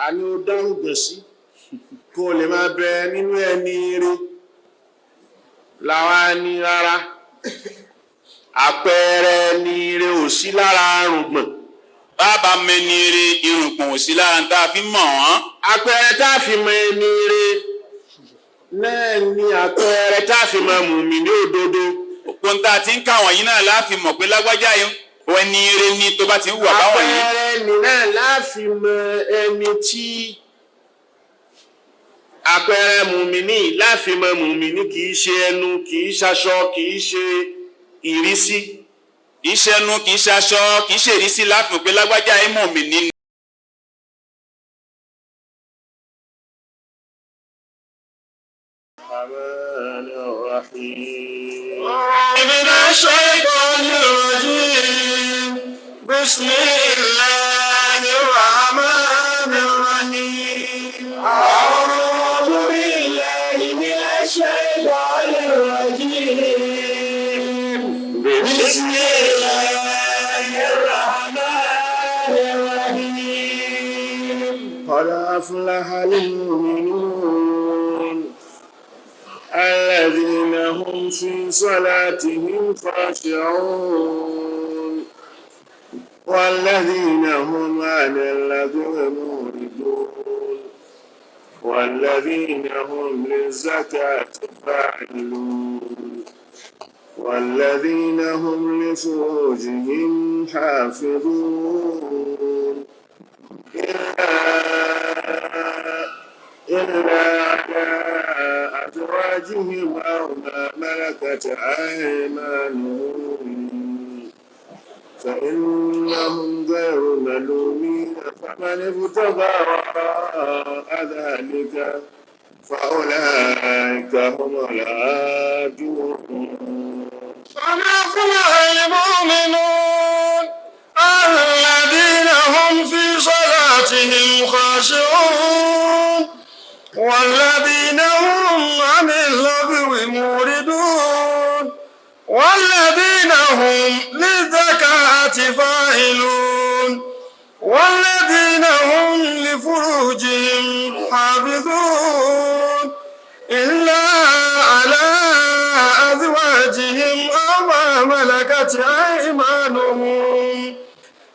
A ní ó dárúgbọ̀n sí kó o lè máa bẹ nínú ẹni ire làwa ní rárá, àpẹẹrẹ ẹni ire ò sí lára arùngbọ̀n. Bàbá mẹni ire, irùngbọ̀n ò sí lára tá a fi mọ̀ wọ́n. Àpẹẹrẹ tá a fi mọ ẹni ire náà ni àpẹẹrẹ tá a fi mọ mùmí ní òdodo. Òpó tá a ti ń kà wọ̀nyí náà láàfin mọ̀ pé lágbájá yìí ẹni ire ni tó bá ti ń hùwà báwọn yìí. Àpẹẹrẹ ni náà láàfin mọ ẹni tí àpẹẹrẹ mùmíní láàfin mọ mùmíní, kì í ṣe ẹnu, kì í ṣaṣọ, kì í ṣe ìrísí. Kì í ṣẹnu, kì í ṣaṣọ, kì í ṣèrísí láàfin mọ̀ pé lágbájá yìí mùmíní ni. الرحمن الرحيم. من الشيطان الرجيم. بسم الله الرحمن الرحيم. أعوذ بالله من الشيطان الرجيم. بسم الله الرحمن الرحيم. قد أفلح المؤمنون الذين هم في صلاتهم خاشعون والذين هم عن اللغو معرضون والذين هم للزكاة فاعلون والذين هم لفروجهم حافظون إلا على أزواجهم أو ما ملكت أيمانهم فإنهم غير ملومين، فمن ابتغى وراء ذلك فأولئك هم العادون. قد أفلح المؤمنون الذين هم في صلاتهم خاشعون والذين هم عن اللغو معرضون والذين هم للزكاة فاعلون والذين هم لفروجهم حافظون إلا على أزواجهم أو ما ملكت أيمانهم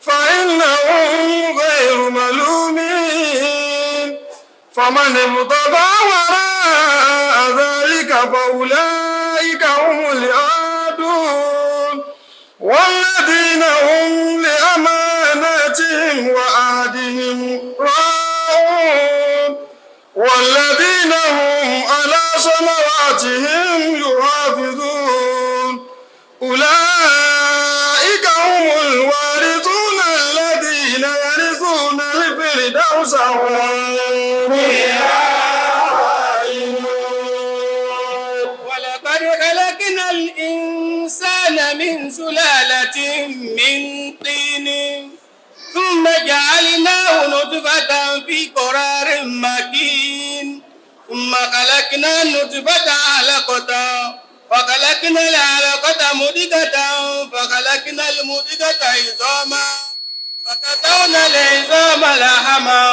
فإنهم غير ملومين، فمن ابتغى وراء ذلك فأولئك هم العادون. والذين هم لأماناتهم وعهدهم راعون والذين هم على صلواتهم يحافظون أولئك هم الوارثون الذين يرثون الفردوس هم فيها خالدون. ولقد خلقنا الإنسان من سلالة من طين ثم جعلناه نطفة في قرار مكين ثم خلقنا النطفة علقة فخلقنا العلقة مضغة فخلقنا المضغة عظاما فكسونا العظام لحما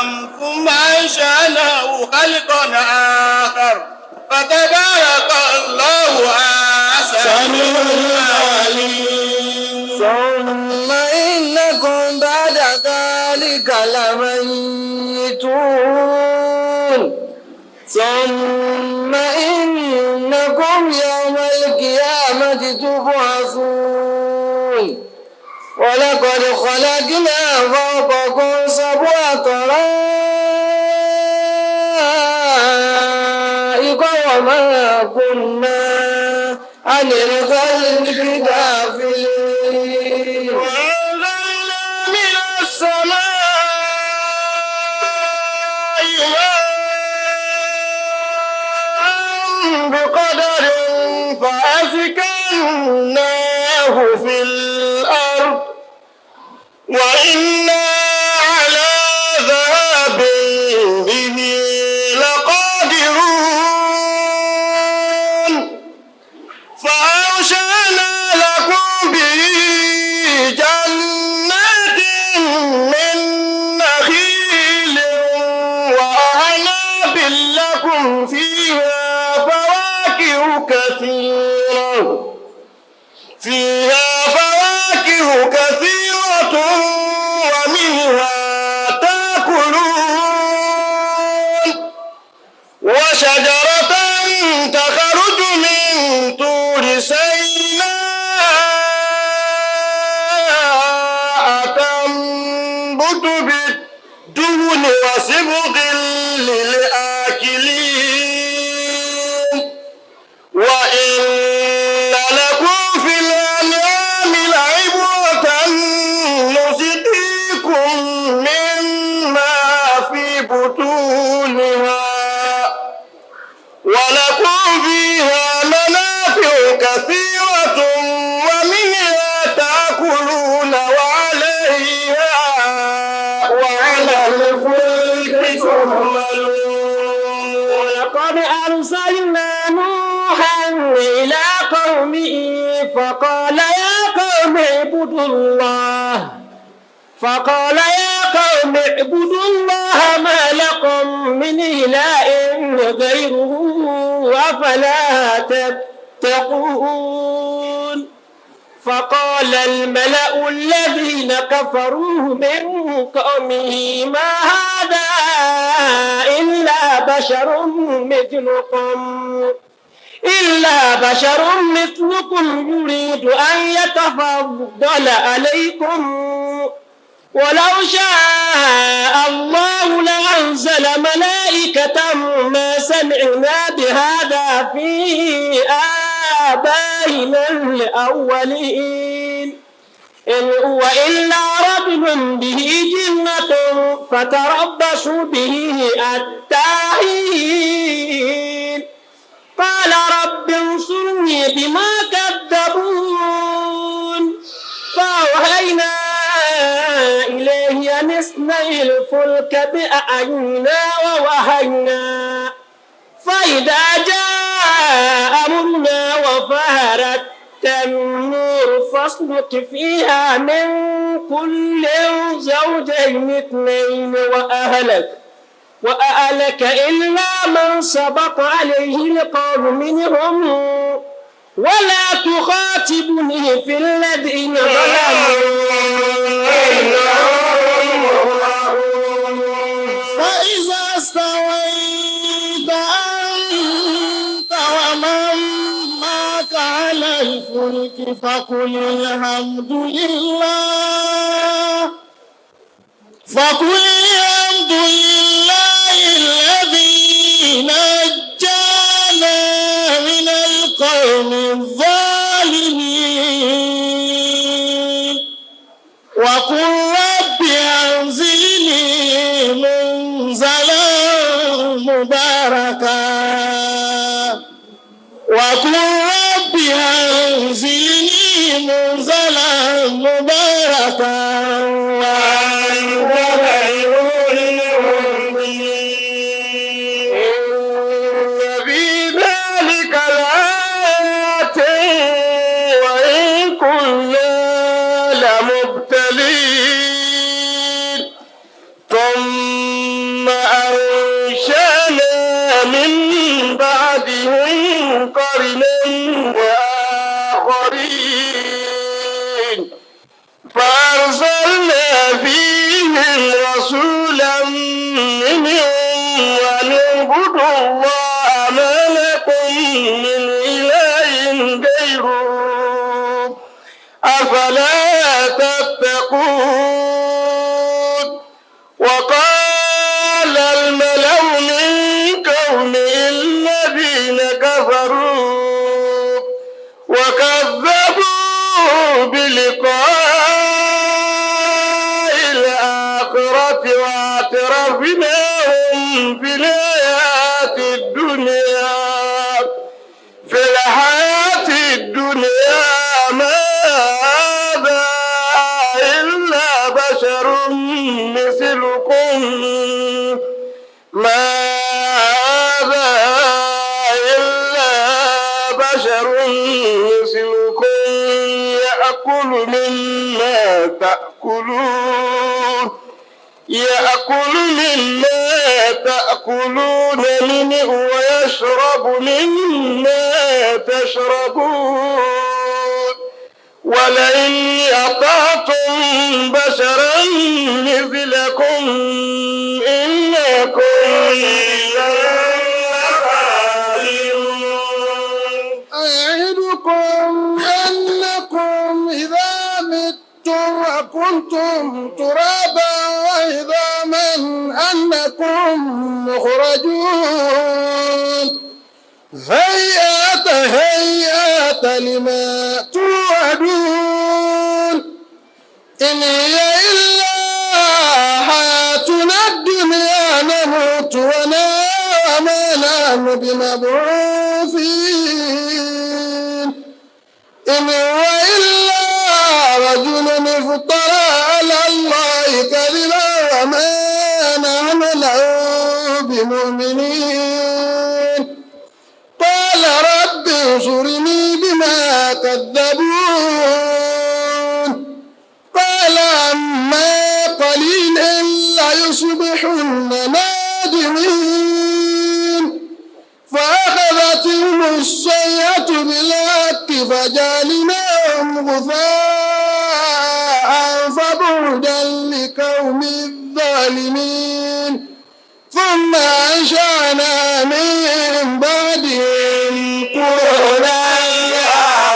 ثم أنشأناه خلقا آخر فتبارك الله أحسن الخالقين. ثم إنكم بعد ذلك لميتون ثم إنكم يوم القيامة تبعثون. ولقد خلقنا فوقكم سبع طرائق وما كنا عن الخلق غافلين. وأنزلنا من السماء ماء بقدر فأسكناه في الأرض وإنا على ذهاب به لقادرون. فأنشأنا لكم به جنات من نخيل وشجرة تخرج من طور سيناء تنبت بالدهن وصبغ للآكلين. وإن لكم في الأنعام لعبرة نسقيكم مما في بطونها ولكم فيها منافع كثيرة ومنها تأكلون وعليها وعلى الفلك تحملون. ولقد أرسلنا نوحا إلى قومه فقال يا قوم اعبدوا الله فقال يا قوم اعبدوا الله ما لكم من إله غيره أفلا تتقون. فقال الملأ الذين كفروا من قومه ما هذا إلا بشر مثلكم يريد أن يتفضل عليكم ولو شاء الله لأنزل ملائكة ما سمعنا بهذا في آبائنا الأولين إن هو إلا رجل به جنة فتربصوا به التاهين. قال رب انصرني بما كذبون. فأوحينا إليه أن اصنع الفلك بأعيننا ووحينا فإذا جاء أمرنا وفارت النور فاسلك فيها من كل زوجين اثنين وأهلك إلا من سبق عليه القول منهم ولا تخاطبني في الذين ظلموا. فإذا استويت أنت ومن معك على الفلك فقل الحمد لله الذي نجانا من القوم الظالمين. وقل رب أنزلني منزلا مباركا وقل رب أنزلني منزلا مباركا وأنت خير المنزلين. إن في ذلك لآيات وإن كنا لمبتلين. ثم أنشأنا من بعدهم قرنا آخرين فأرسلنا فيهم رسولا منهم أن اعبدوا الله ما لكم من إله غيره أفلا تتقون. وقال الملأ من قومه الذين كفروا وكذبوا بلقاء الآخرة واعترفناهم في الحياة الدنيا ما هذا إلا بشر مثلكم ما هذا إلا بشر مثلكم يأكل مما تأكلون منه ويشرب مما تشربون. ولئن أطعتم بشرا مثلكم إنكم إذا كنتم ترابا وعظاما أنكم مخرجون. هيئات هيئات لما توعدون. إن هي إلا حياتنا الدنيا نموت وما نحن بمبعوثين. إن هو إلا رجل افترى على الله كذبا وما نحن له بمؤمنين. قال رب انصرني بما كذبون. قال عما قليل ليصبحن نادمين. فأخذتهم الصيحة بالحق فجعلناهم غثاء فبعدا لقوم الظالمين. ثم أنشأنا من بعدهم قرونا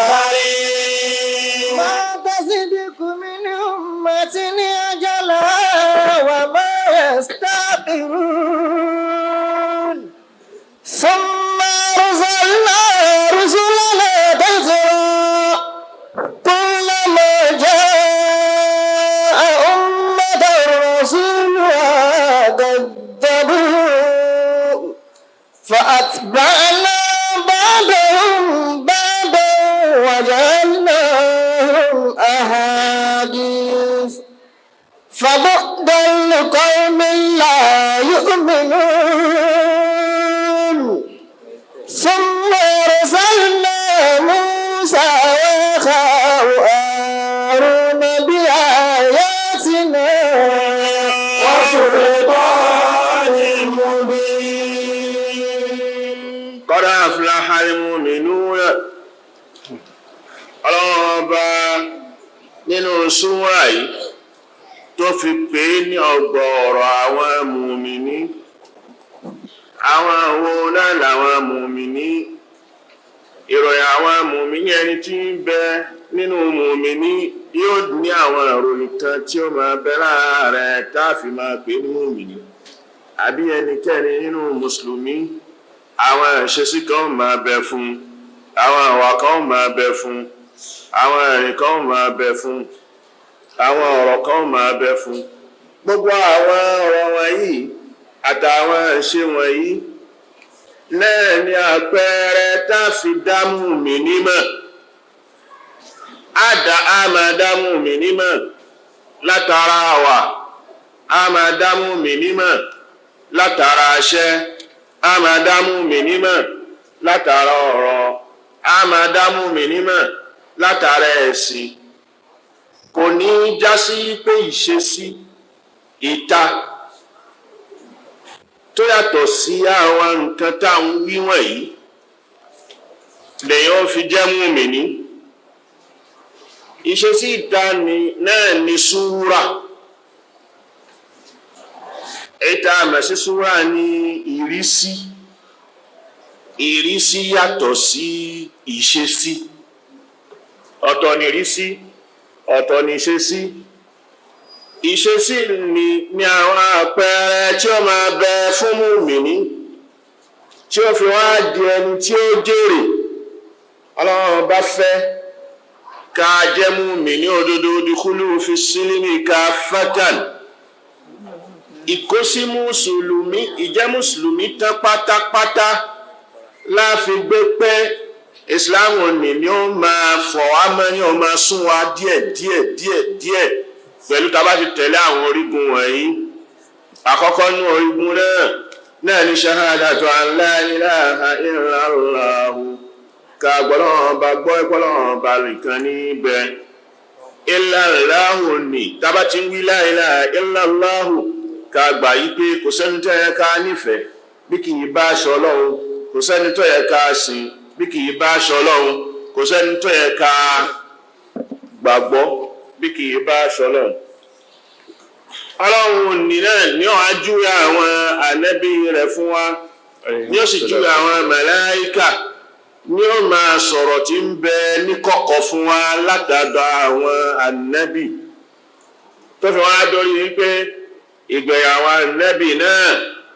آخرين. ما تسبق من أمة أجلها وما يستأخرون. ثم أرسلنا رسلنا تترى كلما جاء أمة رسولها كذبوه فأتبعنا بعضهم بعضا وجعلناهم أحاديث فبعدا لقوم لا يؤمنون. ثم أرسلنا موسى وأخاه هارون بآياتنا وسلطان مبين. قد أفلح المؤمنون. Ọlọ́run ọba nínú súwà yìí tó fi pè é ní ọgbọ̀ọ̀rọ̀ àwọn mùmíní. Àwọn wo náà làwọn mùmíní? Ìròyìn àwọn mùmíní, ẹni tí ń bẹ nínú mùmíní yóò ní àwọn ìròyìn kan tí ó máa bẹ lára rẹ̀ tá a fi máa pè ní mùmíní, àbí ẹnikẹ́ni nínú mùsùlùmí, àwọn ìṣesí kan máa bẹ fún, àwọn ìwà kan máa bẹ fún, àwọn ìrìn kan máa bẹ fún, àwọn ọ̀rọ̀ kan máa bẹ fún. Gbogbo àwọn ọ̀rọ̀ wọ̀nyí àtàwọn ìṣe wọ̀nyí náà ni àpẹẹrẹ tá a fi dá mùmíní mọ̀. Á dá á máa dá mùmíní mọ̀ látara àwà, á máa dá mùmíní mọ̀ látara aṣẹ́, á máa dá mùmíní mọ̀ látara ọ̀rọ̀, á máa dá mùmíní mọ̀ látara ẹ̀sìn. Kò ní í já sí pé ìṣesí ìta tó yàtọ̀ sí àwọn nǹkan tá à ń wí wọ̀nyí lèyàn ó fi jẹ́ mùmíní. Ìṣesí ìta ni náà ni súwúrà. Èyí tá a mọ̀ sí súwúrà ní ìrísí. Ìrísí yàtọ̀ sí ìṣesí. Ọ̀tọ̀ ni ìrísí, ọ̀tọ̀ ni ìṣesí. Ìṣesí ni àwọn àpẹẹrẹ tí ó máa bẹ fún mùmíní tí ó fi wá di ẹni tí ó jèrè. Ọlọ́run bá fẹ́ ká jẹ́ mùmíní òdodo, dukulu fi sílímì ká fatan. Ìkósí mùsùlùmí, ìjẹ́ mùsùlùmí tán pátápátá láfi gbé pé ìsìláàmù ni ó máa fọ̀ wá mọ́, ni ó máa sún wa díẹ̀ díẹ̀ díẹ̀ díẹ̀ pẹ̀lú tá a bá ti tẹ̀lé àwọn orígun wọ̀nyí. Àkọ́kọ́ nú orígun náà ní ṣahadatu an la ilaha illallahu, ká gbọ́lọ́wọ́n bá gbọ́ ìpọ́lọ́wọ́n bá nìkan níbẹ̀. Illallahu ni tá a bá ti ń wí la ilaha illallahu, ká gbà yí pé kò sẹ́ni tó yẹ ká nífẹ̀ẹ́ bí kì í bá aṣọ Ọlọ́run, kò sẹ́ni tó yẹ ká sìn bí kì í bá aṣọ Ọlọ́run, kò sẹ́ni tó yẹ ká gbàgbọ́ bí kì í bá aṣọ Ọlọ́run. Ọlọ́run ní náà ní ó wá júwe àwọn ànábì rẹ̀ fún wa, ní ó sì júwe àwọn màláíkà, ní ó máa sọ̀rọ̀ tí ń bẹ níkọ̀kọ̀ fún wa látàdọ̀ àwọn ànábì. Tó fi wá dórí wípé ìgbéyàwó ànábì náà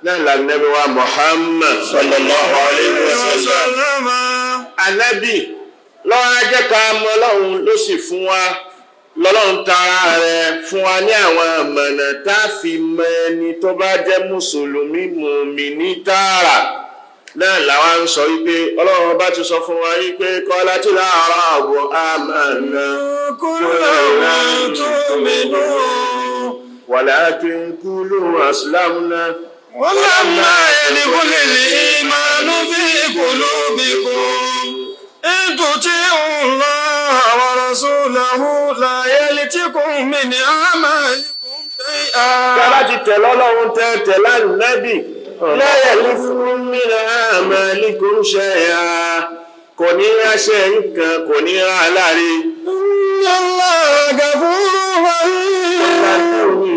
náà lànàbí wa Muhammad sallallahu alayhi wa sallam. Ànábì lọ́wọ́ ajẹ́ ká mọ Ọlọ́run ló sì fún wa lọ́lọ́run tara rẹ̀ fún wa ní àwọn àmọ̀nà tá a fi mọ ẹni tó bá jẹ́ mùsùlùmí mùmíní tààrà náà làwa ń sọ wípé Ọlọ́run bá ti sọ fún wa wípé kọ́lá tí láàárọ̀ àbọ̀ àmàna كلهم تؤمنون walakin kulu aslamna. ولما يدخل الإيمان في قلوبكم إن تطيعوا الله ورسوله لا يلتكم من أعمالكم شيئا. Bàbá ti tẹ̀lé Ọlọ́run tẹ́ tẹ̀lé Ànábì. La yalithkum min a'malikum shay'a. Kò ní ráṣẹ́ nǹkan, kò ní rá láre. إن الله غفور رحيم.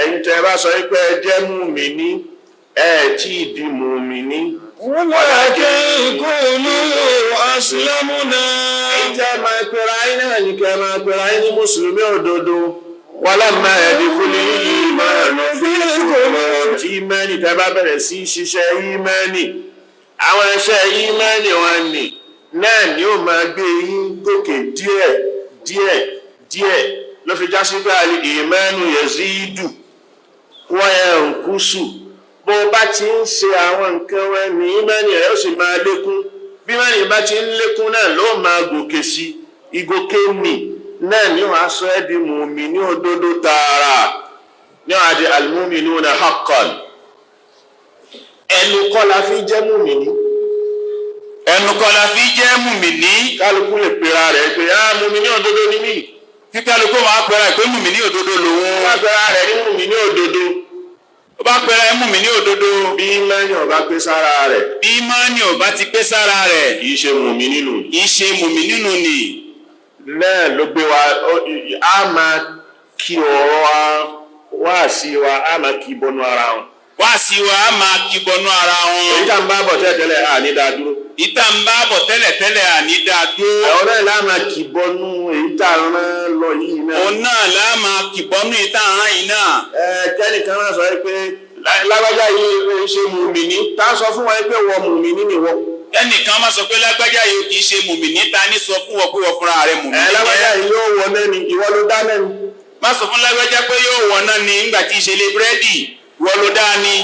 Ẹ̀yin tẹ́ bá sọ pé ẹ jẹ́ mùmíní, ẹ tí ì di mùmíní. ولكن قولوا أسلمنا. Ẹ̀yin tẹ́ máa pera yín náà ní kẹ́ máa pera yín ní mùsùlùmí òdodo. Walamma yadkhulil imanu fi qulubikum. Tí ìmánì tẹ́ bá bẹ̀rẹ̀ sí í ṣiṣẹ́ ìmánì, àwọn iṣẹ́ ìmánì wọn nì náà ni ó máa gbé yín gòkè díẹ̀ díẹ̀ díẹ̀ ló fi já sí pé àlè ìmánu yazidu wa yankusu. Bó o bá ti ń ṣe àwọn nǹkan wọn ní ìmánì rẹ̀ ó sì máa lékún. Bí ìmánì bá ti ń lékún náà ló máa gòkè sí. Ìgòkè nì náà ni wàá sọ ẹ́ di mùmíní òdodo tààrà ní wàá di al-mu'minuna haqqan. Ẹnu kọ́ la fi jẹ́ mùmíní. Ẹnu kọ́ la fi jẹ́ mùmíní. Kálukú lè pera rẹ̀ pé á mùmíní òdodo ni mí. Kí kálukú máa pera ẹ̀ pé mùmíní òdodo lòun. Wọ́n pera rẹ̀ ní mùmíní òdodo. Ó bá pera ẹ̀ mùmíní òdodo. Bí ìmánì ò bá pé sára rẹ̀, Bí ìmánì ò bá ti pé sára rẹ̀, kì í ṣe mùmíní nù. kì í ṣe mùmíní nù ni. Náà ló gbé wa á máa kí ọ̀rọ̀ wa wá sí wa á máa kí bọnú ara wọn. Wá sí wa á máa kí bọnú ara wọn. Èyí tá ń bá bọ̀ tẹ́lẹ̀tẹ́lẹ̀ à ní dáa dúró. Ìta ń bá bọ̀ tẹ́lẹ̀tẹ́lẹ̀ àní dáa dúró. Àwọn náà lá máa kì bọnú èyí tá ń rán lọ yìí náà. Òun náà lá máa kì bọnú ìta rán yìí náà. Ẹ kẹ́nìkan máa sọ pé lágbájá yìí ń ṣe mùmíní. Tá a sọ fún wa pé wọ́n mùmíní ni wọ́n. Ẹnìkan máa sọ pé lágbájá yìí kì í ṣe mùmíní, ta ní sọ fún wọn pé wọ́n fúnra rẹ̀ mùmíní Ẹ lágbájá jẹ́. yìí yóò wọ náà ni ìwọ ló dá náà ni. Má sọ fún lágbájá pé yóò wọ̀ náà ni nígbà tí ìṣẹ̀lẹ̀ búrẹ́dì wọ́n ló dá ni.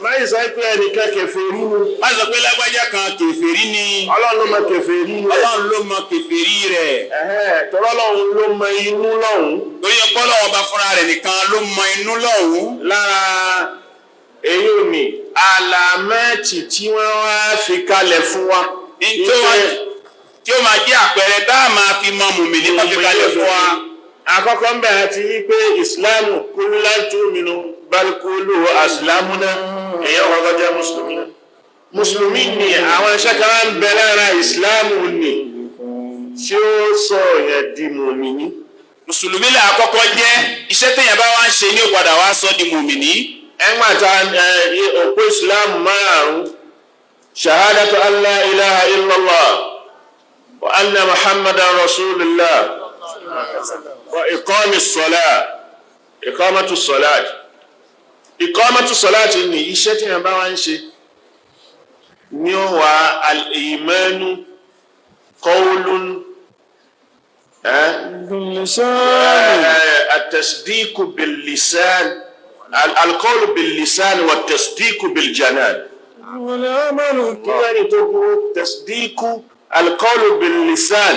Má yìí sọ pé ẹnìkan kèfèrí ni. Má sọ pé lágbájá kan kèfèrí ni. Ọlọ́run ló mọ kèfèrí rẹ̀. Ọlọ́run ló mọ kèfèrí rẹ̀. Tọ́lọ́ Ọlọ́run ló mọ inú lọ́hùn. Torí ọpọlọ ọba fúnra rẹ̀ nìkan ló mọ inú lọ́hùn. Lára èyí ò ní àlàmẹ́ẹ̀tì tí wọ́n wá fi kalẹ̀ fún wa. Tí ó máa jẹ́ àpẹẹrẹ tá a máa fi mọ mùmíní tó fi kalẹ̀ fún wa. Àkọ́kọ́ ń bẹ̀rẹ̀ ti yí pé ìsìláàmù kúlú láti mìíràn balùkúlù àsìlámù náà èèyàn kọ́kọ́ jẹ́ mùsùlùmí. Mùsùlùmí ni àwọn iṣẹ́ kan ń bẹ lára ìsìláàmù ni tí ó sọ yẹn di mùmíní. Mùsùlùmí là àkọ́kọ́ jẹ́, iṣẹ́ téèyàn bá wá ń ṣe ní ó padà wá sọ di mùmíní. Ẹ̀ngbà ta òpó ìsìláàmù márùn-ún, shahadatu an la ilaha illallah wa anna muhammadan rasulullah wa iqami salat, iqamatu salat. Iqamatu salat ni iṣẹ́ tí yẹn bá wá ń ṣe ní ó wà al-imanu qawlun at-tasdiqu bil-lisan, al-qawlu bil-lisan wa at-tasdiqu bil-janan. Kí wọ́n ní tó kúrò tasdiqu al-qawlu bil-lisan.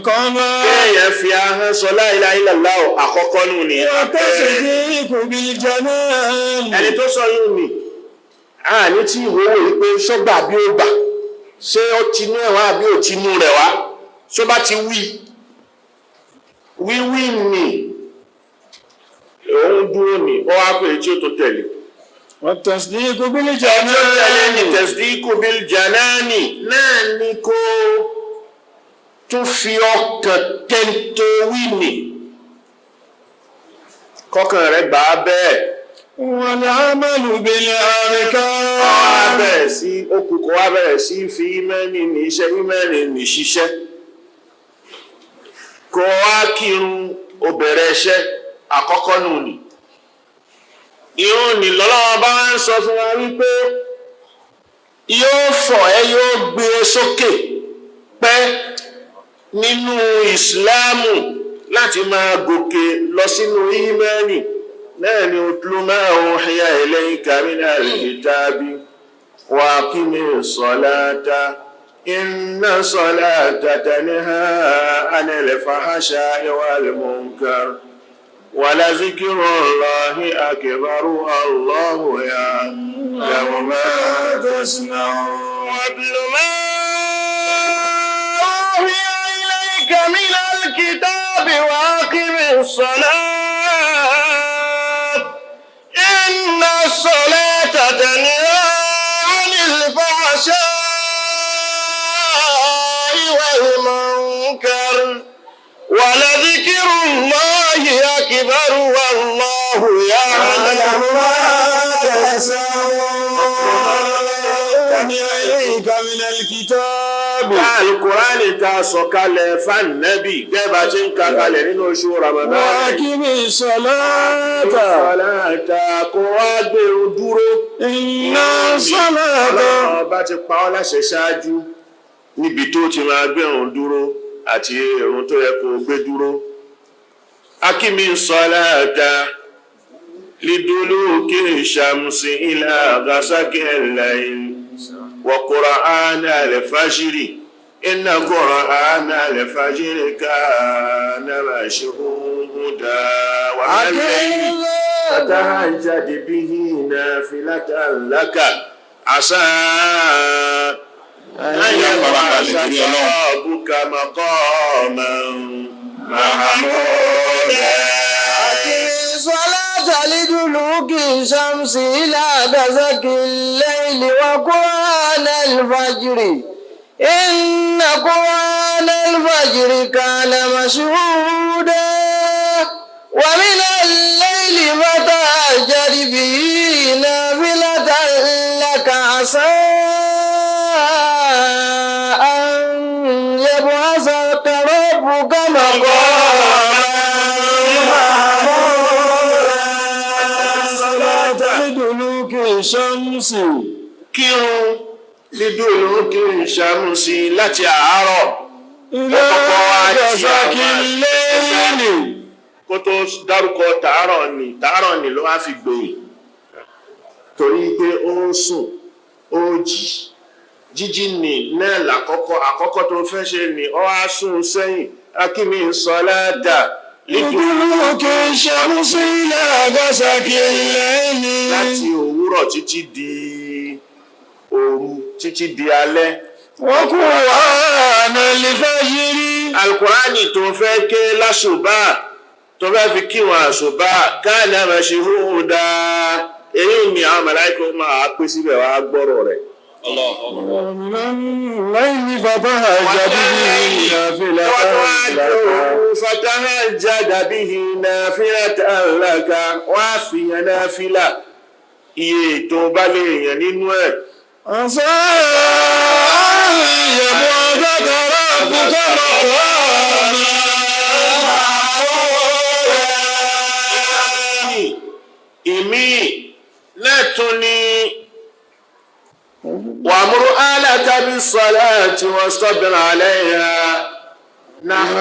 Kéèyàn fi ahọ́n sọ la ilaha illallah àkọ́kọ́ nù ní. Ẹni tó sọ yóò ní, a ní tí ìwé wò wípé ṣọ́gbà bí ó gbà, ṣé ó tinú ẹ̀ wá àbí ò tinú rẹ̀ wá, ṣó bá ti wí. Wíwí ni, òun dúró ní, ó wá pè é tí ó tó tẹ̀lé. Tasdiqu bil Tí ó tẹ̀lé ní janan. tasdiqu bil janani náà ni kó tún fi ọkàn tẹ́ntó wí nì. Kọ́kàn rẹ̀ gbà á bẹ́ẹ̀. Wal amalu bil Wá arkan. bẹ̀rẹ̀ sí okùnkùn wá bẹ̀rẹ̀ sí fi ímẹ́ẹ̀nì ní iṣẹ́ ímẹ́ẹ̀nì ní ṣiṣẹ́. Kó wá kírun, ó bẹ̀rẹ̀ iṣẹ́ àkọ́kọ́ nù ni. Irun ni lọ́lọ́wọ́ bá ń sọ fún wa wípé yóò fọ̀ ẹ́, yóò gbé e sókè pẹ́ nínú ìsìláàmù láti máa gòkè lọ sínú ìmánì náà ni. Utlu ma uhiya ilayka minal kitabi wa aqimi ssalata, inna ssalata tanha anil fahsha'i wal munkar, wa la zikrullahi akbar, wallahu ya'lamu ma تصنعون. واتل ما أوحي إليك من الكتاب وأقم الصلاة، إن الصلاة تنهى عن الفحشاء والمنكر، ولذكر الله أكبر، والله يعلم ما تصنعون. إليك من الكتاب. Alukurani ta sọ̀kalẹ̀ fáànẹ́bì gẹ́bà tí ń ka kalẹ̀ nínú oṣù Ramadan. وأقم الصلاة. Sọ̀láta, kó wá gbèrú dúró. إن الصلاة. Ọlọ́run ọba ti pa ọ́ láṣẹ ṣáájú níbi tó ti máa gbẹ̀rún dúró àti ìrun tó yẹ kó gbé dúró. أقم الصلاة لدلوك الشمس إلى غسق الليل وقرآن الفجر، إن قرآن الفجر كان مشهودا، ومن الليل فتهجد به نافلة لك عسى أن يبعثك ربك مقاما محمودا. الصلاة لدلوك الشمس إلى غسق الليل وقرآن الفجر، إن قرآن الفجر كان مشهودا، ومن الليل فتهجد به نافلة لك، عسى أن يبعثك ربك مقاما محمودا. الصلاة لدلوك الشمس. Kírun لدلوك الشمس láti àárọ̀ إلى غسق الليل. Kó tó dárúkọ tàárọ̀ ni, tàárọ̀ ni ló wá fi gbòyìn, torí pé ó ń sùn, ó jí, jíjí ni náà làkọ́kọ́, àkọ́kọ́ tó fẹ́ ṣe ni ó wá sùn sẹ́yìn. أقم الصلاة لدلوك الشمس إلى غسق الليل. Láti òwúrọ̀ títí di òru, títí di alẹ́. وقرآن الفجر. Alukurani tó fẹ́ ké lásùbà, tó fẹ́ fi kíwọn àsùbà, كان مشهودا, èyí ni àwọn màláíkà máa pín síbẹ̀ wá gbọ́rọ̀ rẹ̀. ومن الليل فتهجد به نافلة لك. فتهجد به نافلة لك, wá fi yan náfìlà iye tó bá lè yàn nínú ẹ̀. عسى أن يبعثك ربك مقاما محمودا. Ìmí náà tún ní وأمر أهلك بالصلاة واصطبر عليها، نحن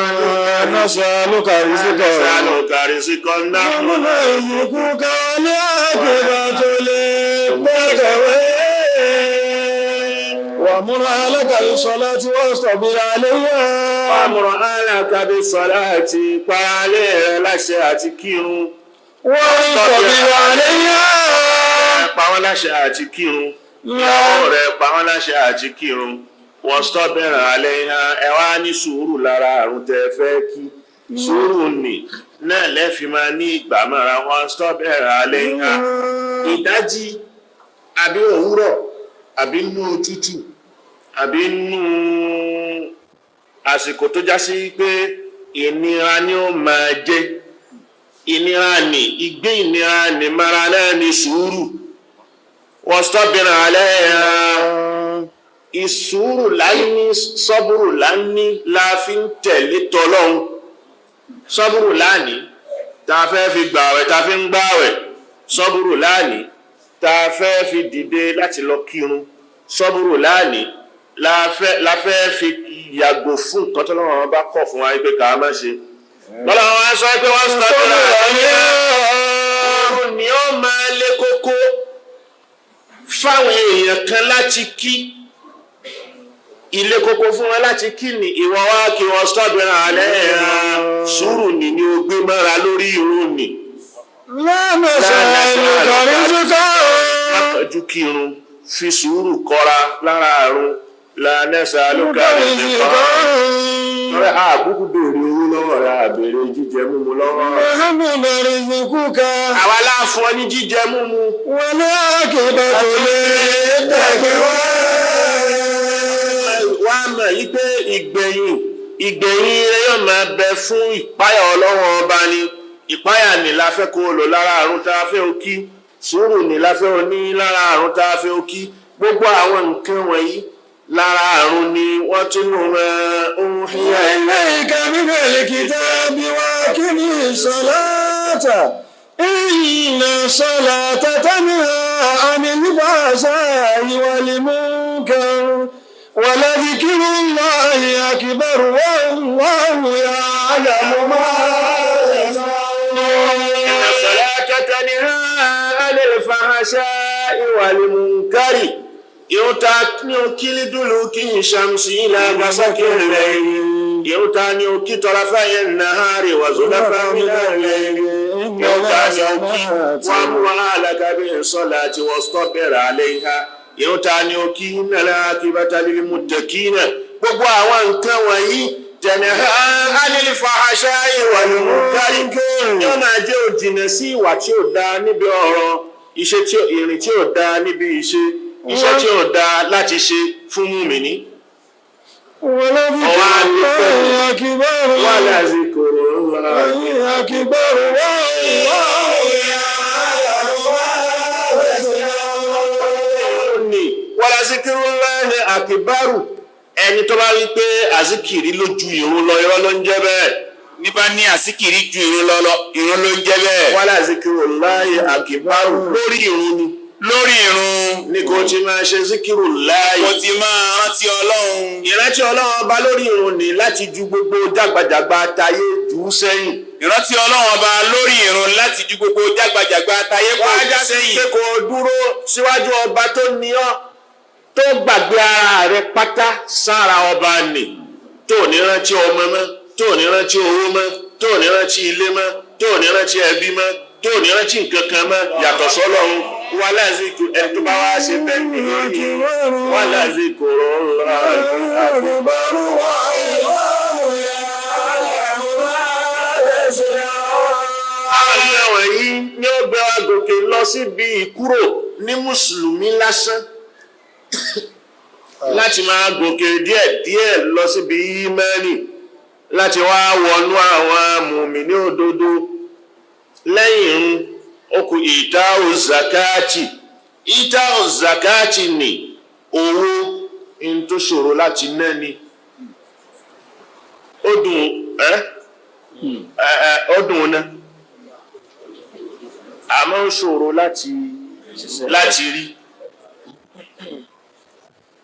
نسألك رزقا. نسألك رزقا، نحن نرزقك والعاقبة للتقوى. وأمر أهلك بالصلاة واصطبر عليها. وأمر أهلك بالصلاة, paralẹ́ rẹ láṣẹ àti kírun. واصطبر عليها. Pa wọ́n láṣẹ àti kírun, ìyàwó rẹ̀, pa wọ́n láṣẹ àti kírun. واصطبر عليها, ẹ wá ní sùúrù lára àrùn tẹ fẹ́ kí. Sùúrù nì náà lẹ́fì máa ní ìgbà mọ́ra. واصطبر عليها, ìdájí àbí òwúrọ̀ àbí nú òtútù àbí nú àsìkò tó já sí pé ìnira ni ó máa jẹ́, ìnira ni ìgbé, ìnira ni mara náà ní sùúrù. واصطبر عليها, ìsùúrù lání, sọ́bùrù lání la fi ń tẹ̀lé tọlọ́hun. Sọ́búrù láàní tá a fẹ́ fi gbààwẹ̀, tá a fi ń gbààwẹ̀. Sọ́búrù láàní tá a fẹ́ fi dìde láti lọ kírun. Sọ́búrù láàní la fẹ́ fi yàgò fún nǹkan tó lọ́wọ́ bá kọ̀ fún wa pé ká má ṣe. Lọ́la wọn sọ pé wọ́n sọ pé ọ̀run ni ó máa lé kókó fáwọn èèyàn kan láti kí ilé kókó fún wọn láti kí ni ìwọ wá kí wọn sọ́bìnrin alẹ́ ẹ̀ràn sùúrù ni ni ó gbé mọ́ra lórí irun ni. Lákànjú kírun, fi sùúrù kọ́ra lára àrùn lánẹ́sà ló kárí nìkan. Ọ̀rẹ́ àkúkú béèrè owó lọ́wọ́ rẹ̀, àbèrè jíjẹ múmu lọ́wọ́ rẹ̀. Àwa láàfún ọ ní jíjẹ múmu. Wá mọ̀ yí pé ìgbẹ̀yìn ìgbẹ̀yìn rẹ̀ yóò máa bẹ fún ìpáyà Ọlọ́run ọba ni. Ìpáyà ni la fẹ́ kó o lò lára àrùn tá a fẹ́ o kí. Sùúrù ni la fẹ́ o ní lára àrùn tá a fẹ́ o kí. Gbogbo àwọn nǹkan wọ̀nyí lára àrùn ni wọ́n tún nù mọ́ ohun híyà. إليك من الكتاب وأقم الصلاة إن الصلاة تنهى عن الفحشاء والمنكر ولذكر الله أكبر والله يعلم ما تصنعون. الصلاة تنهى عن الفحشاء والمنكر. Ìrun ta ní o kí lídùlù kí ṣàmùsí ilà gbàsákì rẹ̀. Ìrun ta ní o kí tọrafáyé nàárì wà zọláfà mílẹ̀ rẹ̀. Ìrun ta ní o kí wọ́n mú wàhálà kábí sọ́lá tí wọ́n sọ́ bẹ̀rẹ̀ alẹ́ ìhà. Ìrun ta ní o kí nàlá kí bàtà lílí mú tẹ̀kínà. Gbogbo àwọn nǹkan wọ̀nyí tẹ̀nẹ̀há ánil fàhàṣáì wal munkari. Yóò máa jẹ́ òjìnà sí ìwà tí ò dáa níbi ọ̀rọ̀, iṣẹ́ tí ìrìn tí ò dáa níbi ìṣe, iṣẹ́ tí ò dáa láti ṣe fún mùmíní. ولذكر الله أكبر Wà lásìkò ńlá. أكبر والله يعلم ما تصنعون. Ní wà lásìkò ńlá ní àkìbárù. Ẹni tó bá rí pé àzíkìrí lójú ìrun lọ, irọ́ ló ń jẹ́ bẹ́ẹ̀. Ní bá ní àsíkìrí ju ìrun lọ, ìrun ló ń jẹ́ bẹ́ẹ̀. Wà lásìkò ńlá àkìbárù lórí ìrun ni. Lórí ìrun Ní kò ti máa ṣe síkìrù láàyè. kò ti máa rántí Ọlọ́run. Ìrántí Ọlọ́run ọba lórí ìrun ni láti ju gbogbo jágbajàgba tayé jù ú sẹ́yìn. Ìrántí Ọlọ́run ọba lórí ìrun láti ju gbogbo jágbajàgba tayé kò Wá jù já sí sẹ́yìn. pé kò dúró síwájú ọba tó ní ọ́, tó gbàgbé ara rẹ pátá sára ọba nì, tó ní rántí ọmọ mọ́, tó ní rántí owó mọ́, tó ní rántí ilé mọ́, tó ní rántí ẹbí mọ́, tó ní rántí nǹkan kan mọ́ yàtọ̀ sọ́lọ́run. Wà lásìkò ẹni tó bá wá ṣe bẹ́ẹ̀ ní lórí wà lásìkò ńlá. أكبر والله يعلم ما تصنعون. Àwọn wọ̀nyí ni ó gbé wa gòkè lọ síbi ìkúrò ní mùsùlùmí lásán láti máa gòkè díẹ̀ díẹ̀ lọ síbi ímánì, láti wá wọnú àwọn mùmíní òdodo. Lẹ́yìn irun ó kù ìtáò zakati. Ìtáò zakati ni owó in tó ṣòro láti ná ni. Ó dùn ẹ́ ẹ́ ó dùn ná, àmọ́ ó ṣòro láti rí.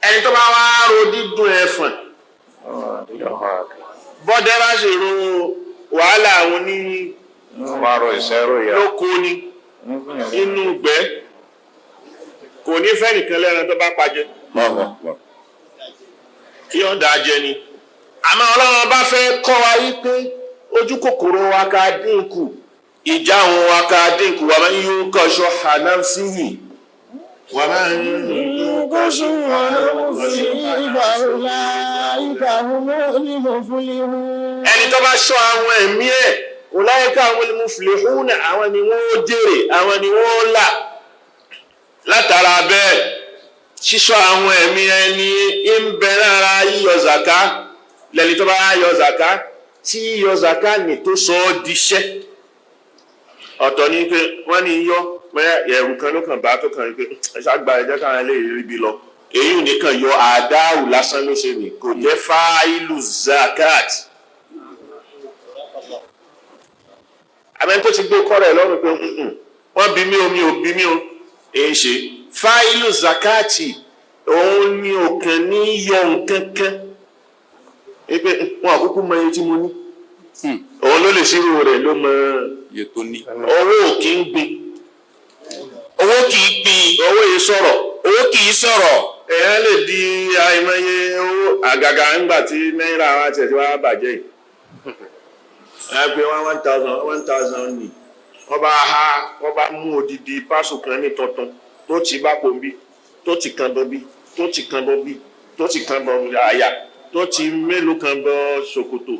Ẹni tó bá wá ro dídùn ẹ̀fọ̀n, bọ́dẹ bá sì ro wàhálà àwọn ní lóko ni inú ìgbẹ́, kò ní fẹ́ nìkan lẹ́ran tó bá pajẹ kí ó dáa jẹ ni. Àmọ́ Ọlọ́run bá fẹ́ kọ́ wa wípé ojú kòkòrò wa ká dínkù, ìjà òun wa ká dínkù. Wà máa ń yún kọ́ṣọ́ hànáfíì wà máa ń فأولئك هم المفلحون. Ẹni tó bá ṣọ́ àwọn ẹ̀mí ẹ̀, ọláyíká àwọn muflihuna, àwọn ni wọ́n ó jèrè, àwọn ni wọ́n ó là. Látara bẹ́ẹ̀, ṣíṣọ́ àwọn ẹ̀mí ẹni ń bẹ lára yíyọ zàká. Lẹ́ni tó bá yọ zàká, tí yíyọ zàká nì tó sọ ọ́ diṣẹ́. Ọ̀tọ̀ ni pé wọ́n ní yọ pé ẹ̀rù kan ló kàn bá tó kàn rí pé ẹ ṣàgbà ẹ̀jẹ̀ káwọn eléyìí rí bí lọ. Èyí ò ní kàn yọ àdáhù lásán ló ṣe nì, kò jẹ́ fáìlù zakat. Àmọ́ tó ti gbé kọ́rọ̀ ẹ̀ lọ́rùn pé, "Mm-mm, wọ́n bí mi o, mi ò bí mi o." Èyí ṣe fáìlù zakati, òun ni òkàn ní yọ nǹkan kan pé wọn àkókò mọ iye tí mo ní. Òun ló lè ṣírò rẹ̀, ló mọ Iye tó ní. Owó ò kí ń gbin. Owó kì í gbin. Owó yìí sọ̀rọ̀. Owó kì í sọ̀rọ̀. Èèyàn lè di àìmọye owó, àgàgà ńgbà tí náírà wa tiẹ̀ ti wá bàjẹ́ yìí. Ẹ pé one one thousand one thousand ni wọ́n bá ha, wọ́n bá mú odidi pásù kan ní tuntun tó ti bá pò ń bí, tó ti kan bọ bí, tó ti kan bọ bí, tó ti kan bọ àyà, tó ti mélòó kan bọ ṣòkòtò,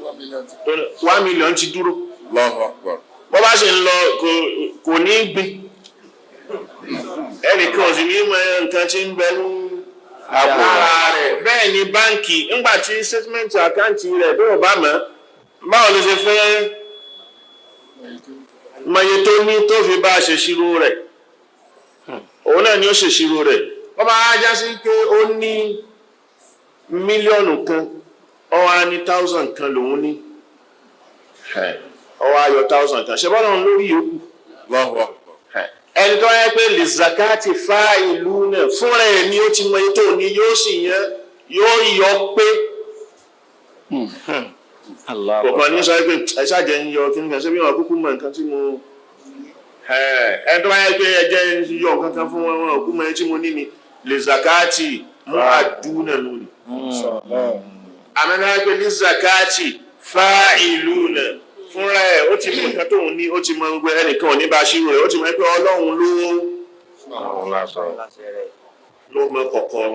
1 million ti dúró. Allahu Akbar. Bọ́ bá ṣe ń lọ, kò ní gbin, ẹnìkan ò sì ní mọ nǹkan tí ń bẹ ní Àpò. lára rẹ̀. Bẹ́ẹ̀ ni báǹkì, ńgbà tí statement account rẹ̀ bí ò bá mọ̀, báwo ló ṣe fẹ́ mọye tó ní tó fi bá a ṣe ṣírò rẹ̀? Òun náà ni ó ṣe ṣírò rẹ̀. Wọ́n bá já sí pé ó ní 1 mílíọ̀nù, ó wá ní 1,000 lòun ní, ó wá yọ 1,000, ṣe bọ́lá òun lórí yòókù. Allahu Akbar. Ẹni tó yẹ pé lè zakati fa ìlú náà fúnra ẹ̀ ni ó ti mọ ètò ní, yóò sì yẹn yóò yọ pé kò kàn ní sọ pé ẹ ṣáàjẹ ń yọ kí nìkan ṣé bí wọn kúkú mọ nǹkan tí mo, ẹni tó bá yẹ pé ẹ jẹ́ ń yọ nǹkan kan fún wọn, wọn kú mọ ẹni tí mo ní ni lè zakati mú àdúnà lónìí. Àmì náà pé lè zakati fa ìlú náà fúnra ẹ̀, ó ti mọ nǹkan tóun ní, ó ti mọ gbogbo, ẹnìkan ò ní bá ṣírò rẹ̀, ó ti mọ pé Ọlọ́run ló mọ kọ̀kọ́.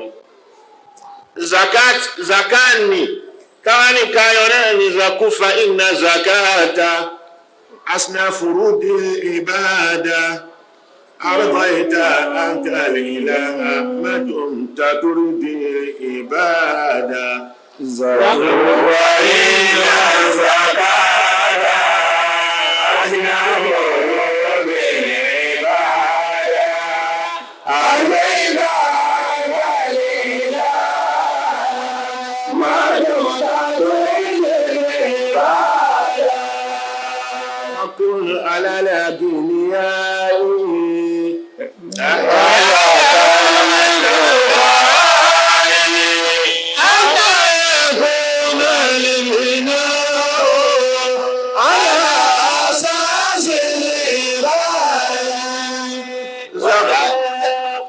Zakat zakani káwání kayọ̀ náà ní zakufa inna zakata asna furudi ibada ardaita anta ilaha madumta turdi ibada. Wa inna zakata asna furudi ibada ardaita anta ilaha madumta turdi ibada. Akun ala al-aghniya. حتى يكون البناء على أساس العبادة.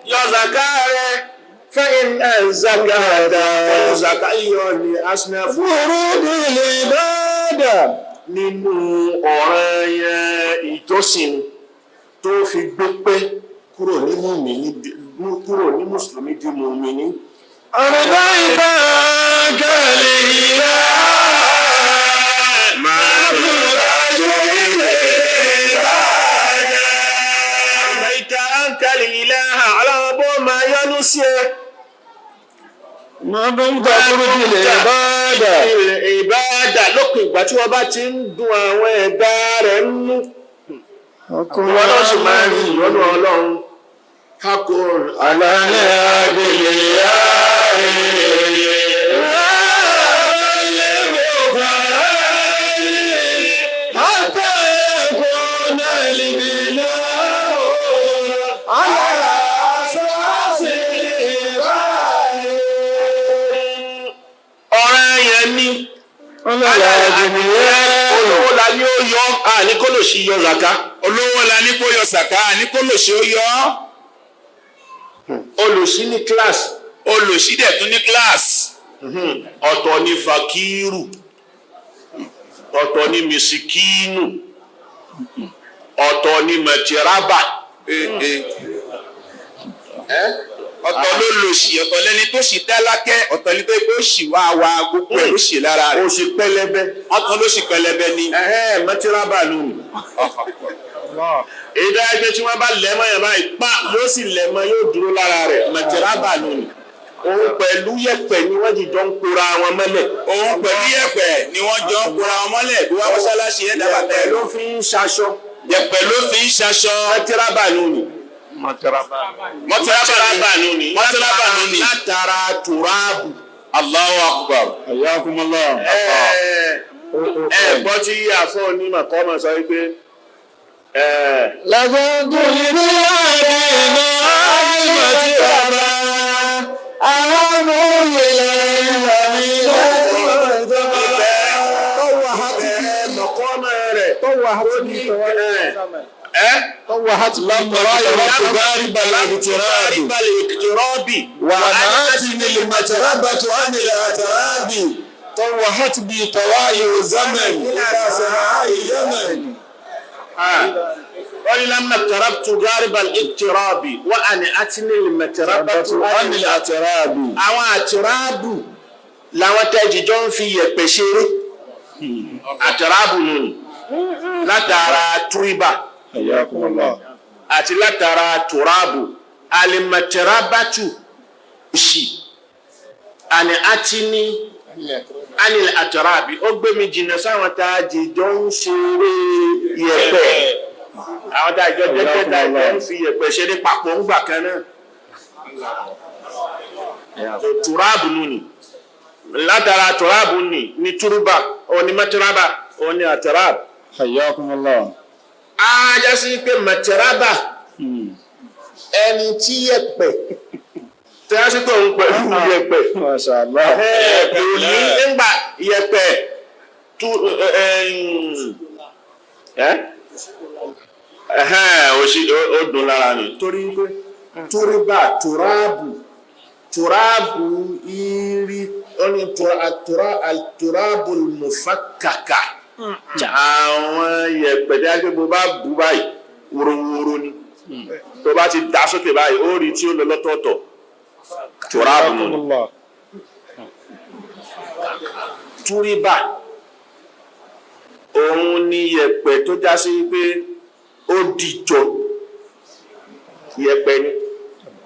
Yọ zaka rẹ, fẹ́yìn zakata zaka yọ ní asna فروض العبادة. Nínú ọ̀ràn yẹn ìjọsìn tó fi gbé pé kúrò ní mùmíní kúrò ní mùsùlùmí di mùmíní. أرضيت كالإله ما ترجو العبادة. Ìta àǹkàlì ìlàhà aláwọ̀ máa yánú sí ẹ. ما دمت ترجو العبادة. Ìbáàdà, lópin ìgbà tí wọ́n bá ti ń dun àwọn ẹ̀dá rẹ̀ nú. Ìwọ náà sì máa rí ìyọ́nú Ọlọ́run. Hakun على الأغنياء حتى يكون البناء على أساس العبادة. Ọ̀rẹ́ yẹn ní. Olówó la ní ó yọ, àní kó lè ṣí yọ zaka. Olówó la ní kó yọ sàká, ní kó lòṣì ó yọ. Olùsí ní kíláàsì. Olòṣì dẹ̀ tún ní kíláàsì. Ọ̀tọ̀ ni fakiru, ọ̀tọ̀ ni misikinu, ọ̀tọ̀ ni mẹtiraba. Ọ̀tọ̀ ló lòṣì, ọ̀tọ̀ lẹni tó ṣì dálákẹ́, ọ̀tọ̀ lẹni tó yẹ kó ṣì wá wa gbogbo ẹ̀ ló ṣì lára rẹ̀. Oṣù pẹlẹbẹ. Ọ̀tọ̀ ló ṣì pẹlẹbẹ ni. Ẹhẹ́, mẹtiraba lónìí. Èyí tó yẹ pé tí wọ́n bá lẹ̀ mọ́ yẹn báyìí pa, yóò sì lẹ̀ mọ́, yóò dúró lára rẹ̀, mẹtiraba lónìí. Òun pẹ̀lú yẹ̀pẹ̀ ni wọ́n jìjọ ń kóra wọn mọ́lẹ̀. Òun pẹ̀lú yẹ̀pẹ̀ ni wọ́n jọ ń kóra wọn mọ́lẹ̀ bí wọ́n mọ́ṣáláṣí ẹ̀ dábàá Yẹ̀pẹ̀ tẹ̀. ló fi ń ṣaṣọ. Yẹ̀pẹ̀ ló fi ń ṣaṣọ. Mẹtiraba lónìí. Mọ́tẹ́rábà Mẹtiraba lónìí. Mọ́tẹ́rábà lónìí. Látara tùráàbù. Allahu Akbar. Hayyakumullah. Ẹ gbọ́ tí àfọ́ onímọ̀ kọ́ mọ̀ sọ wípé لجوت لبلادي المتربة أهم إليها من المتربة. Ibẹ̀ mọ̀kọ́mọ́ rẹ̀ طوحت بي ẹ́ طوحت بي لما تغارب الاغتراب الاغتراب وأنعتني المتربة عن الأتراب طوحت بي طوائع الزمن إلى سماء اليمن. Wọ́n ní لما اقتربت غارب الاغتراب وأنعتني المتربة عن الأتراب. Àwọn àtìráàbù làwọn tẹ́jìjọ́ ń fi yẹ̀pẹ̀ ṣeré. Àtìráàbù nù ní látara túríbà حياكم الله. Àti látara tùráàbù alimẹtẹrábàtù òṣì àní àti ní anil àtìráàbì ó gbé mi jìnnà sáwọn tá a jìjọ ń ṣeré yẹ̀pẹ̀, àwọn tá a jọ jẹ́jẹ́ tá a jọ ń fi yẹ̀pẹ̀ ṣeré papọ̀ ń gbà kan náà. Tùráàbù nù ní látara tùráàbù ní ní túrúbà òní mẹtẹrábà òní àtìráàbù. حياكم الله. Á jásí pé mẹtẹrábà ẹni tí yẹ̀pẹ̀ tí a sì tó ń pẹ̀lú yẹ̀pẹ̀ ما شاء الله. kò ní nígbà yẹ̀pẹ̀ tú ẹ òsì ó dùn lára mi torí pé túrúbà túráàbù túráàbù ìrì ó ní túráàbù mùfàkàkà àwọn yẹ̀pẹ̀ tí a gbé bó bá bù báyìí wórówóró ni tó bá ti dá sókè báyìí ó rí tí ó lọ lọ́tọ̀ọ̀tọ̀ túráàbù nù حياكم ni. الله. Túríbà òun ni yẹ̀pẹ̀ tó já sí pé ó dìjọ yẹ̀pẹ̀ ni.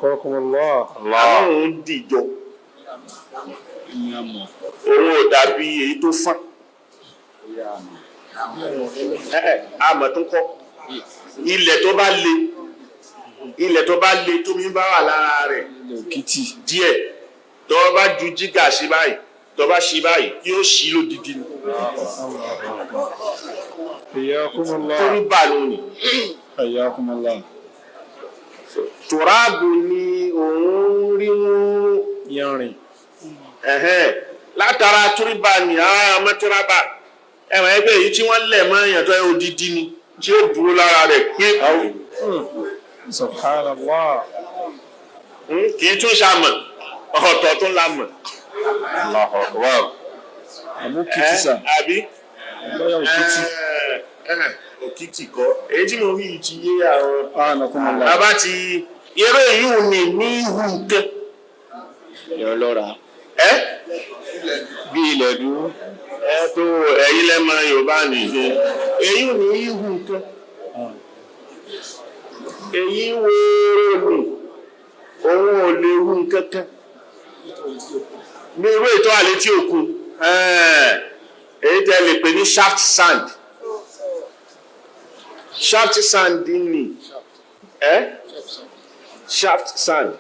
أبقاكم الله. Àwọn òun dìjọ òun ò dàbí èyí tó fọ́n àmọ́ tó ń kọ́ ilẹ̀ tó bá le ilẹ̀ tó bá le tómi bá wà lára rẹ̀ Òkìtì. Díẹ̀ tó bá ju jígà sí báyìí tó bá sí báyìí yóò sí lódìdí ni. حياكم الله. Túríbà lónìí. حياكم الله. Tùráàbù ni òun rí wọn. Yanrìn. Ẹ̀hẹ́n, látara túríbà ní àwọn mẹ́tíràbà ẹ̀wọ̀n ẹgbẹ́ èyí tí wọ́n lẹ̀ mọ́ èèyàn tó yẹ odidi ni tí ó dúró lára rẹ̀ pé سبحان الله. Kì í tún ṣàmọ̀ ọ̀tọ̀ tún la mọ̀. Allahu Akbar. Àmú kìtì sà. Àbí Lọ́yà òkìtì. Òkìtì kọ́ èyí tí mo wí yìí ti yé àwọn أنكم الله. Bàbá ti eré yìí ò ní ní ihu nǹkan. Yọ lọ́ra ẹ́ bí ilẹ̀ dúró. Ẹ tó ẹ̀yin lẹ́mọ Yorùbá nìyí èyí ò ní ihu nǹkan èyí wóró nù òun ò lè hu nǹkan kan ní irú ètò àlétí òkun èyí tẹ́ lè pè ní shaft sand. Shaft sand ni ẹ́ shaft sand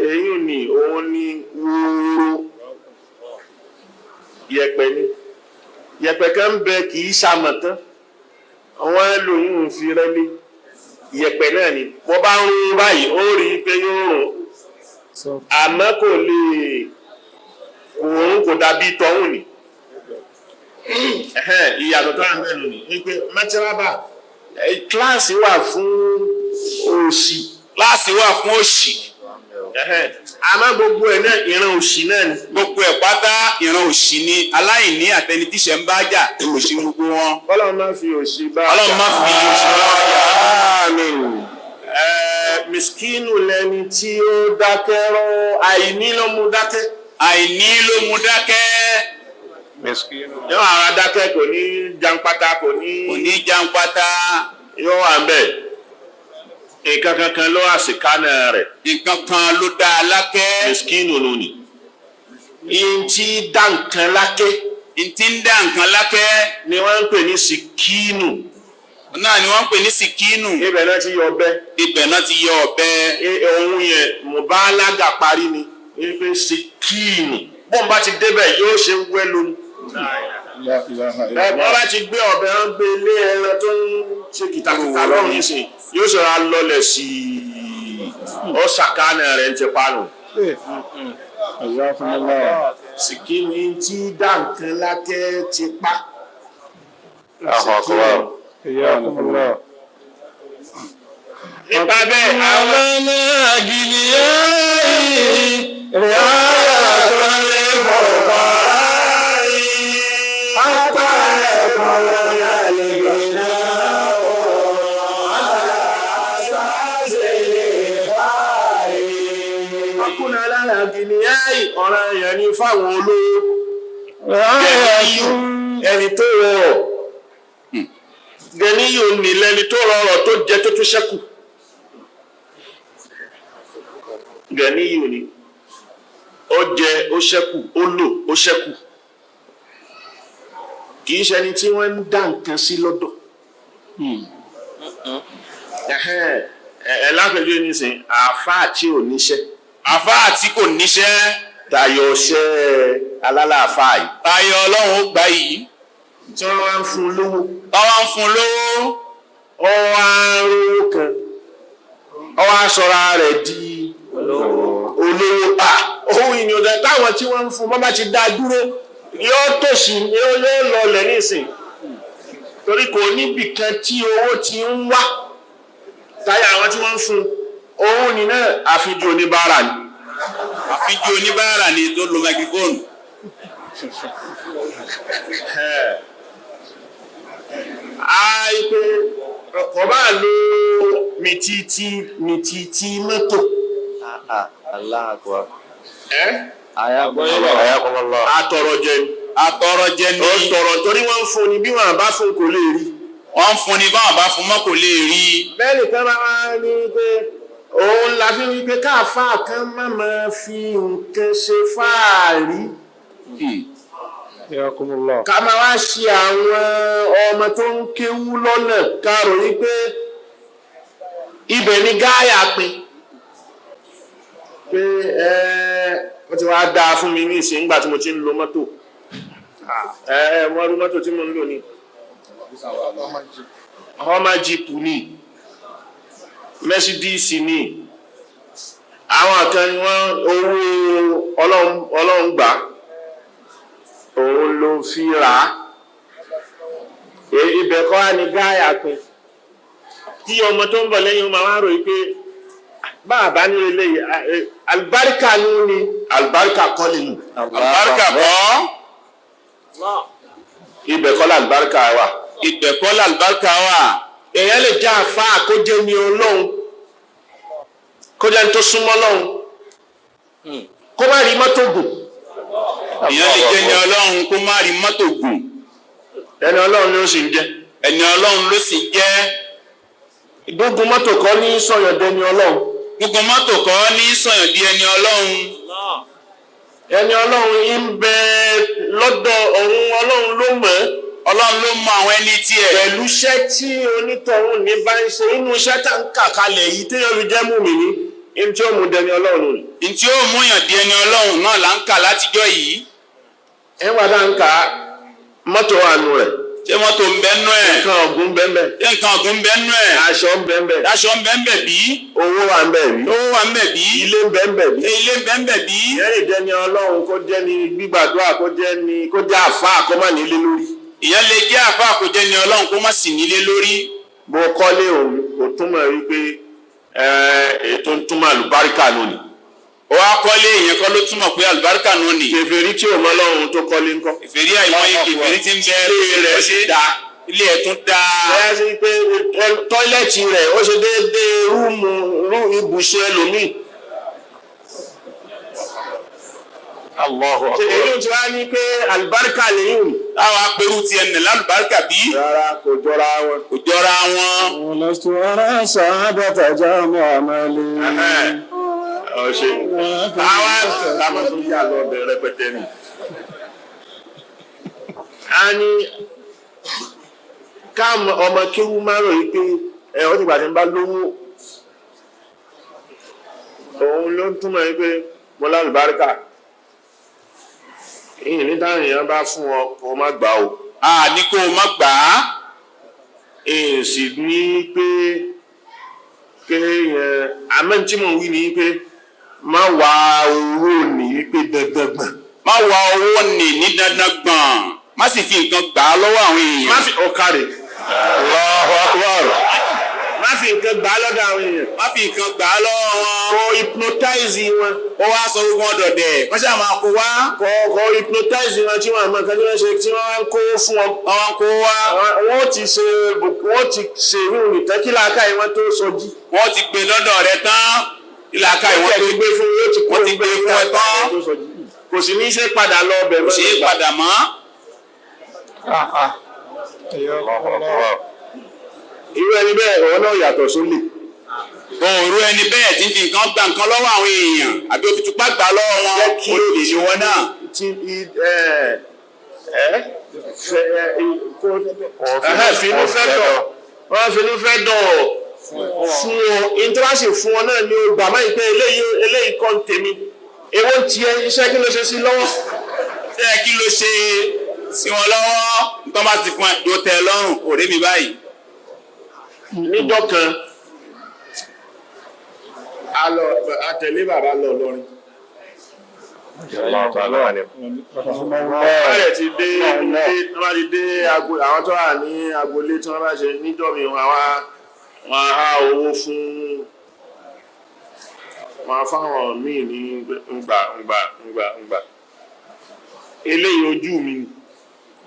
èyí ni òun ni wóró yẹ̀pẹ̀ ni yẹ̀pẹ̀ kan ń bẹ kì í ṣamọ̀ tán àwọn ẹlòmíín ń fi rẹ́lé yẹ̀pẹ̀ náà ni wọ́n bá ń rún báyìí ó rí i pé yóò rùn àmọ́ kò lè òun kò dàbí tọ́hún ni. Ẹ̀hẹ́n, ìyàtọ̀ tó wà ń bẹ̀rù ni wípé mẹ́tírábà kíláàsì wà fún òṣì. Kíláàsì wà fún òṣì. Ẹ̀hẹ́n, àmọ́ gbogbo ẹ̀ náà ìran òṣì náà ni. Gbogbo ẹ̀ pátá ìran òṣì ni aláìní àtẹni tíṣẹ̀ ń bá jà òṣì gbogbo wọn. Ọlọ́run má fi òṣì bá Ọlọ́run má fi òṣì bá jà. Àmín. Miskinu lẹni tí ó dákẹ́ rọ́ àìní ló mú dákẹ́. Àìní ló mú dákẹ́. Yóò ara dákẹ́ kò ní jàǹpátá kò ní. Kò ní jàǹpátá. Yóò wà ń bẹ̀. Nǹkan kankan ló àsìkánà rẹ̀. Nǹkan kan ló dá a lákẹ́. Miskinu ló ní. Ihun tí dá nǹkan lákẹ́ N ti ń dá nǹkan lákẹ́. Ni wọ́n ń pè ní sikinu. Náà ni wọ́n ń pè ní sikinu. Ibẹ̀ náà ti yọ ọbẹ̀. Ibẹ̀ náà ti yọ ọ̀bẹ. Ohun yẹn mùbálágà parí ni wípé sikinu. Bọ́n bá ti débẹ̀ yóò ṣe wẹ́ lónìí. La ilaha illallah. Wọ́n bá ti gbé ọ̀bẹ wọn gbé lé ẹran tó ń ṣe kìtàkìtà lọ́rùn yìí sìn, yóò ṣọra lọlẹ̀ sí i, ó ṣàkánà rẹ̀ ń ti panu. Jazakumullah. Sìkìní tí dá nǹkan lákẹ́ ti pa. Jazakumullah. Nípa bẹ́ẹ̀ àwọn ọkùnrin aláràgìníyàì ọ̀ràn èèyàn ní fáwọn olówó. Gẹ̀níyù ẹni tó rọrọ̀, gẹ̀níyù ní lẹni tó rọrọ̀ tó jẹ tó tún ṣẹ́kù. Gẹ̀níyù ni ó jẹ ó ṣẹ́kù, ó lò ó ṣẹ́kù, kì í ṣẹni tí wọ́n ń dá nǹkan sí lọ́dọ̀. Ẹ̀hẹ́n, ẹ lápẹjọ nísìn, àáfàá tí ò níṣẹ́ Àfáà tí kò níṣẹ́ tayọ ṣẹ́ alálàáfáà yìí tayọ Ọlọ́run ó gbà yìí, tí wọ́n wá ń fún un lówó, táwa ń fún un lówó, ó wá ń rówó kan, ó wá sọra rẹ̀ di olówó. À ohun ìyànjẹ táwọn tí wọ́n ń fún bọ́n bá ti dá dúró, yóò tòṣì, yóò lọlẹ̀ nísìn, torí kò níbì kan tí owó ti ń wá táyà àwọn tí wọ́n ń fún òun ní náà, àfijù oníbàárà ni. Àfijú oníbàárà ni tó lo mẹkifóònù. Àìpé kò bá lo mìtìtì mìtìtì mọ́tò. Allah akbar. Ẹ́ Ayakumullah. Atọrọ jẹ ni. Atọrọ jẹ ni. Ó tọrọ torí wọ́n ń fún ni, bí wọ́n bá fún kò lè rí. Wọ́n ń fún ni, báwọn bá fún mọ́ kò lè rí. Bẹ́ẹ̀ nìkan bá wá ní pé òun la fi wí pé káàfáà kan má máa fi nǹkan ṣe fáàrí. Jazakumullah. Ká máa wá ṣe àwọn ọmọ tó ń kéwú lọ́nà ká rò yí pé ibẹ̀ ni gáyà pin. Pé ẹ wọ́n ti wá dáa fún mi ní ìsìn nígbà tí mo ti ń lo mọ́tò. Ẹ wọ́n rú mọ́tò tí mo ń lò ní. Hummer Jeep ni, Mercedes ni, àwọn kan ni wọ́n owó Ọlọ́run gbà, òun ló fi rà á. Ibẹ̀ kọ́ á ní gáyà pin. Tí ọmọ tó ń bọ̀ lẹ́yìn ọmọ wa rò yí pé báàbá ní eléyìí alibarika ni ó ní, alibarika kọ́ lè nù. Àlùbáríkà kọ́. Ibẹ̀ kọ́ làlùbáríkà wà. Ibẹ̀ kọ́ làlùbáríkà wà. Èèyàn lè jẹ́ àfáà kó jẹ́ ní Ọlọ́run, kó jẹ́ ní tó súnmọ́ Ọlọ́run, kó má rí mọ́tò gùn. Èèyàn lè jẹ́ ní Ọlọ́run kó má rí mọ́tò gùn. Ẹni Ọlọ́run ló sì ń jẹ́. Ẹni Ọlọ́run ló sì jẹ́. Gbógun mọ́tò kọ́ ní sọ̀yọ̀ dẹni Ọlọ́run. Gbogbo mọ́tò kọ́ ní sọ̀yàn di ẹni Ọlọ́run. Ẹni Ọlọ́run ń bẹ lọ́dọ̀ òun, Ọlọ́run ló mọ̀ ẹ́. Ọlọ́run ló mọ àwọn ẹni tiẹ̀. Pẹ̀lú iṣẹ́ tí onítọ̀hún ní bá ń ṣe inú iṣẹ́ tá ń kà kalẹ̀ yìí téèyàn fi jẹ́ mùmínì, ní tí ó mú dẹni Ọlọ́run nù. Ntí ó mú yàn di ẹni Ọlọ́run náà là ń kà látijọ́ yìí. Ẹ wà dá ń kà á, mọ́tò wà nù rẹ̀. Ṣé mọ́tò ń bẹ nú ẹ̀? Nǹkan ọ̀gùn bẹ́ẹ̀. Ṣé nǹkan ọ̀gùn ń bẹ nú ẹ̀? Aṣọ ń bẹ́ẹ̀. Aṣọ ń bẹ ń bẹ bí? Owó wà ń bẹ́ẹ̀ bí. Owó wà ń bẹ bí? Ilé ń bẹ́ẹ̀ bẹ́ẹ̀ bí. Ṣé ilé ń bẹ ń bẹ bí? Ìyẹn lè jẹ́ ni Ọlọ́run, kó jẹ́ ni gbígbàdúrà, kó jẹ́ ni kó jẹ́ àfáà kó má nílé lórí. Ìyẹn lè jẹ́ àfáà kó jẹ́ ni Ọlọ́run kó má sì nílé lórí. Bó kọ́lé òun kò túmọ̀ wípé ètò ń túmọ̀ àlùbáríkà lónìí. Ó wá kọ́lé, ìyẹn kọ́ ló túmọ̀ pé àlùbáríkà nù ni. Kèfèrí tí ò mọ Ọlọ́run tó kọ́lé ńkọ́? Kèfèrí, àìmọye kèfèrí tí ń bẹ. Ilé rẹ̀ ṣe dá. Ilé ẹ̀ tún dá. Bẹ́ẹ̀ sí pé tọ́ílẹ̀tì rẹ̀ ó ṣe déédéé rúùmù rú ibùsùn ẹlòmíì. Allahu akbar. Èyí tí wàá ní pé àlùbáríkà lèyìn. Táwa apẹ̀rù tiẹ̀ nì lálùbáríkà bí? Rárá, kò jọra wọn. Kò jọra wọn. ولست أرى سعادة جامع مالي. Ọ̀ṣẹ́ àwa làwọn tó yà lọ bẹ̀rẹ̀ rẹpẹtẹ ni. A ní káàmù ọmọ kéwú máa rò yí pé ẹ ọ nígbà tí ń bá lówó òun ló ń túmọ̀ yí pé mo lálùbáríkà. Ìyìn ní táwọn èèyàn bá fún ọ kó má gbà o. A ní kó o má gbà á. Ìyìn sì ní pé kéèyàn àmọ́ tí mò ń wí ni pé má wá owó ní pé dandan gbọ̀n. Má wá owó nì ní dandan gbọ̀n. Má sì fi nǹkan gbà á lọ́wọ́ àwọn èèyàn. Má fi ọ̀kadì. Allahu akbar. Má fi nǹkan gbà á lọ́dọ̀ àwọn èèyàn. Má fi nǹkan gbà á lọ́wọ́ wọn. Kò hypnotize wọn. Ó wá sọ gbogbo wọn dọ̀dẹ̀. Wọ́n ṣáà máa kó wá. Kò hypnotize wọn tí wọ́n àmọ́ nǹkan tí wọ́n ṣe tí wọ́n wá ń kó fún ọ. Wọ́n wá ń kó wá. Wọ́n ti ṣe wọ́n ti ṣe irú ìtàn kí làákàyè wọn tó sọ jí. Wọ́n ti gbé lọ́dọ̀ rẹ tán. Ìlàkà ìwọ́n Wọ́n tó ti gbé fún wọ́n ti wọ́n ti gbé fún ẹ tán. tó sọ jí. Kò sì ní í ṣe padà lọ ọbẹ̀ Kò ṣeé padà mọ́. Allahu akbar. Irú ẹni bẹ́ẹ̀ òun náà yàtọ̀ sólè. Òòrùn ẹni bẹ́ẹ̀ tí ń fi nǹkan gba nǹkan lọ́wọ́ àwọn èèyàn àbí ó fi tupá gbà lọ́wọ́ wọn. Jẹ́ kí Ó lè ní wọn náà. Ti ẹ ẹ fẹ ẹ kó ẹhẹ finú fẹ́ dọ̀ wọ́n finú fẹ́ dọ̀ fún ọ ìtọ́wáṣe fún ọ náà ni o gbà máa ń pẹ́ eléyìí eléyìí kọ́ ń tèmi èwo ń tiẹ̀ iṣẹ́ kí ló ṣe sí lọ́wọ́. Ṣé kí ló ṣe sí wọn lọ́wọ́? Nǹkan bá ti fún ẹ yóò tẹ́ ẹ lọ́rùn òré mi báyìí. Níjọ́ kan a lọ a tẹ̀lé bàbá lọ lọrin. Allahu ta'ala alim. Wọ́n rẹ̀ ti dé ilé wọ́n bá ti dé agbo àwọn tó wà ní agboolé tí wọ́n bá ṣe níjọ́ mi wọn wá wọn há owó fún wọn fáwọn míì ní ngbà ngbà ngbà ngbà eléyìí ojú mi ni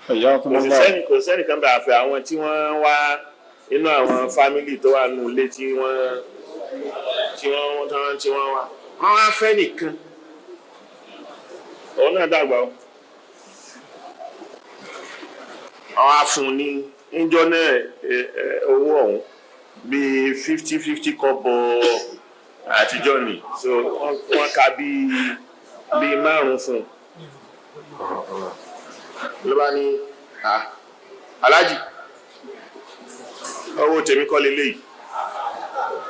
kò sì sẹ́ni kò sẹ́ni kan bá àfẹ́ àwọn tí wọ́n wá inú àwọn fámìlì tó wà nù ilé tí wọ́n tí wọ́n tán tí wọ́n wá wọ́n wá fẹ́ nìkan òun náà dàgbà o wọ́n á fún un ní níjọ́ náà owó ọ̀hún bíi 50-50 kọ́bọ̀ àtijọ́ ni, so wọ́n ka bíi 5 fún un ló bá ní, "Ah, aláàjì, owó tèmi kọ́ leléyìí."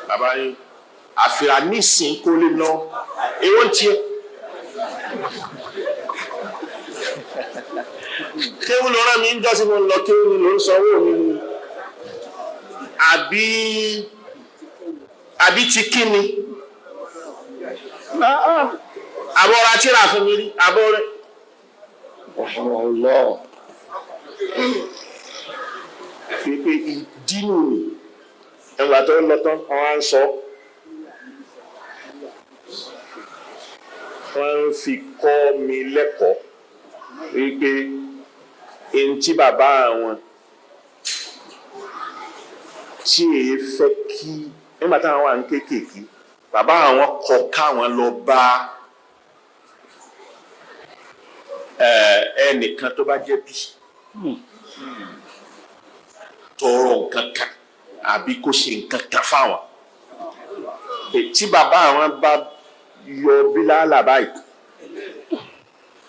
Bàbá ní àfìrà nísìn kó lè lọ èwo ń tiẹ̀ kéwú ló rán mi ń jọ́ sí mo ń lọ kéwú ni ló ń sanwó mi ni àbí ti kí ni àbọ̀ ra tíra fún mi rí àbọ̀ rẹ̀. Allah. Pé ìdínú ni ẹgbà tó ń lọ tán wọn á ń sọ wọn ń fi kọ́ mi lẹ́kọ̀ọ́ wípé ẹni tí bàbá àwọn tí èyí fẹ́ kí nígbà táwọn wà ní kéékèèké bàbá àwọn kọ káwọn lọ bá ẹnìkan tó bá jẹ́ bí tọrọ nǹkan kan àbí kó ṣe nǹkan kan fáwọn. Tí bàbá àwọn bá yọ bílálà báyìí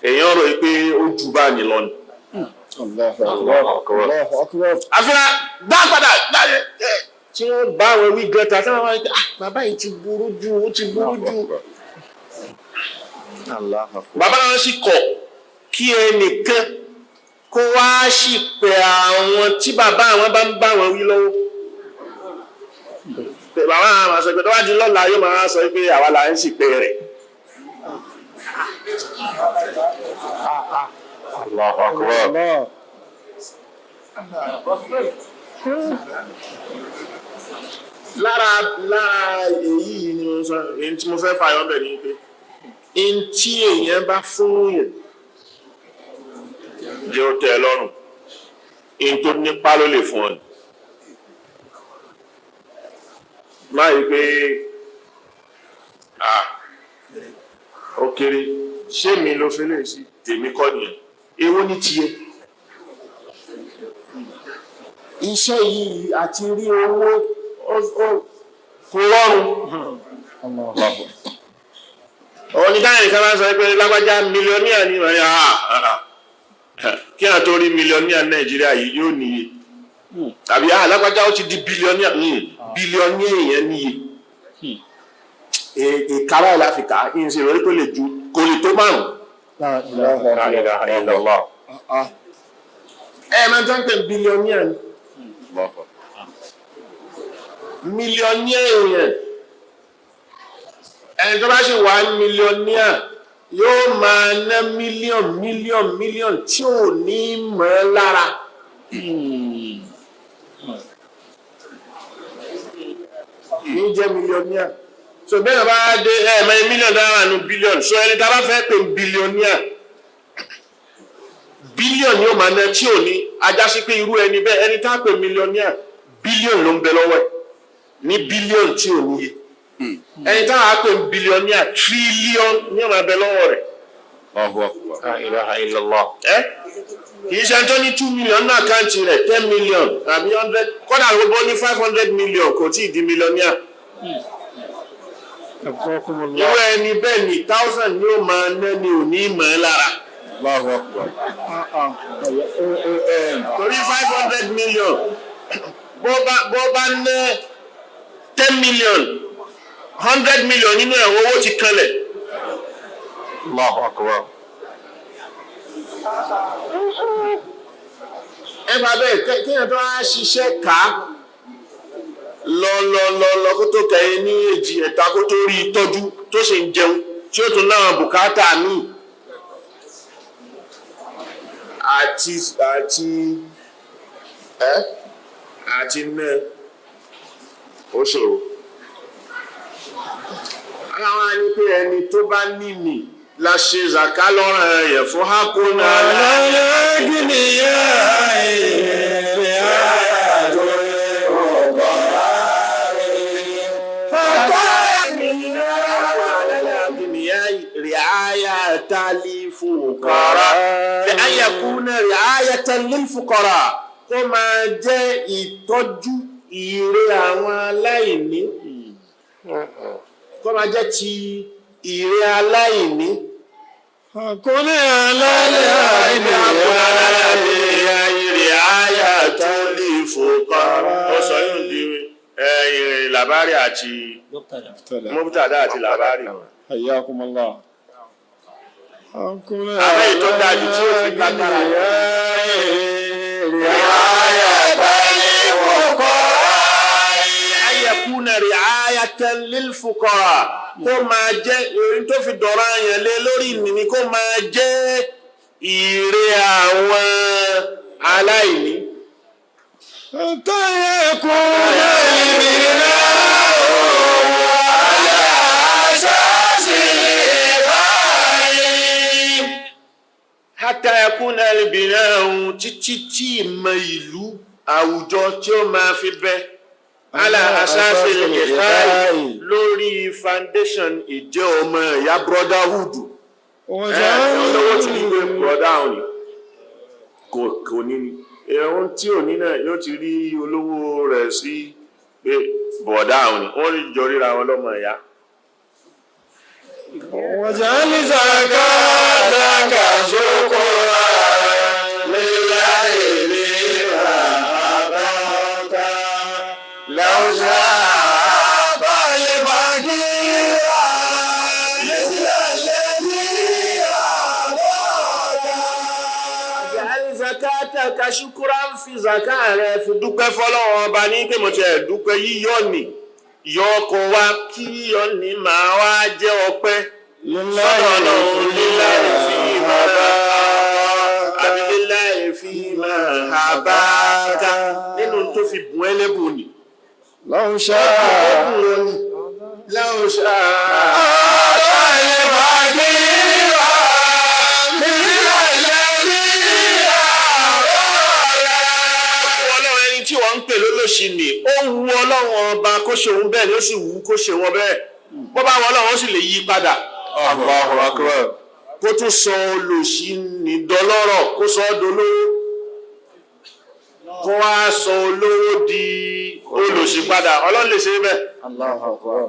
èèyàn rò pé ó jù bá ní lọ ni. Allahu akbar. Allahu akbar. Àfihàn dá padà tí wọ́n bá àwọn wí gẹta tí wọ́n wá ní, "Ah, bàbá yìí ti burú jù, ó ti burú jù." Allahu akbar. Bàbá náà sì kọ̀ kí ẹnìkan kó wá sì pé àwọn tí bàbá àwọn bá ń bá wọn wí lọ́wọ́. Bàbá àwọn máa sọ pé tó bá di lọ́la yóò máa sọ pé àwa là ń sì pé rẹ̀. Allahu akbar. Allah. Lára èyí ni mo sọ èyí tí mo fẹ́ fààyàn bẹ̀ ni pé n tí èèyàn bá fún yẹn jẹ́ ó tẹ́ ẹ lọ́rùn, n tó nípa ló lè fún ọ ni. Má yí pé ah ó kéré, ṣé mi ló fi lè sí tèmi kọ́ nìyẹn, èwo ní tiẹ̀ iṣẹ́ yìí àti rí owó kò rọrùn. Òun ni táyà nìkan máa ń sọ pé lágbájá mílíọ̀nìyà ni wọ́n ní kí á tó rí mílíọ̀nìyà Nàìjíríà yìí yóò níye tàbí lágbájá ó ti di bílíọ̀nìyà bílíọ̀nìyà èèyàn níye ìkárà ìlàfíkà ìṣe ìrọ̀lẹ́ tó lè ju kò lè tó 5. La ilaha illallah. Ẹ máa tán pé billionaire ni. Millionaire yẹn, ẹni tó bá sì wà millionaire yóò máa ná mílíọ̀n mílíọ̀n mílíọ̀n tí ò ní mọ̀ ẹ́ lára. Ní jẹ́ millionaire. So bẹ́ẹ̀ bá dé ẹ̀ẹ̀mẹ́ mílíọ̀n náírà nu bílíọ̀n. So ẹni tá a bá fẹ́ pè ní billionaire, bílíọ̀n yóò máa ná tí ò ní ajá sí pé irú ẹni bẹ́ẹ̀, ẹni tá a pè millionaire, bílíọ̀n ló ń bẹ lọ́wọ́ ẹ̀ ní bílíọ̀n tí ò níye. Ẹni tá a pè billionaire, tírílíọ̀n ní ó máa bẹ lọ́wọ́ rẹ̀. La ilaha illallah. Ẹ kì í ṣe ẹni tó ní 2 million ní àkáǹtì rẹ̀, 10 million àbí 100, kódà gbogbo ní 500 million, kò tí ì di millionaire. Irú ẹni bẹ́ẹ̀ ni thousand ni ó máa ná ni ò ní mọ̀ ẹ́ lára. Torí 500 million, bó bá ná 10 million, 100 million nínú ẹ̀, owó ti kanlẹ̀. Allahu akbar. Ẹ bá bẹ́ẹ̀ kéèyàn tó á ṣiṣẹ́ ká lọ lọ lọ lọ kó tó kẹ́yìn ní èjì ẹ̀ta, kó tó rí ìtọ́jú, tó sì ń jẹun, tí ó tún náà bùkátà míì àti ẹ́ àti náà, ó ṣòro. Àwọn á ní pé ẹni tó bá níní la ṣe zàká lọ́rùn ẹ̀yẹ̀ fún hákónà. الأغنياء رعاية الفقراء. رعاية للفقراء، لأن يكون رعاية للفقراء، kó máa jẹ́ ìtọ́jú ìrè àwọn aláìní, kó máa jẹ́ ti ìrè aláìní. كن على الأغنياء. رعاية للفقراء. Ó sọ yóò di ìrìn làbárí àti mubtada àti làbárí. حياكم الله. كن Àmọ́ èyí tó dáa jù tí ó fi lágbára. رعاية للفقراء. Ayẹkúnà ri'ayatan lil fuqara, kó máa jẹ́ orin tó fi dọ̀rọ̀ àyàn lé lórí nìní, kó máa jẹ́ ìrè àwọn aláìní. حتى يكون البناء على أساس الإخاء. Hatta yakuna al-bina'u, títí tí ìmọ̀ ìlú àwùjọ tí ó máa fi bẹ́ ala asasi al-ikhai, lórí foundation ìjẹ́ ọmọ ìyá, brotherhood. Olówó tí ní gbé brother òní kò ní ni ẹ̀hún tí ò ní náà yóò ti rí olówó rẹ̀ sí pé bọ̀dá òní, wọ́n rí jọ ríra wọn lọ́mọ ìyá. واجعل زكاتك شكرا لله لما أعطاك. لو شاء الفقير مثل الذي أعطاك. Ja'al zakataka shukran, fi zaka rẹ̀ fi dúpẹ́ fọ́lọ́run ọba ní pé mo ti ẹ̀ dúpẹ́ yíyọ ní yọ ọkọ̀ wa, kí yíyọ ní máa wá jẹ́ ọpẹ́ sọ́dọ̀ Ọlọ́run. Lillahi fi máa àbí lillahi fi máa habaka, nínú tó fi bùn ẹlẹ́bùn ni. لو شاء. Law sha'a. الفقير مثل الذي أعطاك. Ọlọ́run, ẹni tí wọ́n ń pè lólòṣì ni, ó wu Ọlọ́run ọba kó ṣe òun bẹ́ẹ̀ ni, ó sì wù ú kó ṣe wọn bẹ́ẹ̀. Bó bá wọ Ọlọ́run, ó sì lè yí padà. Allahu akbar. Kó tún sọ olòṣì ní dọlọ́rọ̀, kó sọ ọ́ dolówó, kó wá sọ olówó di olòṣì padà. Ọlọ́run lè ṣe bẹ́ẹ̀. Allahu akbar.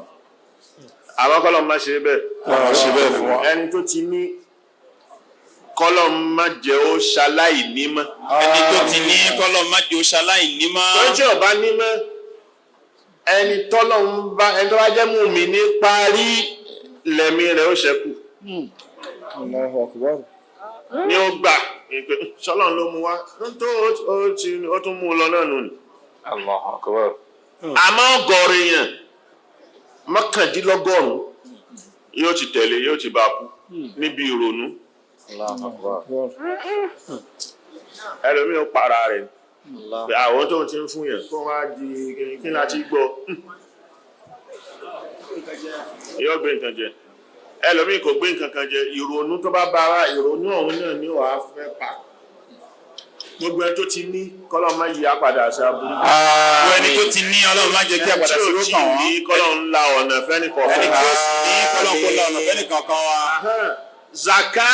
Àwọn kọ́lọ̀ má ṣe bẹ́ẹ̀. Ọlọ́run ṣe bẹ́ẹ̀ fún wa. Ẹni tó ti ní, kọ́lọ̀ má jẹ́ ó ṣaláìní mọ́. Ẹni tó ti ní, kọ́lọ́ má jẹ́ ó ṣaláì ní mọ́. Tó tí ọba ní mọ́, ẹni tọ́lọ̀ ń bá, ẹni tó bá jẹ́ mùmínì parí, lẹ̀mí rẹ̀ ó ṣẹ́kù. Allahu akbar. Ni ó gbà pé sọlọ́run ló mú wá tó ó tún mú un lọ náà nù ni. Allahu akbar. Àmọ́ ọgọ́rùn èèyàn 99 yóò ti tẹ̀lé, yóò ti bá kú níbi ìrònú. Allahu akbar. Ẹlòmíì ó para rẹ̀ pé àwọn tó ń ti ń fún yẹn kó wá di kí láti gbọ́ yóò gbé nǹkan jẹ. Ẹlòmíì kò gbé nǹkan kan jẹ, ìrònú tó bá bá wa, ìrònú ọ̀hún náà ni wàá fẹ́ pa. Gbogbo ẹni tó ti ní kọ́lọ́ má yí apàdà sí aburú. Gbogbo ẹni tó ti ní, Ọlọ́run má jẹ́ kí àpàdà sí Tí ò ó tí kàn ì wọ́n. ní, kọ́lọ́ ń la ọ̀nà fẹ́ni kọ̀ọ̀kan. Ẹni tí ó sì ní, kọ́lọ́n kó la ọ̀nà fẹ́ni kankan wa. Zaka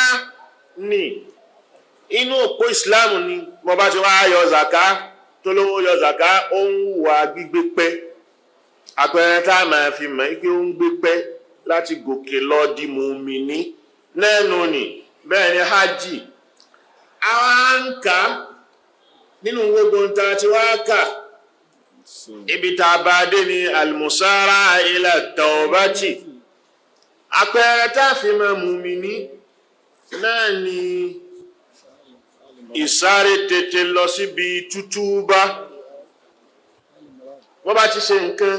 ni inú òpó Islam ni. Mo bá ti wá yọ zaka, tó lówó yọ zaka, ó ń hùwà gbígbé pẹ́. Àpẹẹrẹ tá a máa fi mọ̀ pé ó ń gbé pẹ́ láti gòkè lọ di mùmíní lẹ́nu ni. Bẹ́ẹ̀ ni hajj. Àwọn ń kà nínú gbogbo nta tí wàá kà, ibi tá a bá dé ni almusara ila taubati. Àpẹẹrẹ tá a fi mọ̀ mùmíní náà ni ìsáré tètè lọ síbi tútúbá. Wọ́n bá ti ṣe nǹkan,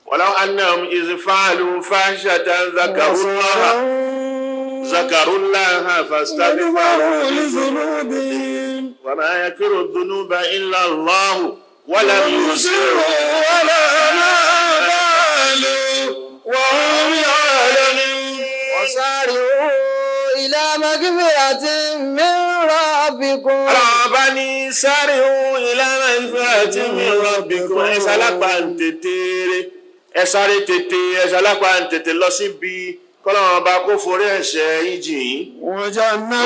walau annahum iz fa'alu fahishatan zakarullaha fastaghfaru لذنوبهم wa ma yaghfiru dhunuba illa Allahu wa lam yusirru على ما فعلوا وهم يعلمون. وسارعوا إلى مغفرة من ربكم. Ọlọ́run bá ní sari'u ila magfiratin min rabbikum. Ẹ sálápá ń tètè, ẹ sáré tètè, ẹ sálápá ń tètè lọ síbi kọ́lọ́run bá kó forí ẹ̀ṣẹ̀ yín jì yín. وجنة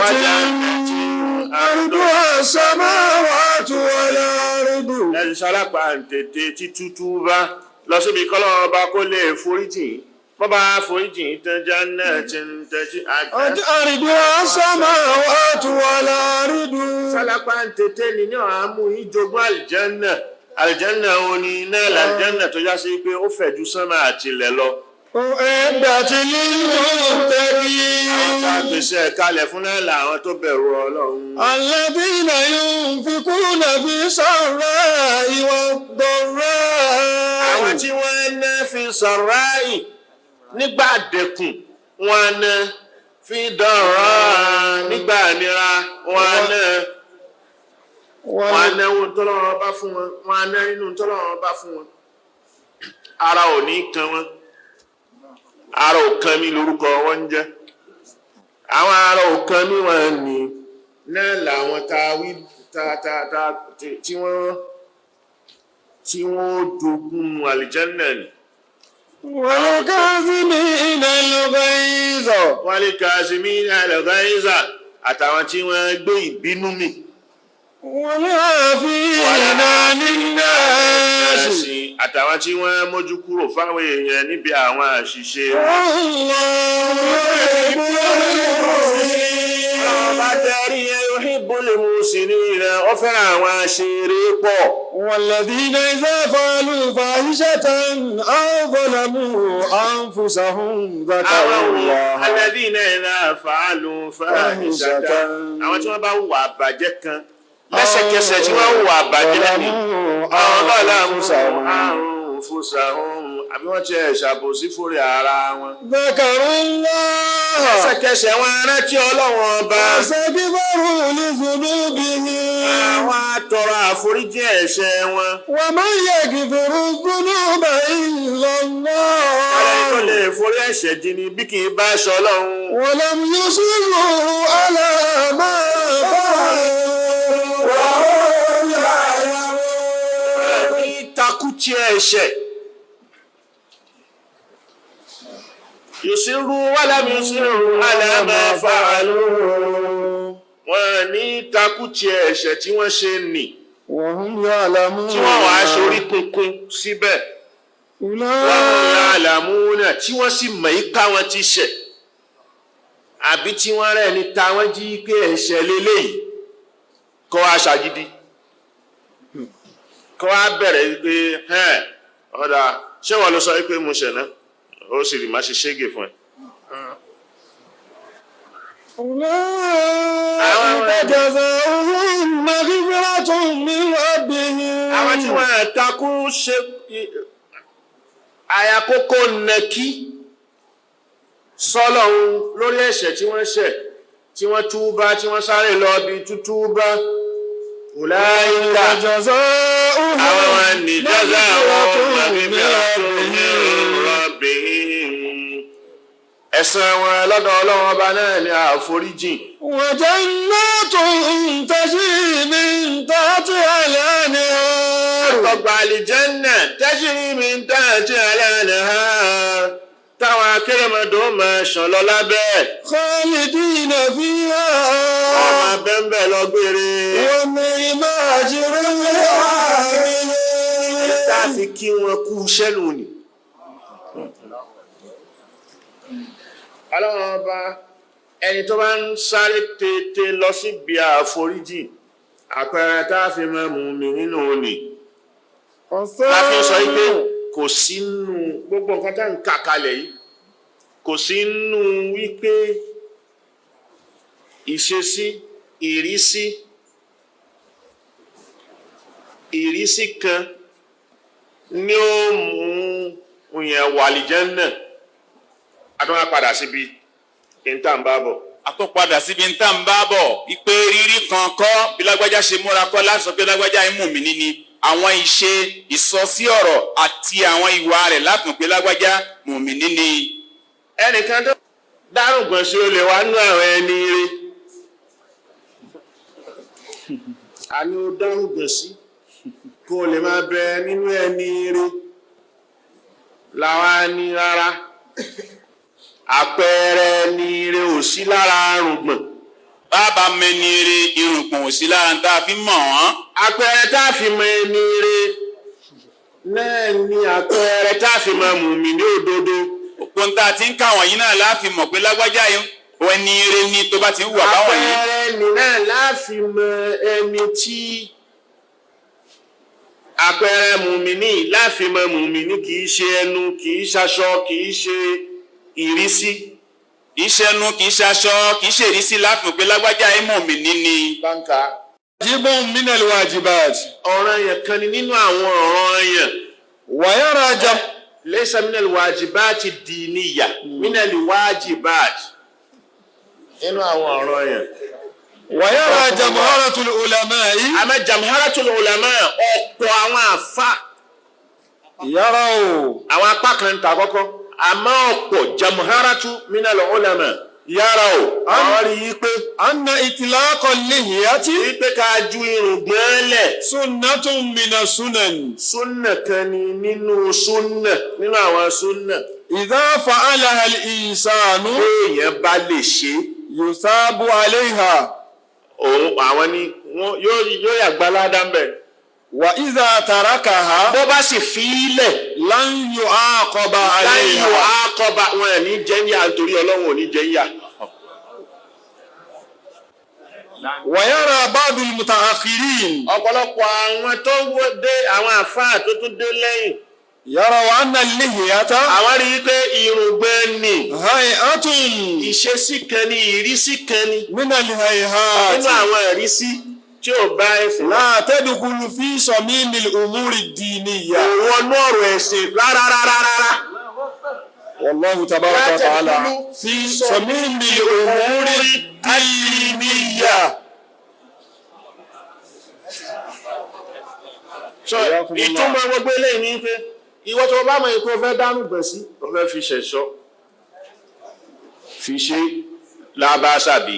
عرضها السماوات والأرض. Ẹ sálápá ń tètè títútú bá lọ síbi kọ́lọ́run bá kó lè forí jì yín. Bọ́ bá forí jì yín tán, jannatin tajri. عرضها السماوات والأرض. Sálápá ń tètè ní ní ọ̀hán mú yín jogún àlìjánà. Àlìjánà òní náà làlìjánà tó já sí pé ó fẹ̀ ju sánmà àtìlẹ̀ lọ. أعدت للمتقين. Àwọn tá a pèsè kalẹ̀ fún náà làwọn tó bẹ̀rù Ọlọ́run. الذين ينفقون في السراء والضراء. Àwọn tí wọ́n ná fi sàráì nígbà dẹkùn, wọ́n ná fi dọ̀rọ̀ nígbà nira, wọ́n ná, wọ́n á náwó tọ́lọ́run bá fún wọn, wọ́n á ná nínú tọ́lọ́run bá fún wọn. Ara ò ní kan wọn, ara ò kan mí lórúkọ wọn ń jẹ́. Àwọn ara ò kan mí wọn ní náà làwọn tá a wí tá tá tá tí wọ́n jogún àlìjẹ́nnà ni. والكاظمين الغيظ. Wal kazimina al-ghayza, àtàwọn tí wọ́n gbé ìbínú mì. والعافين عن الناس. Àtàwọn tí wọ́n mójú kúrò fáwọn èèyàn níbi àwọn àṣìṣe wọn. والله يحب المحسنين. Ọba tẹ́rí ẹ yuhibbul muhsinin, ó fẹ́ràn àwọn aṣèré pọ̀. والذين إذا فعلوا فاحشة أو ظلموا أنفسهم ذكروا Àwọn الله. alladhina idha fa'alu fahishatan. Àwọn tí wọ́n bá hùwà àbàjẹ́ kan, lẹ́sẹ̀kẹsẹ̀ tí wọ́n hùwà àbàjẹ́ ni. Àwọn zalamu أنفسهم anfusahum, àbí wọ́n ti ẹ̀ ṣàbòsí fúnra ara wọn. ذكروا الله. Lẹ́sẹ̀kẹsẹ̀ wọn rántí Ọlọ́run Ọba. فاستغفروا لذنوبهم. Àwọn atọrọ àforíjì ẹ̀ṣẹ̀ wọn. ومن يغفر الذنوب إلا Ọlọ́run tó الله. lè forí ẹ̀ṣẹ̀ jì ni bí kì í bá aṣọ Ọlọ́run. ولم يصروا على ما فعلوا وهم يعلمون. Ní takú tí ẹ̀ṣẹ̀. Yusiru walam yusiru ala ma fa'alu. Wọ́n ní takú tí ẹ̀ṣẹ̀ tí wọ́n ṣe nì وهم يعلمون. tí wọ́n wàá ṣorí kunkun síbẹ̀. Wọ́n أولئك ya'lamuna, tí wọ́n sì mọ̀ ipá wọn ti ṣẹ̀. Àbí tí wọ́n rẹ̀ ní ta wọ́n jí pé ẹ̀ṣẹ̀ lélẹ́yìí, kọ́ wá ṣàgídí, kọ́ wá bẹ̀rẹ̀ pé ẹ̀ ọ̀dà, ṣé wọ́n ló sọ pé mo ṣẹ̀ náà? Ó sì rí má ṣe ṣégè fún ẹ. أولئك جزاؤهم مغفرة من ربهم. Àwọn tí wọ́n takú ṣe àyàkókò nàkí sọ́lọ́hun lórí ẹ̀ṣẹ̀ tí wọ́n ṣẹ̀, tí wọ́n túbá, tí wọ́n sáré lọ bí tútúbá. Ulaika جزاؤهم àwọn wọn ní jaza wọn مغفرة من ربهم. Ẹ̀san wọn lọ́dọ̀ Ọlọ́run ọba náà ni àforíjìn. وجنات تجري من تحتها الأنهار. Ọgbà àlìjẹ́nà tajri min tahtiha al-anhar táwọn akérèmọdò máa ṣàn lọ lábẹ́. خالدين فيها. Wọ́n máa bẹ́ńbẹ́ lọ gbére. ونعم أجر العاملين. Tá a fi kí wọn kú iṣẹ́ nù ni. Ọlọ́run ọba, ẹni tó bá ń sáré tètè lọ síbi àforíjì, àpẹẹrẹ tá a fi máa mú mi nínú ni. La fi sọ pé kò sínú gbogbo nǹkan tá ń kà kalẹ̀ yìí, kò sínú wípé ìṣesí, ìrísí kan ní ó mú ìyẹn wà àlìjánnà. A tún wá padà síbi ìntàǹbàbọ̀. A tún padà síbi ń tà ń bá bọ̀ ìpè rírí kan kọ́ bí lágbájá ṣe múra kọ́ láti sọ pé lágbájá yìí mùmínì ni, àwọn ìṣe, ìsọsí ọ̀rọ̀ àti àwọn ìwà rẹ̀ láti mọ̀ pé lágbájá mùmínì ni. Ẹnìkan tó dárùngbọ̀n sí olè wà nínú àwọn ẹni ire. Àní ó dárùngbọ̀n sí kó o lè máa bẹ nínú ẹni ire làwa ní rárá, àpẹẹrẹ ẹni ire ò sí lára arùngbọ̀n. Bàbá mẹni ire, irùngbọ̀n ò sí lára tá a fi mọ̀ wọ́n. Àpẹẹrẹ tá a fi mọ ẹni ire náà ni àpẹẹrẹ tá a fi mọ mùmínì òdodo. Òpó tá a ti ń kà wọ̀nyí náà láàfin mọ̀ pé lágbájá yìí ẹni ire ni tó bá ti ń wà báwọn yìí. Àpẹẹrẹ ni náà láàfin mọ ẹni tí àpẹẹrẹ mùmíní, láàfin mọ mùmíní, kì í ṣe ẹnu, kì í ṣaṣọ, kì í ṣe ìrísí. Kì í ṣẹnu, kì í ṣaṣọ, kì í ṣe ìrísí láàfin mọ̀ pé lágbájá yìí mùmínì ni. Báńkà. واجب من الواجبات. Ọ̀ràn yẹn kan ni nínú àwọn ọ̀ràn yẹn. ويرى جم Laysa minal wajibati diniya minal wajibat nínú àwọn ọ̀ràn yẹn. ويرى جمهرة العلماء. Àmọ́ jamharatul ulama, ọ̀pọ̀ àwọn àfa يروا àwọn apá kan ta kọ́kọ́, àmọ́ ọ̀pọ̀ jamharatu minal ulama yára o, àwọn rí i pé أن إطلاق اللحية rí i pé ká ju irùngbọ̀n lẹ̀ سنة من السنن. súnà kan ni nínú súnà, nínú àwọn súnà. إذا فعلها الإنسان Béèyàn bá lè ṣe, يثاب عليها. òun àwọn ni wọn yóò yàgbá ládàá mbẹ. وإذا تركها Bó bá sì fi í lẹ̀, لن يعاقب láyò عليها. àkọba wọn ẹ̀ ní jẹ́ ń yà, nítorí Ọlọ́run ò ní jẹ́ ń yà. ويرى بعض المتأخرين. Ọ̀pọ̀lọpọ̀ àwọn tó dé, àwọn àfáà tó tún dé lẹ́yìn, يروا أن اللحية àwọn rí i pé irùngbọ̀n ni هيئة ìṣesí kan ni, ìrísí kan ni من الهيئات nínú àwọn ìrísí tí ò bá ẹ̀sìn لا تدخل في صميم الأمور الدينية. Kò wọnú ọ̀rọ̀ ẹ̀sìn rárá rárá rárá. والله تبارك وتعالى في صميم الأمور الدينية. So ìtumọ̀ gbogbo eléyìí ni pé ìwọ tó bá mọ̀ ikú fẹ́ dánú gbọ̀n sí, ó fẹ́ fi ṣẹ̀ṣọ́ fi ṣe lábáṣàbí,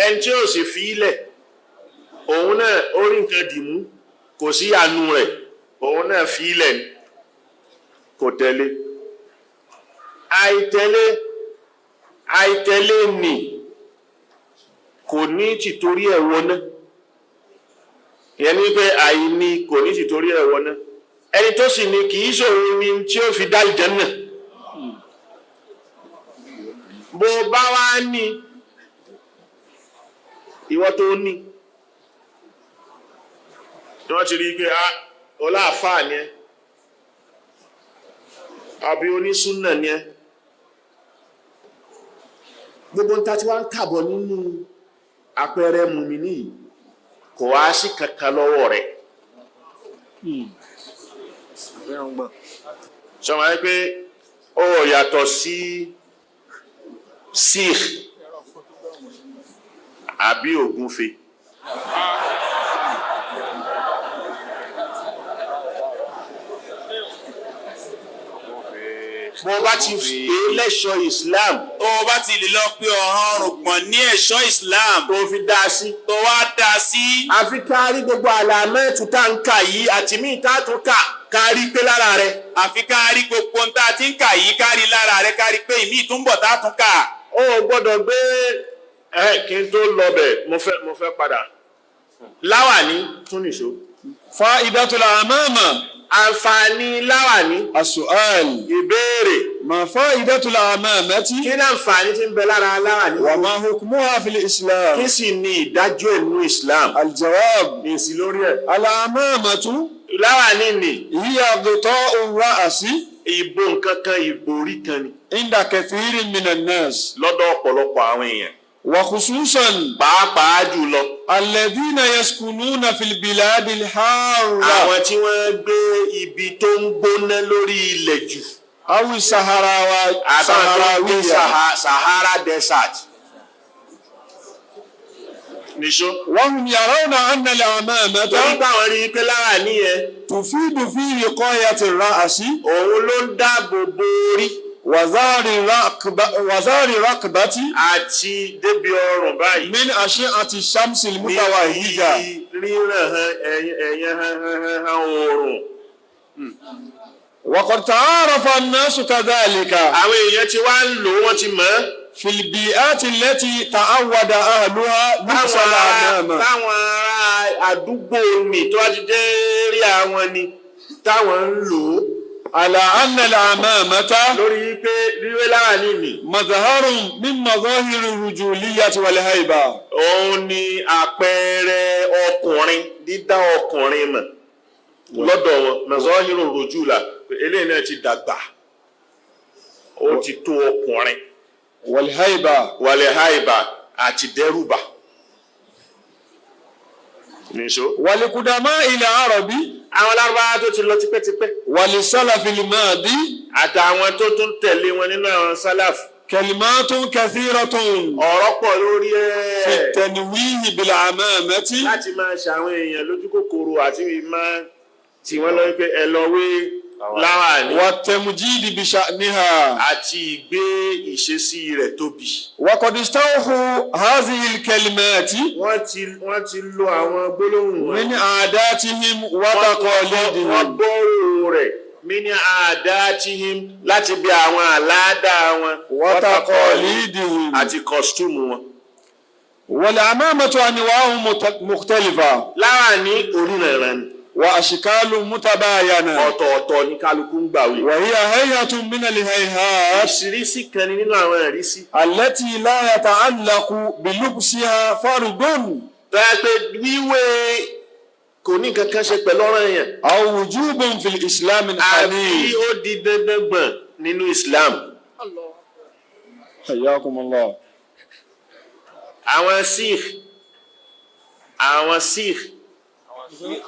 ẹni tí ó sì fi ilẹ̀, òun náà ó rí nǹkan dìmú, kò sí àánú rẹ̀, òun náà fi ilẹ̀ ni, kò tẹ̀lé. Àìtẹ̀lé nì kò ní tìtorí ẹ̀ wọná. Ìyẹn ní pé àìní kò ní tìtorí ẹ̀ wọná. Ẹni tó sì ní kì í ṣòro ni tí ó fi dá àlùjánnà. Bó bá wá ní ìwọ tó ní tí wọ́n ti rí i pé ọláàfáà ni ẹ́. Àbí onísúnà ni ẹ́. Gbogbo ń ta tí wọ́n ń kàbọ̀ nínú àpẹẹrẹ mùmíní yìí kò wá sí kankan lọ́wọ́ rẹ̀. Sọ ma pé ó yàtọ̀ sí Sikh àbí ògúnfe. Bó bá ti pè é lẹ́ṣọ́ Islam Tó o bá ti lè lọ pé ọ̀ràn ọ̀rùngbọ̀n ní ẹ̀ṣọ́ Islam tó fi dá sí. tó wá dá sí. Àfi ká rí gbogbo àlàmẹ́ẹ̀tù tá ń kà yìí àti míì tá tún kà ká rí pé lára rẹ̀. Àfi ká rí gbogbo ohun tá a ti ń kà yìí, ká rí lára rẹ̀, ká rí pé ìmíì tún bọ̀ tá a tún kà. Ó gbọ́dọ̀ gbé ẹ kí n tó lọ bẹ̀, mo fẹ́ padà. Láwàní tún nìṣó. فائدة العمامة. Àǹfààní láwàní. السؤال. Ìbéèrè. ما فائدة العمامة؟ Kí ní àǹfààní tí ń bẹ lára láwàní? وما حكمها في Kí الإسلام؟ sì ni ìdájọ́ ìlú Islam? الجواب. Èsì lórí ẹ̀. العمامة Láwàní ni هي غطاء الرأس ìbò nǹkan kan, ìborí kan ni عند كثير من الناس، lọ́dọ̀ ọ̀pọ̀lọpọ̀ àwọn èèyàn. وخصوصا Pàápàá jùlọ الذين يسكنون في البلاد الحارة àwọn tí wọ́n gbé ibi tó ń gbóná lórí ilẹ̀ jù. أو الصحراوية. Àtàwọn tó ń gbé Sahara Desert. Nìṣó. وهم يرون أن Torí العمامة báwọn rí i pé láwàní yẹn تفيد في وقاية الرأس òun ló ń dáàbò bo orí وزار رقبة àti débi ọrùn báyìí. من أشعة الشمس المتوهجة. Níbi ríran han ẹ̀yẹ han han han han oòrùn. وقد تعارف الناس كذلك Àwọn èèyàn ti wá ń lò ó, wọ́n ti mọ̀ ọ́. في البيئات التي تعود أهلها لبس Táwọn ará العمامة. táwọn ará àdúgbò mi tó wá ti dé rí àwọn ni táwọn ń lò ó على أن العمامة lórí pé wíwé láwàní ni. مظهر من مظاهر الرجولية والهيبة. Òun ni àpẹẹrẹ ọkùnrin, dídá ọkùnrin mọ̀ lọ́dọ̀ wọn, mọ̀sánhírò rojúlà, eléyìí náà ti dàgbà, ó ti tó ọkùnrin. والهيبة. Wàlẹ̀ háìbà àti dẹ́rùbà. Nìṣó. ولقدماء العرب Àwọn lárúbáwá tó ti lọ tipẹ́tipẹ́ ولسلف الماضي àtàwọn tó tún tẹ̀lé wọn nínú àwọn sálàfù كلمات كثيرة ọ̀rọ̀ pọ̀ lórí في ẹ̀ التنويه بالعمامة láti máa ṣàwọn èèyàn lójú kòkòrò àti máa tí wọ́n lọ wípé ẹ lọ wé láwàní والتمجيد بشأنها. àti ìgbé ìṣesí rẹ̀ tóbi. وقد استوحوا هذه الكلمات Wọ́n ti lo àwọn gbólóhùn wọn. من عاداتهم Wọ́n وتقاليدهم. bọ́rò rẹ̀ mí ní àdáàtìhìm láti bí àwọn àláàdá wọn وتقاليدهم. àti kọ́sítúmù wọn. والعمامة أنواع مختلفة Láwàní oríranran ni. وأشكال متباينة. Ọ̀tọ̀ọ̀tọ̀ ní kálukú ń gbà wí. وهي هيئة من الهيئات Ìṣirísí kan ni nínú àwọn ìrísí. التي لا يتعلق بلبسها فرد Tọ́yà pé wíwé kò ní nǹkan kan ṣe pẹ̀lú ọ̀rọ̀ yẹn. أو وجوب في الإسلام Àbí الحنيف. ó di dandan gbọ̀n nínú Islam. حياكم الله. Àwọn Sikh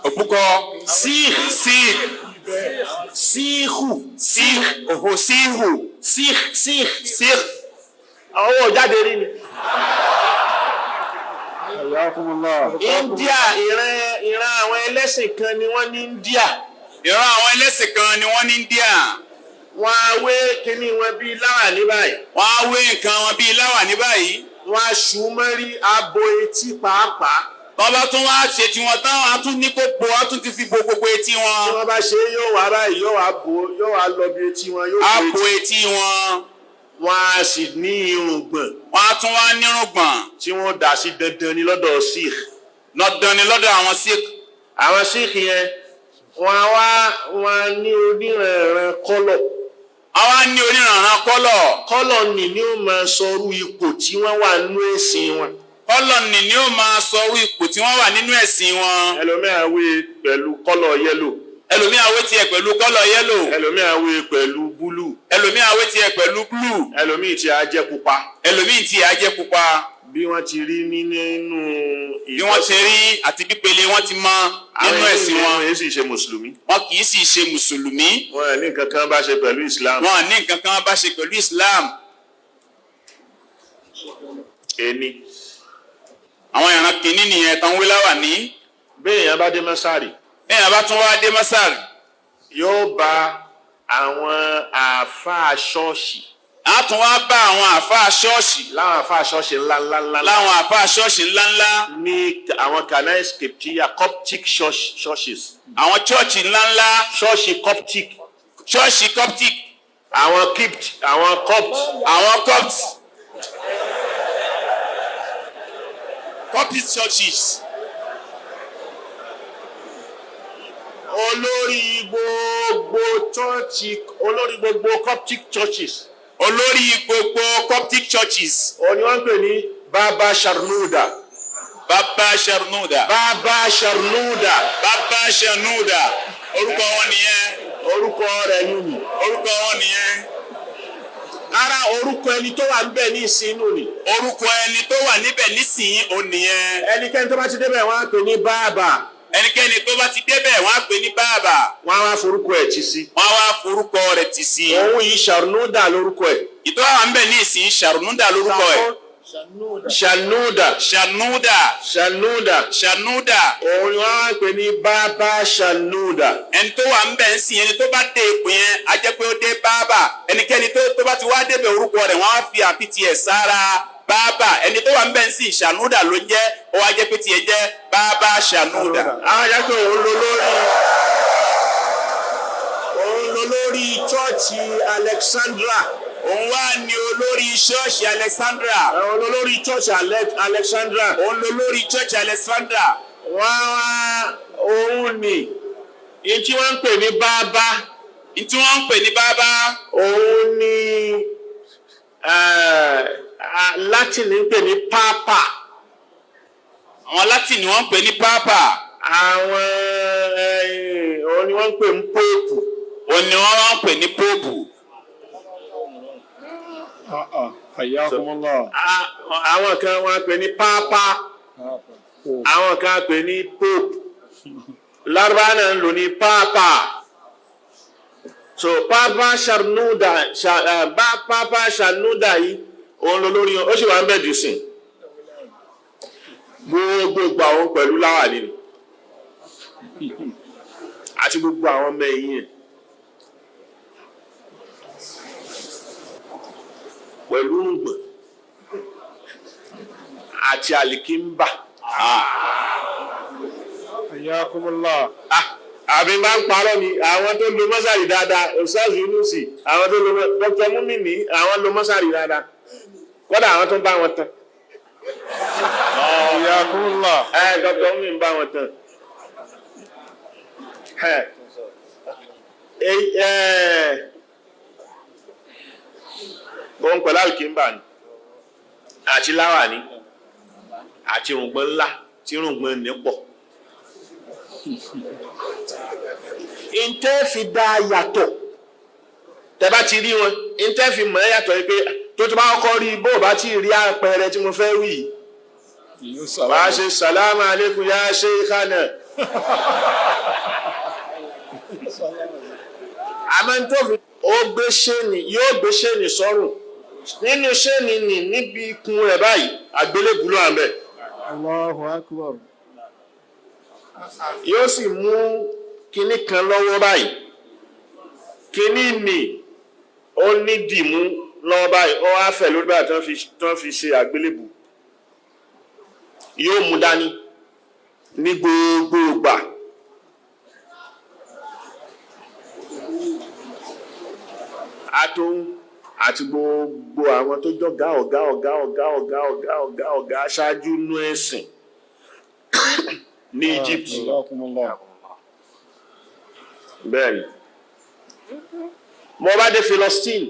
Òbúkọ. Sikh Sikh. Sikhu. Sikh. Òhò Síhù. Sikh Sikh. Sikh. Ọwọ́ jáde rí ni. حياكم الله. India, ìran àwọn ẹlẹ́sìn kan ni wọ́n ní India. Ìran àwọn ẹlẹ́sìn kan ni wọ́n ní India. Wọ́n á wé kíní wọn bíi láwàní báyìí. Wọ́n á wé nǹkan wọn bíi láwàní báyìí. Wọ́n á ṣù mọ́rí abo etí pàápàá. Wọ́n bá tún wá ṣe tiwọn tán, á tún ní kó bo, á tún ti fi bo gbogbo etí Tí wọn. wọ́n bá ṣe é, yóò wá báyìí, yóò wá bo, yóò wá lọ bí etí wọn, yóò Á bo bo etí. etí wọn. Wọ́n á sì ní irùngbọ̀n Wọ́n á tún wá nírùngbọ̀n. tí wọ́n dà sí. Dandan ni lọ́dọ̀ Sikh. Dandan ni lọ́dọ̀ àwọn Sikh. Àwọn Sikh yẹn, wọ́n á wá wọ́n á ní oníranran colour. Àwa ní oníranran colour. Colour ni ó máa sọrú ipò tí wọ́n wà nínú ẹ̀sìn wọn. Colour ni ó máa sọ irú ipò tí wọ́n wà nínú ẹ̀sìn wọn. Ẹlòmíà wé pẹ̀lú colour yellow. Ẹlòmíà wé tiẹ̀ pẹ̀lú colour yellow. Ẹlòmíà wé pẹ̀lú búlù. Ẹlòmíì á wé tiẹ̀ pẹ̀lú blue. Ẹlòmíì tí a jẹ́ pupa. Ẹlòmíì tiẹ̀ á jẹ́ pupa. Bí wọ́n ti rí nínú Bí wọ́n ti rí àti pípele wọ́n ti mọ nínú ẹ̀sìn wọn. Àwọn èyí sì ṣe mùsùlùmí. Wọn kì í sì ṣe mùsùlùmí. Wọn ní nǹkan kan bá ṣe pẹ̀lú Islam. Wọn ní nǹkan kan bá ṣe pẹ̀lú Islam. Ẹni. Àwọn ìran kìíní nìyẹn tán wé láwà ní. Bí èèyàn bá dé Mọ́sárì. Bẹ́ẹ̀ bá tún wá dé Mọ́sárì. Yóò bá àwọn àáfàá ṣọ́ọ̀ṣì. A tún wá bá àwọn àáfàá ṣọ́ọ̀ṣì. Láwọn àáfàá ṣọ́ọ̀ṣì ńláńláńlá. Láwọn àáfàá ṣọ́ọ̀ṣì ńláńlá. Ní àwọn Canais Cryptia Coptic churches. Àwọn chọ́ọ̀chì ńláńlá. Ṣọ́ọ̀ṣì Coptic. Ṣọ́ọ̀ṣì Coptic. Àwọn Copt. Àwọn Copt. Àwọn Copt. Coptic churches. Olórí gbogbo chọ́ọ̀chì, olórí gbogbo Coptic churches. Olórí gbogbo Coptic churches. Òun ni wọ́n ń pè ní Baba Sharnuda. Baba Sharnuda. Baba Sharnuda. Baba Sharnuda. Orúkọ wọn nìyẹn. Orúkọ rẹ̀ nìyí. Orúkọ wọn nìyẹn. Ara orúkọ ẹni tó wà níbẹ̀ ní ìsinú ni. Orúkọ ẹni tó wà níbẹ̀ nísìnyí òun nìyẹn. Ẹnikẹ́ni tó bá ti débẹ̀ wọ́n á pè ní bàbá. Ẹnikẹ́ni tó bá ti débẹ̀ wọ́n á pè ní bàbá. Wọ́n á wá forúkọ ẹ̀ tì sí. Wọ́n á wá forúkọ rẹ̀ tì sí. Òun yìí Sharnuda lórúkọ ẹ̀. Ìtọ́ àwọn ń bẹ̀ ní ìsìn Sharnuda lórúkọ ẹ̀. Sharnuda. Sharnuda. Sharnuda. Sharnuda. Òun ni wọ́n á pè ní bàbá Sharnuda. Ẹni tó wà ń bẹ̀ ń sìn, ẹni tó bá dé ipò yẹn á jẹ́ pé ó dé bàbá. Ẹnikẹ́ni tó bá ti wá débẹ̀ orúkọ rẹ̀ wọ́n á fi àfitì ẹ̀ sára bàbá. Ẹni tó wà ń bẹ̀ ń sìn Sharnuda ló ń jẹ́, ó wá jẹ́ pé tiẹ̀ jẹ́ bàbá Sharnuda. Àwọn àjẹ́ pé òun ló lórí. Òun ló lórí chọ́ọ̀chì Alexandra. Òun wá ní olórí ṣọ́ọ̀ṣì Alexandra. Òun ló lórí chọ́ọ̀chì Alexandra. Òun ló lórí chọ́ọ̀chì Alexandra. Wọ́n wá òun ní ní tí wọ́n ń pè ní bàbá. Ní tí wọ́n ń pè ní bàbá. Òun ní Latin ń pè ní pápá. Àwọn Latin ni wọ́n ń pè ní pápá. Àwọn òun ni wọ́n ń pè ní póòpù. Òun ni wọ́n ń pè ní póòpù. Hayyakumullah. Àwọn kan wọ́n pè ní pápá. Àwọn kan pè ní póòpù. Lárúbá náà ń lò ní pápá. So pápá Sharnuda, pápá Sharnuda yìí òun ló lórí, ó sì wà ń bẹ̀ jù sìn. Gbogbo ìgbà òun pẹ̀lú láwàní ni. Àti gbogbo àwọn ọmọ ẹ̀yìn ẹ̀. Pẹ̀lú rùngbọ̀n àti àlìkínbà. Hayyakumullah. Àbí bá ń parọ́ ni àwọn tó lo mọ́sàrì dáadáa, Ustaz Yunusi, àwọn tó lo Dr. Mumini, àwọn lo mọ́sàrì dáadáa. Kódà àwọn tó ń bá wọn tán. Hayyakumullah. Dr. Mumini ń bá wọn tán. Òun pẹ̀lú àlìkínbà ni àti láwàní àti rùngbọ̀n ńlá tí rùngbọ̀n ní pọ̀. Ntẹ́ fi dá yàtọ̀ tẹ́ bá ti rí wọn, ntẹ́ fi mọ̀ ẹ́ yàtọ̀ yìí pé tó ti bá kọ́kọ́ rí bó bá ti rí àpẹẹrẹ tí mo fẹ́ wí yìí. Wàá ṣe sàlámù alaykum ya sheikhana. Àmọ́ tó fi ó gbé ṣéènì, yóò gbé ṣéènì sọ́rùn. Nínú ṣéènì nì níbi ikùn rẹ̀ báyìí, àgbélébùú ló wà ńbẹ̀. Allahu akbar. Yóò sì mú kinní kan lọ́wọ́ báyìí. Kinní nì ó ní dìmú lọ́wọ́ báyìí, ó wá fẹ̀ lórí báyìí tí wọ́n fi ṣe àgbélébùú. Yóò mú dání ní gbogbo ìgbà. Àtòun àti gbogbo àwọn tó jọ̀gá ọ̀gá ọ̀gá ọ̀gá ọ̀gá ọ̀gá ọ̀gá ọ̀gá aṣáájú nú ẹ̀sìn ní Egypt. Hayyakumullah. Bẹ́ẹ̀ni. Mo bá dé Philistine.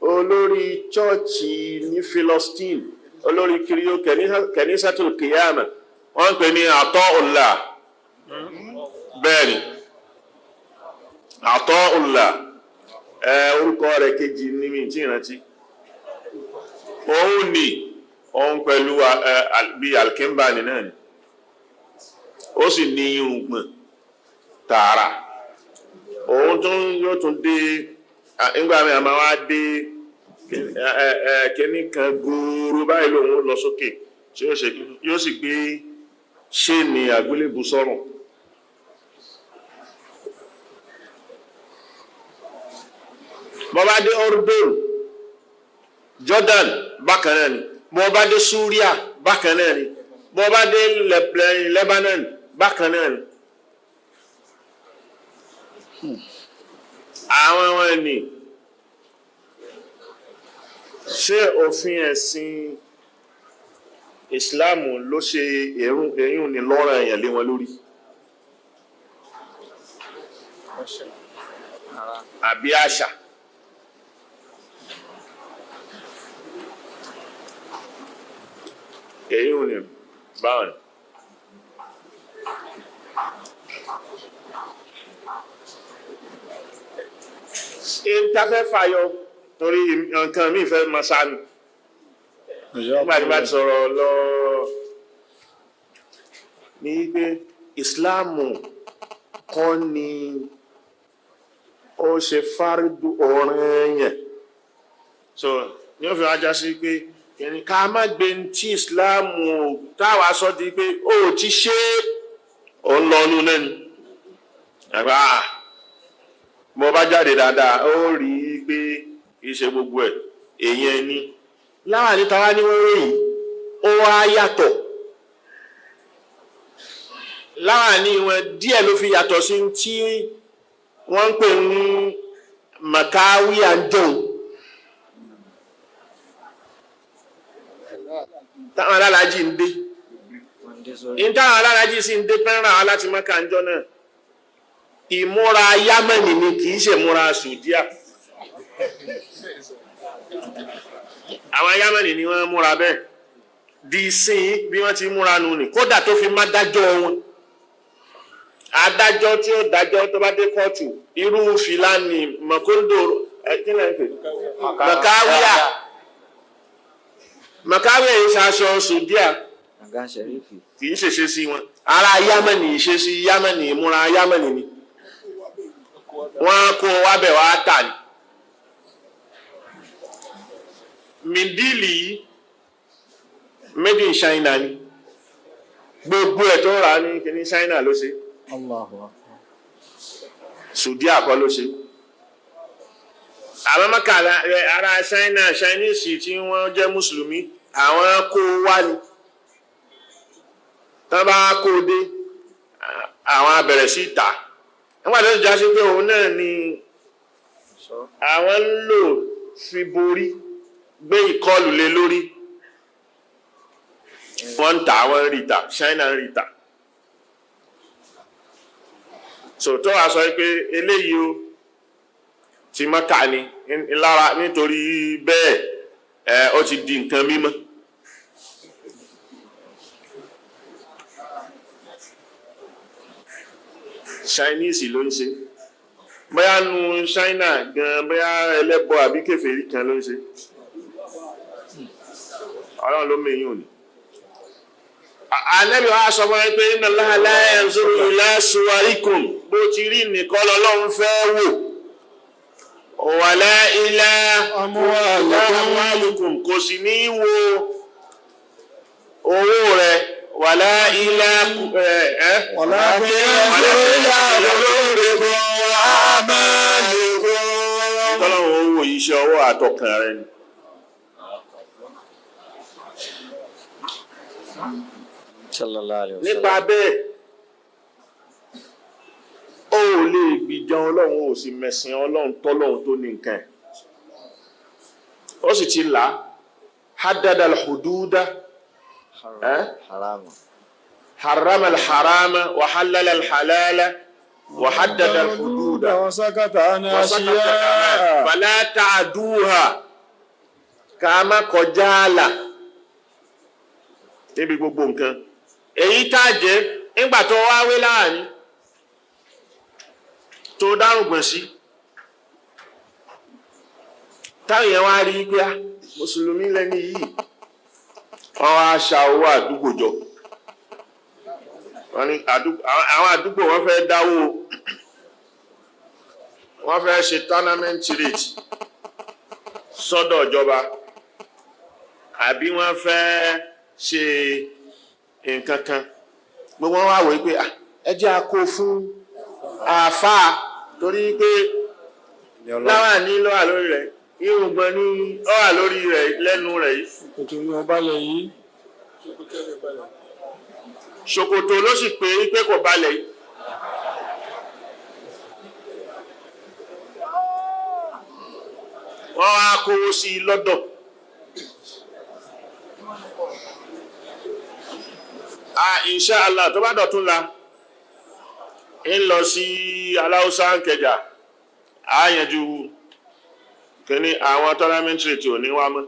Olórí chọ́ọ̀chì ní Philistine, olórí kiriyo Kẹ̀nísàtul Kìyàmà. Wọ́n ń pè ní Ata'ullah. Bẹ́ẹ̀ ni, Ata'ullah, orúkọ rẹ̀ kejì ní mi tí ìrántí. Òun ni òun pẹ̀lú bí Alkimba ni náà ni, ó sì ní irùngbọ̀n tààrà. Òun tún yóò tún dé nígbà mi àmà wá dé kíní kan gúúrú báyìí lòun lọ sókè tí yóò sì gbé ṣé ní àgbélébù sọ́rùn. Bó bá dé Ordon, Jordan, bákan náà ni. Bó bá dé Syria, bákan náà ni. Bó bá dé Lebanon, bákan náà ni. Àwọn wọn ni ṣé òfin ẹ̀sìn Ìsìláàmù ló ṣe ẹ̀yún ni lọ́rọ̀ èèyàn lé wọn lórí, àbí àṣà? Èyí ni báwọn ni. Ìtafẹ́ fàyọ torí nǹkan mi fẹ́ mọ sáà ni nígbà tí bá ti sọ̀rọ̀ lọ ní pé ìsìláàmù kọ́ ni ó ṣe fárídù ọ̀ranyàn, so ní ó fi wá já sí pé kìnnì ká má gbé tí ìsìláàmù táwa sọ di pé ó ti ṣe ó ń lọ ọnú náà ni. Àgbà mo bá jáde dáadáa, ó rí i pé kì í ṣe gbogbo ẹ̀ èèyàn ẹni láwàní tàwa ní wọ́n ròyìn ó wá yàtọ̀ láwàní wọn díẹ̀ ló fi yàtọ̀ sí tí wọ́n ń pè ní makawi anjon táwọn alálàájì ń dé ní táwọn alálàájì sì ń dé pẹ́ràn aláti maka ń jọ náà. Ìmúra Yámẹ́nì ni, kì í ṣe ìmúra Sùdíà. Àwọn Yámẹ́nì ni wọ́n múra bẹ́ẹ̀ di sín bí wọ́n ti múra nù ní, kódà tó fi má dájọ́ wọn. Adájọ́ tí ó dájọ́ tó bá dé kóòtù, irú fìlà ní mọ̀kóńdò mọ̀káwíà mọ̀káwíà yìí ṣaṣọ Sùdíà, kì í ṣèṣe sí wọn. Ara Yámẹ́nì, ìṣesí Yámẹ́nì, ìmúra Yámẹ́nì ni wọ́n kó wábẹ̀ wá tà ní. Mìdílì yìí made in China ni, gbogbo ẹ̀ tó rà ní kíní China ló ṣe, Sùdíà kọ́ ló ṣe. Àwọn mọ́kà ara China, Chinese tí wọ́n jẹ́ mùsùlùmí, àwọn kó wá ní tán bá kó dé, àwọn abẹ̀rẹ̀ sí tà. Nígbà tó já sí pé òun náà ni àwọn ń lò fi borí gbé ìkọlù lé lórí, wọ́n ń tà, wọ́n ń rí tà, China ń rí tà. So tó wàá sọ pé eléyìí o ti Mọ́kà ni lára, nítorí bẹ́ẹ̀ ẹ ó ti di nǹkan mímọ́. Chinese ló ń ṣe, bóyá nu China gan, bóyá ẹlẹ́bọ àbí kèfèrí kan ló ń ṣe, Ọlọ́run ló mẹ́yìn òní. Ànábì wa sọ fún ẹ pé inna Allaha la yanzuru ila suwarikum, bó ti rí nìkan lọ́lọ́run fẹ́ wò, wala ila amwalikum, kò sì ní wo owó rẹ, wala ila tọ́lọ́run owó iṣẹ́ ọwọ́ àtọkàn rẹ ni. Nípa bẹ́ẹ̀, ó lè gbìjà Ọlọ́run, ó sì mẹ̀sìn Ọlọ́run tọ́lọ́run tó ní nǹkan ẹ̀, ó sì ti là haddada al-hududa, harrama al-harama wa halala al-halala wa haddada al-hududa wa sakata an ashiya fala ta'duha, ká má kọjá àlà níbi gbogbo nǹkan. Èyí tá a jẹ́ nígbà tó wá wé láàrin tó dárùngbọ̀n sí, táwọn èèyàn wá rí pé á mùsùlùmí lẹ́ni yìí, wọ́n wá ṣa owó àdúgbò jọ. Wọ́n ní àwọn àdúgbò wọ́n fẹ́ dáwó, wọ́n fẹ́ ṣe tournament rate sọ́dọ̀ ìjọba, àbí wọ́n fẹ́ ṣe nǹkan kan. Gbogbo wọn wá wòó pé ẹ jẹ́ a kó fún àáfàá, torí pé láwàní ló wà lórí rẹ̀, irùngbọ̀n ní ó wà lórí rẹ̀ lẹ́nu rẹ̀ yìí. Nítorí wọn balẹ̀ yìí. Ṣòkòtò ló sì pé pé kò balẹ̀ yìí. Wọ́n wá kówó sí i lọ́dọ̀. Insha Allah, tó bá dọ̀tún la ń lọ sí Aláùsá Ìkẹjà, á yanjú kíní àwọn tournament rate ò ní wá mọ́.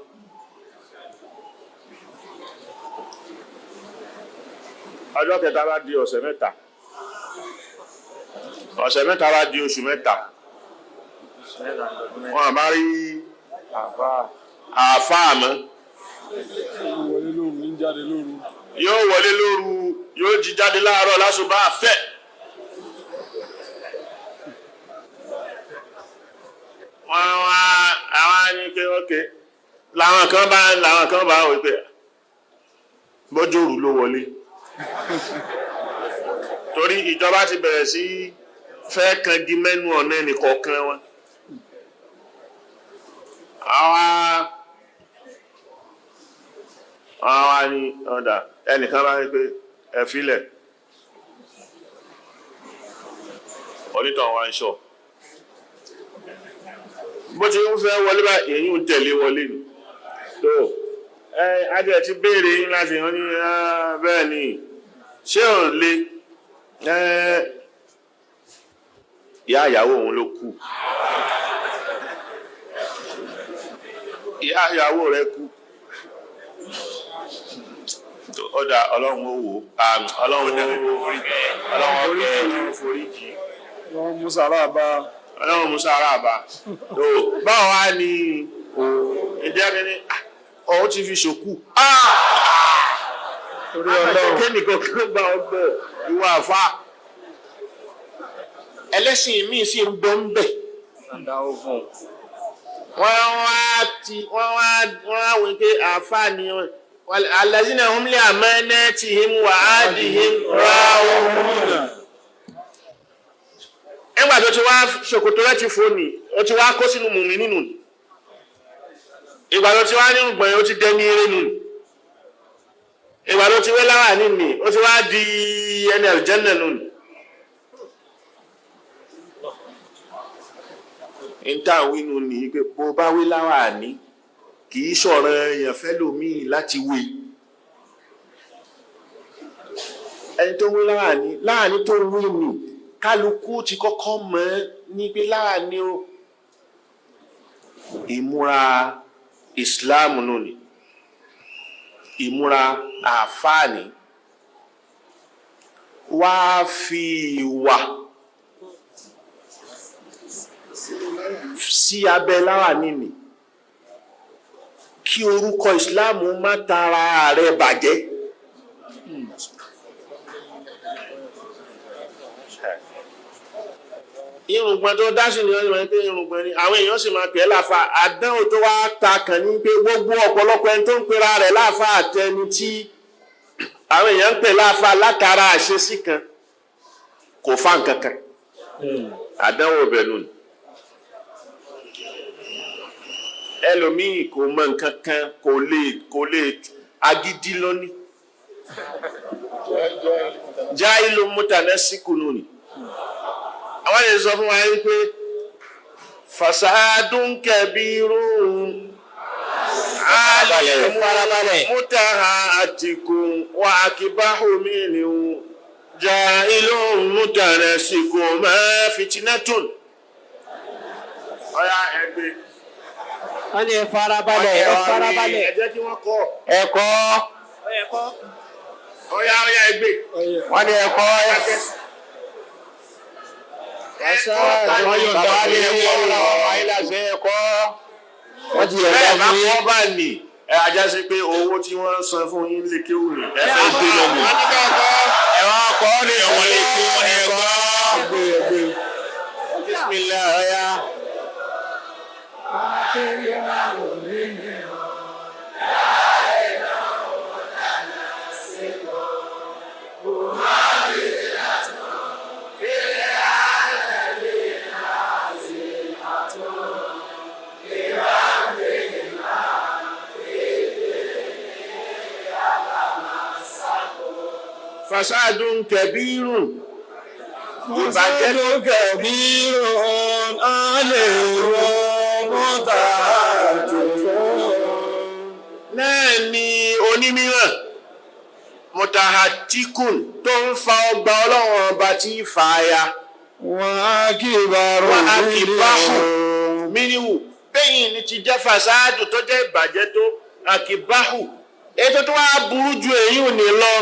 Ọjọ́ kẹta bá di ọ̀sẹ̀ mẹ́ta, ọ̀sẹ̀ mẹ́ta bá di oṣù mẹ́ta, wọn bá rí àáfàá mọ́. Wọlé lóru, ń jáde lóru. Yóò wọlé lóru, yóò jí jáde láàárọ̀ lásùbà fẹ́. Wọ́n wá àwọn ní pé ókè làwọn kan bá wí pé bójú òru ló wọlé, torí ìjọba ti bẹ̀rẹ̀ sí fẹ́ kangi mẹ́nu ọ̀nà ẹnìkọ̀ọ̀kan wọn. Àwa ní ọ̀dà ẹnìkan bá rí pé ẹ filẹ̀, onítàn wa ń sọ bó ti ń fẹ́ wọlé bá èyí ń tẹ̀lé wọlé ni tó ẹ adìẹ ti béèrè yín láti hàn ní bẹ́ẹ̀ ni ṣé ò le ìyá ìyàwó òun ló kú, ìyá ìyàwó rẹ̀ kú. Ọ̀dà ọlọ́run ó wò ó, ọlọ́run ó foríjì, Ọlọ́run Musa aláàbá, ọlọ́run Musa aláàbá. Tó báwo wá ní ìjẹ́ mi ní ọ̀hún ti fi ṣòkú. Torí ọlọ́run kẹ́nìkan kí ó gba ọgbẹ́ ìwà àfa. Ẹlẹ́sìn míì sì ń bẹ́ ń bẹ̀. Wọ́n wá ti wọ́n wá wí pé àfa ni wọ́n. Alazina hum li amanatihim wa ahdihim ra'un. Ẹgbà tó ti wá ṣòkòtò rẹ̀ ti fò ní, ó ti wá kó sínú mùmí nínú. Ìgbà tó ti wá nínú gbọ̀nyìn, ó ti dẹni eré nù. Ìgbà tó ti wé láwà nínú, ó ti wá di ẹni àlùjánnà nù. Ìta wínú ni pé bó bá wé láwà ní, kì í ṣọ̀ràn èèyàn fẹ́lòmíì láti wé. Ẹni tó wé láwàní, láàní tó wé nì, kálukú ti kọ́kọ́ mọ̀ ní pé láàní o. Ìmúra ìsìláàmù nù ni, ìmúra àfáàní. Wá fi ìwà sí abẹ́ láwàní nì, kí orúkọ ìsìláàmù má tara rẹ̀ bàjẹ́. Irùngbọ̀n tó dá sí ni wọ́n máa ń pè irùngbọ̀n ni àwọn èèyàn sì máa pè é láfa. Àdánwò tó wá ta kàn ní pé gbogbo ọ̀pọ̀lọpọ̀ ẹni tó ń pera rẹ̀ láfa àtẹni tí àwọn èèyàn ń pè láfa látara àṣesí kan kò fa nǹkan kan. Àdánwò bẹ̀ nù ni. Ẹlòmíì kò mọ nǹkan kan, kò lè agídí lónìí. Jáìlú mútanẹ́síkù nù ni. Àwọn lè sọ fún wa yìí pé fasadun kabirun mutaha atikun wa akibahu minhu jailun mutanasiku ma fitnatun. Ọ̀yá ẹgbẹ́. Wọ́n ní ẹ farabalẹ̀, ẹ farabalẹ̀. Ẹ jẹ́ kí wọ́n kọ́. Ẹ̀kọ́. Ọ̀yá ọ̀yá ẹgbẹ́. Wọ́n ní ẹ̀kọ́. Bàbá ní ẹ̀kọ́ làwọn ayélujára ẹ̀kọ́. Wọ́n ti yọ̀ǹda Bẹ́ẹ̀ bá fún yín. kọ́ bá nì. Ẹ ajá sí pé owó tí wọ́n ń san fún yín lè kéwù ní. Ẹ fẹ́ gbé lọ nù. Ẹ wá kọ́ ní Wọ́n lè kí wọ́n ní ẹ̀kọ́. Bismillah ọ̀yá. Fasadun kabirun. Ìbàjẹ́ Fasadu kabirun alẹ́rọ̀ mọ́tàtúfún. náà ni onímíràn mutahatikun tó ń fa ọgbà ọlọ́run ọba tí í fa ya. Wọ́n á kíbarò Wọ́n á kíbáhù mínú bẹ́yìn ni ti jẹ́ fasádù tó jẹ́ ìbàjẹ́ tó àkíbáhù ètò tó wá burú ju èyí ò ní lọ.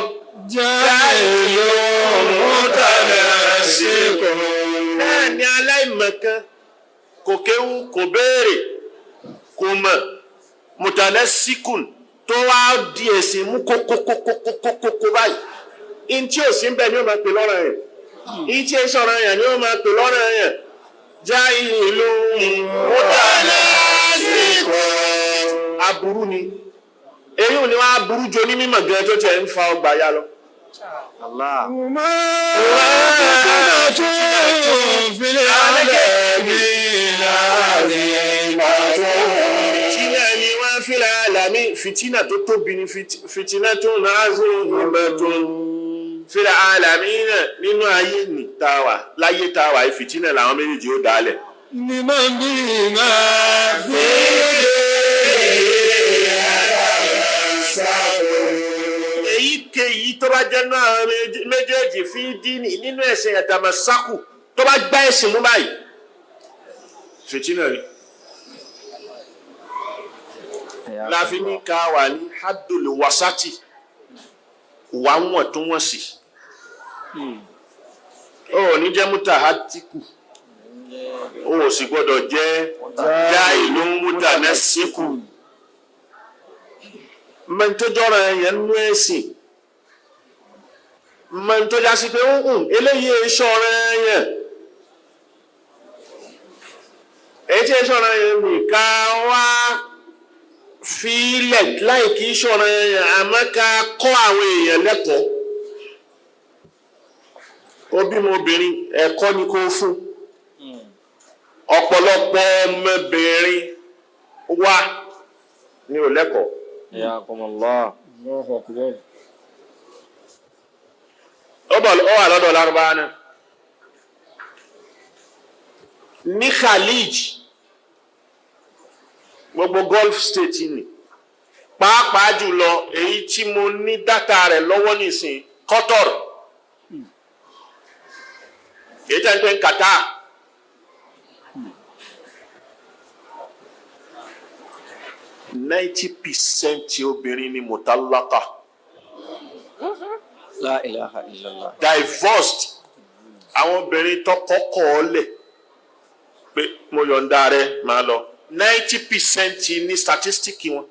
Jáìlú mọ́tàlásíkò. Náà ni aláìmọ̀kan kò kéwú kò béèrè kò mọ̀ mutanasikun tó wá di ẹ̀sìn mú kókókókókókó báyìí. In tí ò sí ń bẹ̀ ni ó máa pè lọ́rọ̀ yẹn. In tí ẹ sọ̀rọ̀ yẹn ni ó máa pè lọ́rọ̀ yẹn. Jáìlú mutanasikun. Aburú ni. Èyí ò ní wá burú ju onímọ̀ gan tó tiẹ̀ ń fa ọgbà ya lọ. Allah. Fìtínà ni wọ́n fi àlàmí fìtínà tó tóbi ni fìtínà tó náà sí ìmọ̀ tó fi àlàmí náà nínú ayé ní tàwà láyé tàwà fìtínà làwọn méjèèjì ó dálẹ̀. Liman bima fi Èyíkéyìí tó bá jẹ́ náà àwọn méjèèjì fi dínì nínú ẹ̀sìn àtàmọ̀sákù tó bá gbá ẹ̀sìn mú báyìí. Fìtínà ni. Láfi ní ká wà ní haddul wasati wà wọ̀n tó wọ̀n sí. Ó ò ní jẹ́ mutahatiku, ó ò sì gbọ́dọ̀ jẹ́ jahilun mutanasiku. Mẹ́ntójọ́ra ẹ̀yẹn nú ẹ̀sìn, mẹ́ntójá sí pé ń hùn eléyìí ìṣọ́ra ẹ̀yẹn. Èyí tí ìṣọ́ra ẹ̀yẹn nìkan wá fílẹ̀ láì kí ṣọ̀rọ̀ ẹ̀yàn àmọ́ ká kọ́ àwọn èèyàn lẹ́kọ̀ọ́. Ó bímọ obìnrin ẹ̀kọ́ ni kó fún. Ọ̀pọ̀lọpọ̀ ọmọbìnrin wa ni ò lẹ́kọ̀ọ́. Yakumullah. Ó bọ̀ ó wà lọ́dọ̀ Lárúbáwá náà. Ní Khalij gbogbo Gulf state ni pàápàá jùlọ èyí tí mo ní dátà rẹ̀ lọ́wọ́ nísìn Qatar èyí tí a ń pè ní Qatar 90% obìnrin ni mutalaka La ilaha illallah. divorced àwọn obìnrin tó kọ́kọ́ lẹ̀ pé mo yọ̀ǹda rẹ̀ máa lọ 90% ní statistic wọn.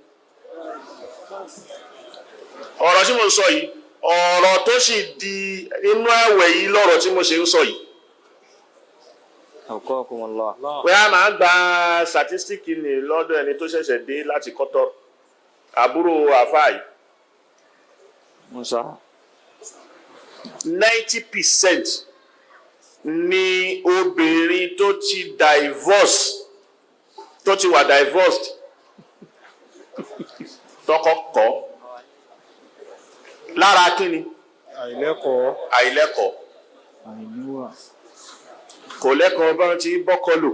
Ọ̀rọ̀ tí mo ń sọ yìí ọ̀rọ̀ tó sì di inú àwẹ̀ yìí lọ́rọ̀ tí mo ṣe ń sọ yìí. Awqakumullah. Pé a máa gba statistic ní lọ́dọ̀ ẹni tó ṣẹ̀ṣẹ̀ dé láti Qatar àbúrò àfáà yìí. Musa. 90% ni obìnrin tó ti divorce tó ti wà divorced tọkọ kọ̀ lára kíni Àìlẹ́kọ̀ọ́. àìlẹ́kọ̀ọ́ kò lẹ́kọ̀ọ́ bá ti bọ́kọ lò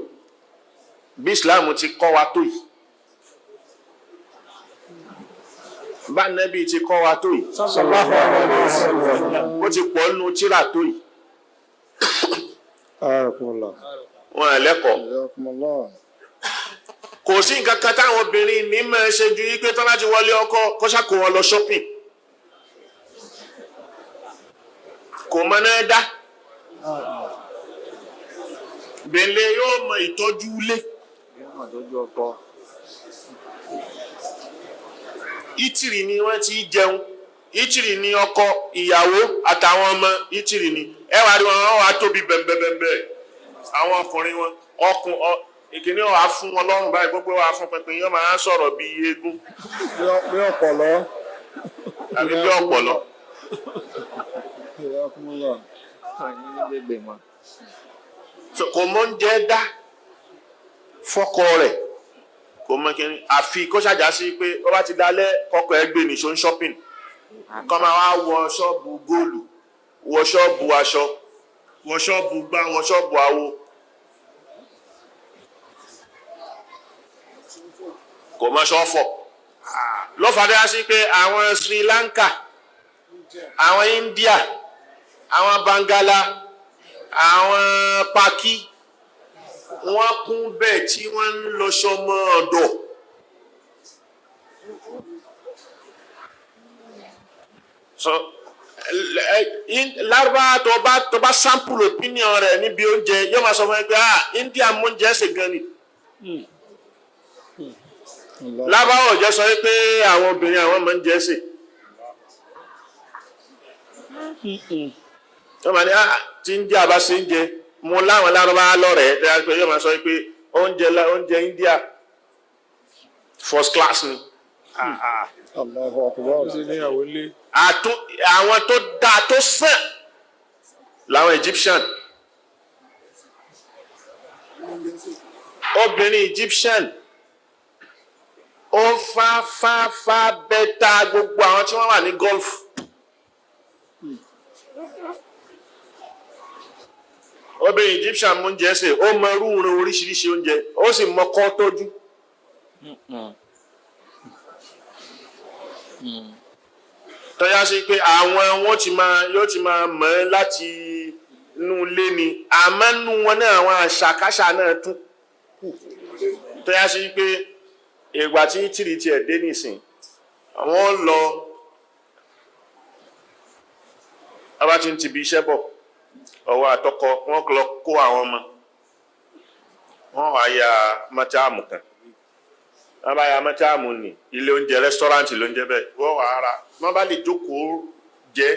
bí Islam ti kọ́ wa tó yìí bá nẹ́bí ti kọ́ wa tó yìí Sallallahu alaihi wasallam. ó ti pọ̀ nínú tírà tó yìí Arakumullah. wọn àìlẹ́kọ̀ọ́. Jazakumullah. Kò sí nǹkan kan táwọn obìnrin ní máa ṣe ju wípé tó bá ti wọlé ọkọ kó ṣàkó wọn lọ shopping. Kò mọ náà dá. Bẹ̀lẹ̀ yóò mọ ìtọ́jú ilé. Ítìrì ni wọ́n ti jẹun. Ítìrì ni ọkọ, ìyàwó àtàwọn ọmọ ítìrì ni. Ẹ wá rí wọn, wọ́n wá tóbi bẹ̀m̀bẹ̀m̀bẹ̀. Àwọn ọkùnrin wọn, ọkùn ọ ìkíní wàá fún wọn lọ́rùn báyìí, gbogbo wàá fún pínpín, yóò máa sọ̀rọ̀ bí eégún Bí ọ̀pọ̀lọ́. àbí bí ọ̀pọ̀lọ́. So, kò mọ oúnjẹ dá fọ́kọ rẹ̀, kò mọ kí ni, àfi kó ṣàjà sí pé ó bá ti dalẹ̀ kọ́kọ́ ẹ gbé nìṣó ń shopping, kọ́ máa wá wọ ṣọ́ọ̀bù góòlù, wọ ṣọ́ọ̀bù aṣọ, wọ ṣọ́ọ̀bù gbá, wọ ṣọ́ọ̀bù awo. Kò mọ ṣọ́ọ̀fọ̀ ló fàdé sí pé àwọn Sri Lanka, àwọn India, àwọn Bangala, àwọn Paki, wọ́n kún bẹ́ẹ̀ tí wọ́n ń lọ sọmọ ọ̀dọ̀. So Lárúbá tó bá sample opinion rẹ̀ níbi oúnjẹ yóò máa sọ fún ẹ pé ah, India mú oúnjẹ ṣe gan ni. Lárúbá ò jẹ́ sọ pé àwọn obìnrin àwọn máa ń jẹ ṣe. Wọ́n máa ní ah, tí India bá ṣe ń jẹ, mo láwọn Lárúbá lọ́rẹ̀ẹ́ tẹ́ pé yóò máa sọ pé oúnjẹ India first class ni. Allahu akbar. Ó sì níyàwó lé. Àwọn tó dáa tó sàn làwọn Egyptian. Obìnrin Egyptian ó fá fá fá bẹ́tà gbogbo àwọn tí wọ́n wà ní Gulf. Obìnrin Egyptian mú oúnjẹ sè, ó mọ irú ìran oríṣiríṣi oúnjẹ, ó sì mọ kọ́ tọ́jú. Tọ́já sí pé àwọn wọn ti máa yóò ti máa mọ̀ ẹ́ láti inú ilé ni, àmọ́ nínú wọn náà àwọn àṣàkáṣà náà tún kù. Tọ́já sí pé ìgbà tí tìrì tiẹ̀ dé nìsín, wọ́n lọ wọ́n bá ti ń tibi iṣẹ́ bọ̀, ọwọ́ àtọkọ wọ́n lọ kó àwọn ọmọ, wọ́n wá ya mọ́tíámù kan. Wọ́n bá ya mọ́tíámù ní ilé oúnjẹ, rẹ́sítọ́ráǹtì ló ń jẹ́ bẹ́ẹ̀, wọ́n wá ra. Wọ́n bá lè jókòó jẹ,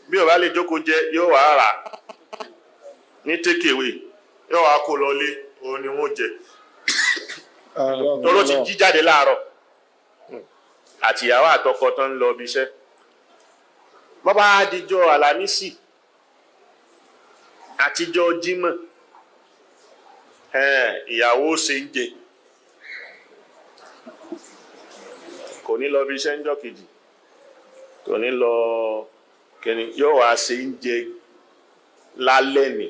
bí wọ́n bá lè jókòó jẹ, yóò wá rà ní take away, yóò wá kó lọ lé, òun ni wọ́n jẹ. Tọ́lọ́ ti jí jáde láàárọ̀, àtìyàwó àtọkọ tó ń lọ ibi iṣẹ́. Bọ́bá adijọ́ Àlàmísì àtijọ́ Jímọ̀, ìyàwó ṣe ń jẹ, kò ní lọ ibi iṣẹ́ ńjọ́ kejì, kò ní lọ kíni, yóò wá ṣe ń jẹ lálẹ́ ní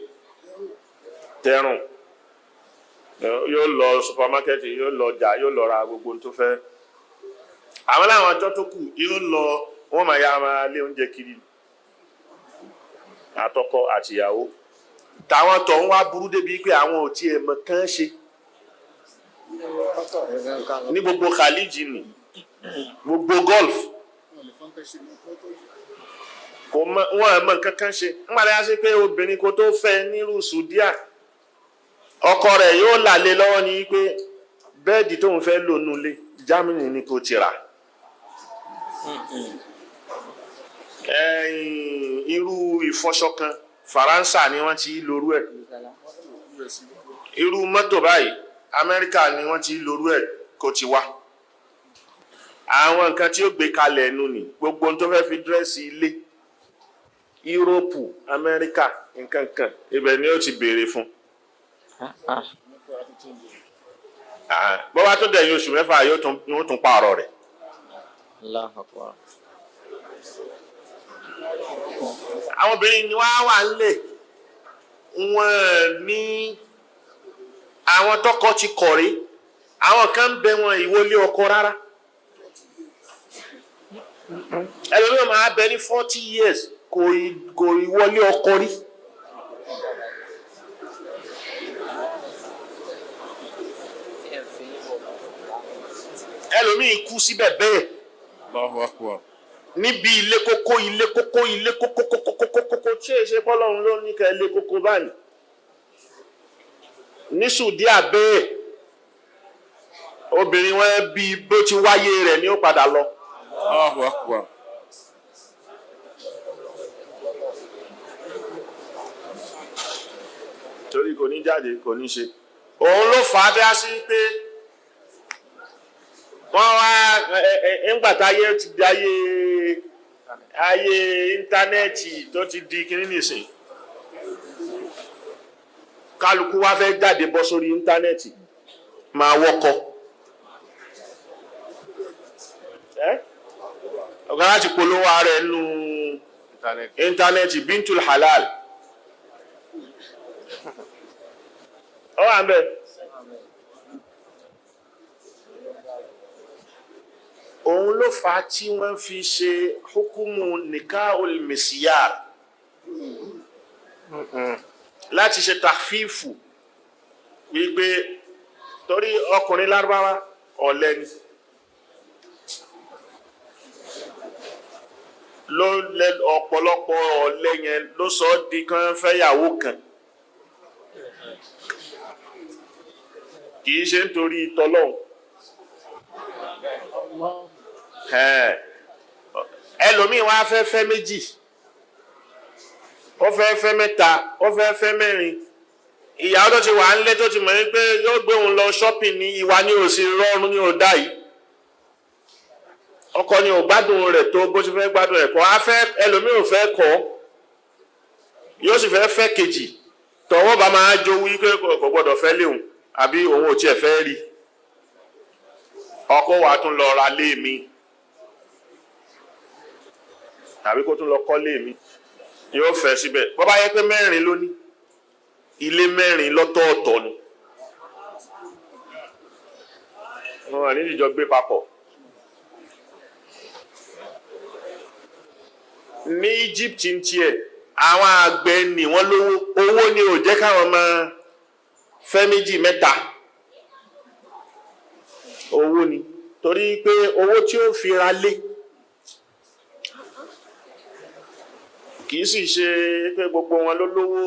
tẹ́rùn, yóò lọ supamakẹ́tì, yóò lọ ọjà, yóò lọ ra gbogbo ohun tó fẹ́. Àwọn láwọn ọjọ́ tó kù yóò lọ, wọ́n máa ya máa lé oúnjẹ kiri àtọkọ àtìyàwó. Tàwọn tó ń wá burú débi pé àwọn ò tiẹ̀ mọ̀ kán ṣe ní gbogbo Khaliji nì, gbogbo Gulf, kò mọ wọn mọ̀ kankan ṣe. Nígbà tí a ṣe pé obìnrin kò tó fẹ́ nírú Sudia, ọkọ rẹ̀ yóò là lé lọ́wọ́ ni pé bẹ́ẹ̀dì tóun fẹ́ lò nulẹ̀ Germany ni kò ti rà. Irú ìfọṣọ kan Faransa ni wọ́n ti lorú ẹ̀, irú mọ́tò báyìí Amẹ́ríkà ni wọ́n ti lorú ẹ̀ kò ti wá. Àwọn nǹkan tí ó gbé kalẹ̀ nù ní gbogbo ohun tó fẹ́ fi dírẹ́sì ilé Yúróòpù, Amẹ́ríkà, nǹkan kan ibẹ̀ ni ó ti béèrè fún. Bó bá tún dẹ̀yìn oṣù mẹ́fà yóò tún pààrọ̀ rẹ̀. Àwọn obìnrin ni wọ́n wà nílé, wọ́n ní àwọn tọkọ ti kọ̀rí, àwọn kan ń bẹ wọn ìwọlé ọkọ rárá. Ẹlòmíràn máa bẹ ní 40 years kò ìwọlé ọkọ rí. Ẹlòmíì kú síbẹ̀ bẹ́ẹ̀. Allahu Akbar. Níbi ilé kókó ilé kókó ilé kókó kókó kókó kókó Ṣé ìṣe pọ́lọ́run ló ní kẹ́ lé kókó báyìí? Ní Sùdí àbẹ́ẹ̀, obìnrin wọn bí bó ti wáyé rẹ̀ ni ó padà lọ. Allahu Akbar. Torí kò ní jáde, kò ní ṣe. Òun ló fà á bí a sí pé wọ́n wá ńgbà táyé ti di ayé íńtánẹ́ẹ̀tì tó ti di kinní nìsín, kálukú wá fẹ́ jáde bọ́ sórí íńtánẹ́ẹ̀tì máa wọ́kọ. Ọ̀gá láti polówó ara ẹ̀ nù íńtánẹ́ẹ̀tì Bintul Halal. Ọ wà ń bẹ̀. Òun ló fà á tí wọ́n fi ṣe hukumu nikahul misiyar láti ṣe tàfífù wípé torí ọkùnrin lárúbáwá ọ̀lẹ ni, ló lẹ ọ̀pọ̀lọpọ̀ ọ̀lẹ yẹn ló sọ ọ́ di kán fẹ́yàwó kan, kì í ṣe nítorí tọlọ́hun. Ẹlòmíì wá fẹ́ fẹ́ méjì, ó fẹ́ fẹ́ mẹ́ta, ó fẹ́ fẹ́ mẹ́rin. Ìyàwó tó ti wà ń lé tó ti mọ̀ ní pé yóò gbé òun lọ shopping ní ìwà ní òsì rọrùn ní òdà yìí, ọkọ ni ò gbádùn rẹ̀ tó bó ṣe fẹ́ gbádùn rẹ̀ kọ́ á fẹ́. Ẹlòmíì ò fẹ́ kọ́, yóò sì fẹ́ fẹ́ kejì, tọwọ́ bá máa jowú pé kò gbọ́dọ̀ fẹ́ léwu àbí òun ò tiẹ̀ fẹ́ rí. Ọkọ wa tún lọ ra lé mi tàbí kó tún lọ kọ́ lé mi, yóò fẹ́ síbẹ̀. Bó bá yẹ pé mẹ́rin ló ní, ilé mẹ́rin lọ́tọ̀ọ̀tọ̀ ni wọn ní ìjọ gbé papọ̀. Ní Egypt ń tiẹ̀, àwọn àgbẹ̀ ni wọ́n lówó, owó ni ò jẹ́ káwọn máa fẹ́ méjì mẹ́ta, owó ni, torí pé owó tí ó fi ra lé kì í sì ṣe pé gbogbo wọn ló lówó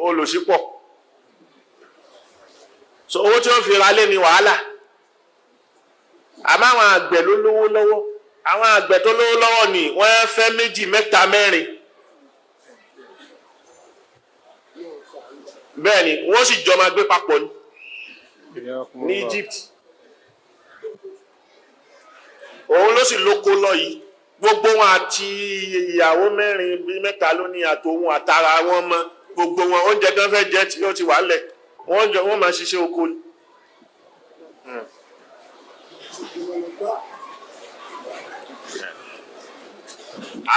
olòṣìpọ̀. So owó tí ó fi ra lé ni wàhálà. Àmọ́ àwọn àgbẹ̀ ló lówó lọ́wọ́, àwọn àgbẹ̀ tó lówó lọ́wọ́ ni wọ́n fẹ́ méjì mẹ́ta mẹ́rin, bẹ́ẹ̀ ni wọ́n sì jọ máa gbé papọ̀ ni ní Egypt. Òun ló sì lóko lọ yìí, gbogbo wọn àti ìyàwó mẹ́rin bí mẹ́ta ló ní, àtòun àtara wọn mọ gbogbo wọn, oúnjẹ tó fẹ́ jẹ tí ó ti wà lẹ̀, wọ́n jọ wọ́n máa ṣiṣẹ́ oko ni.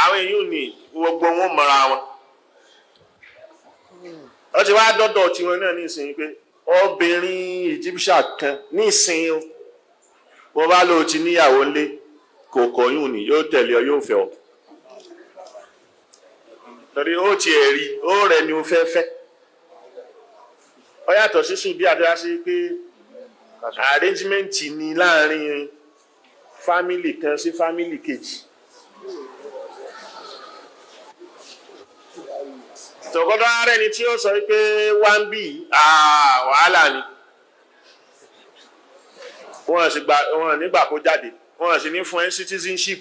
Àwọn èèyàn ní gbogbo wọn mọra wọn. Ó ti wá dọ́dọ̀ tiwọn náà nísìnyí pé obìnrin Egyptian kan nísìnyí o, bó bá lóò ti níyàwó ńlé, kò kọ̀yún ni yóò tẹ̀lé ọ, yóò fẹ́ ọ, torí ó ti ẹ̀ rí ó rẹ̀ ni ó fẹ́ fẹ́. Ó yàtọ̀ sí sùn bí àdúrà sí pé arrangement ni láàrin fámìlì kan sí fámìlì kejì. Tọ̀gọ́dọ̀ ara ẹni tí ó sọ pé wá ń bì, wàhálà ni. Wọ́n sì gba wọ́n nígbà kó jáde, wọ́n sì ní fún ẹ citizenship.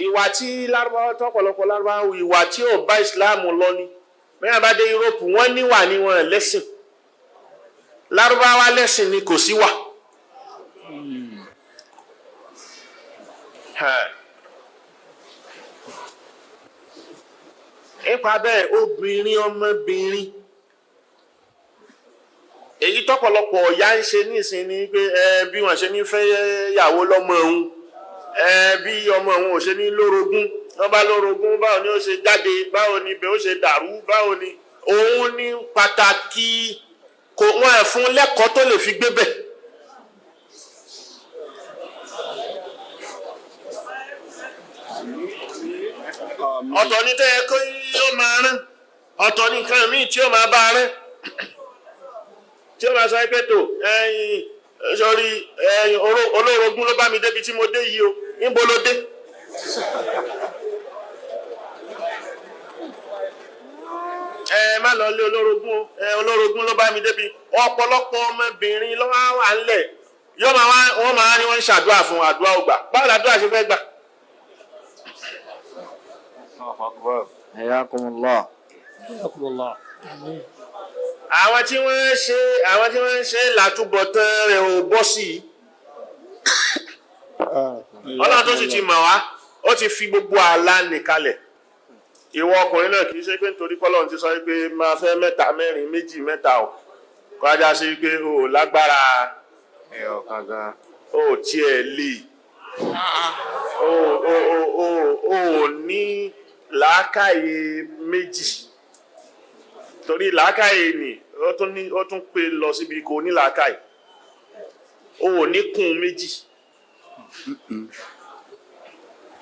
Ìwà tí lárúbáwá tọ́pọ̀lọpọ̀ lárúbáwá, ìwà tí ò bá ìsìláàmù lọ ni. Mẹ́rin bá dé Yúróòpù, wọ́n níwà ní wọn lẹ́sìn. Lárúbáwá lẹ́sìn ni kò sí wà. Nípa bẹ́ẹ̀, obìnrin ọmọbìnrin èyí tọ́pọ̀lọpọ̀ ọ̀yá ń ṣe nísìn ni pé ẹ bí wọ́n ṣe ní fẹ́ yàwó lọ́mọ òun, ẹ bí ọmọ òun ò ṣe ní lórogún, wọ́n bá lórogún báwo ni ó ṣe jáde, báwo ni ibẹ̀ ó ṣe dàrú, báwo ni òun ní pàtàkì kò wọ́n ẹ̀ fún lẹ́kọ̀ọ́ tó lè fi gbé bẹ̀. Ọ̀tọ̀ ní tẹ́ ẹ kó yóò máa rán, ọ̀tọ̀ ní nǹkan míì tí ó máa bá rán, tí ó máa sọ pé tó ẹ̀yin sọrí ẹ̀yin olórogún ló bá mi débi tí mo dé yìí o. Níbo ló dé? Ẹ má lọ lé olórogún o, ẹ olórogún ló bá mi débi. Ọ̀pọ̀lọpọ̀ ọmọbìnrin ló wá wà ńlẹ̀, yóò máa wá, wọ́n máa ní wọ́n ń ṣàdúrà fún, àdúrà ò gbà. Báwo làdúrà ṣe fẹ́ gbà? Hayyakumullah. Àwọn tí wọ́n ń ṣe, àwọn tí wọ́n ń ṣe làtúbọ̀tán rẹ̀ ò bọ́ sí i. Ọlọ́run tó sì ti mọ̀ wá, ó ti fi gbogbo àlá nìkalẹ̀. Ìwọ ọkùnrin náà, kì í ṣe pé nítorí pọ́lọ́run ti sọ pé máa fẹ́ mẹ́ta, mẹ́rin, méjì, mẹ́ta o, kọjá sí pé o ò lágbára, o ò tiẹ̀ lè, o ò o o o ò ní làákàyè méjì, torí làákàyè ni ó tún ní, ó tún pé lọ síbi kò ní làákàyè, o ò ní kún méjì,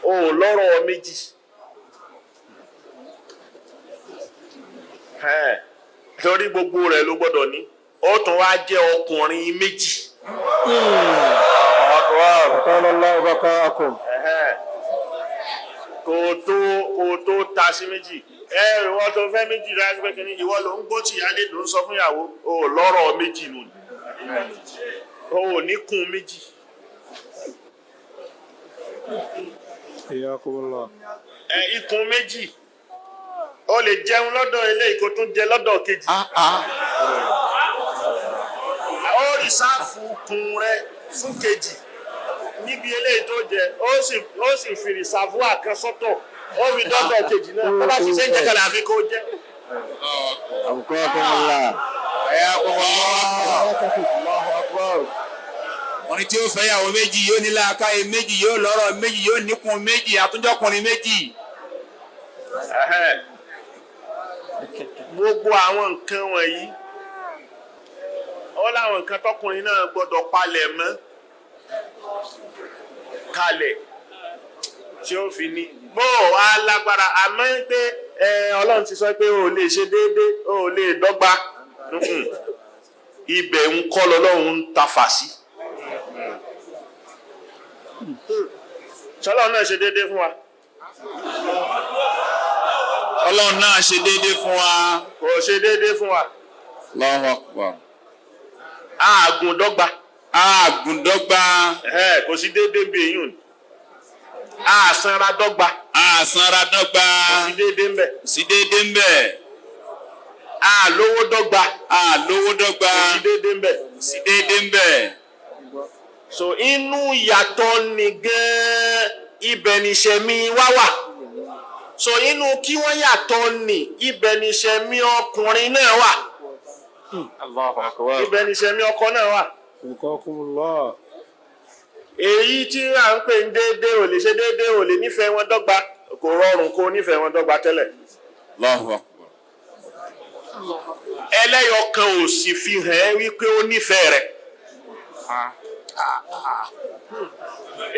o ò lọ́rọ̀ méjì. Ẹ̀, torí gbogbo rẹ̀ ló gbọ́dọ̀ ní, ó tún wá jẹ́ ọkùnrin méjì. Qala Allahu baqaakum. Ẹ̀hẹ́n. Kò tó ta sí méjì. Ẹ ìwọ tó fẹ́ méjì rẹ pé kínní, ìwọ ló ń gbọ́ tìyálé ló ń sọ fún ìyàwó, o ò lọ́rọ̀ méjì nù ni, o ò ní kún méjì. Hayyakumullah. Ẹ ikùn méjì, o lè jẹun lọ́dọ̀ eléyìí kó tún jẹ lọ́dọ̀ kejì. Ó rìsáàfù kun rẹ fún kejì níbi eléyìí tó jẹ, ó sì fi rìsáàfù àkàn sọ́tọ̀, ó fi dọ́dọ̀ kejì náà, ó bá ti ṣe ń jẹ́ kẹlẹ́ àfi kó jẹ́. Abqaakumullah. Wọ́n ní tí ó fẹ́yàwó méjì yóò ní làákàyè méjì, yóò lọ́rọ̀ méjì, yóò níkun méjì, àtúnjọkùnrin méjì. Ẹhẹ́n. Gbogbo àwọn nǹkan wọ̀nyí, ó láwọn nǹkan tọkùnrin náà gbọ́dọ̀ palẹ̀ mọ́ kalẹ̀ tí ó fi ní bó o wá lágbára, àmọ́ pé ẹ Ọlọ́run ti sọ pé o ò lè ṣe déédéé, o ò lè dọ́gba. Mm-mm. Ibẹ̀ ń kọ́ lọ́lọ́run ń ta fà sí. Sọlọ́run náà ṣe déédéé fún wa? Ọlọ́run náà ṣe déédéé fún wa. Kò ṣe déédéé fún wa. Allahu Akbar. Àgùn dọ́gba. Àgùndọ́gba. Ẹ̀hẹ́, kò sí déédéé bí eyín àsanra dọ́gba. Àsanra dọ́gba. Kò sí déédéé ń bẹ̀. Kò sí déédéé ń bẹ̀. Àlówó dọ́gba. Àlówó dọ́gba. Kò sí déédéé ń bẹ̀. Kò sí déédéé ń bẹ̀. So inú yàtọ̀ ni gan-an ibẹ̀ níṣẹ́ mi wá wà. So inú kí wọ́n yàtọ̀ ni ibẹ̀ níṣẹ́ mi ọkùnrin náà wà, ibẹ̀ níṣẹ́ mi ọkọ náà wà. Abqaakumullah. Èyí tí à ń pè ní déédéé, ò lè ṣe déédéé, ò lè nífẹ̀ẹ́ wọn dọ́gba, kò rọrùn kó nífẹ̀ẹ́ wọn dọ́gba tẹ́lẹ̀. Allahu Akbar. Ẹlẹ́yọkan ò sì fi hàn ẹ́ wípé ó nífẹ̀ẹ́ rẹ̀.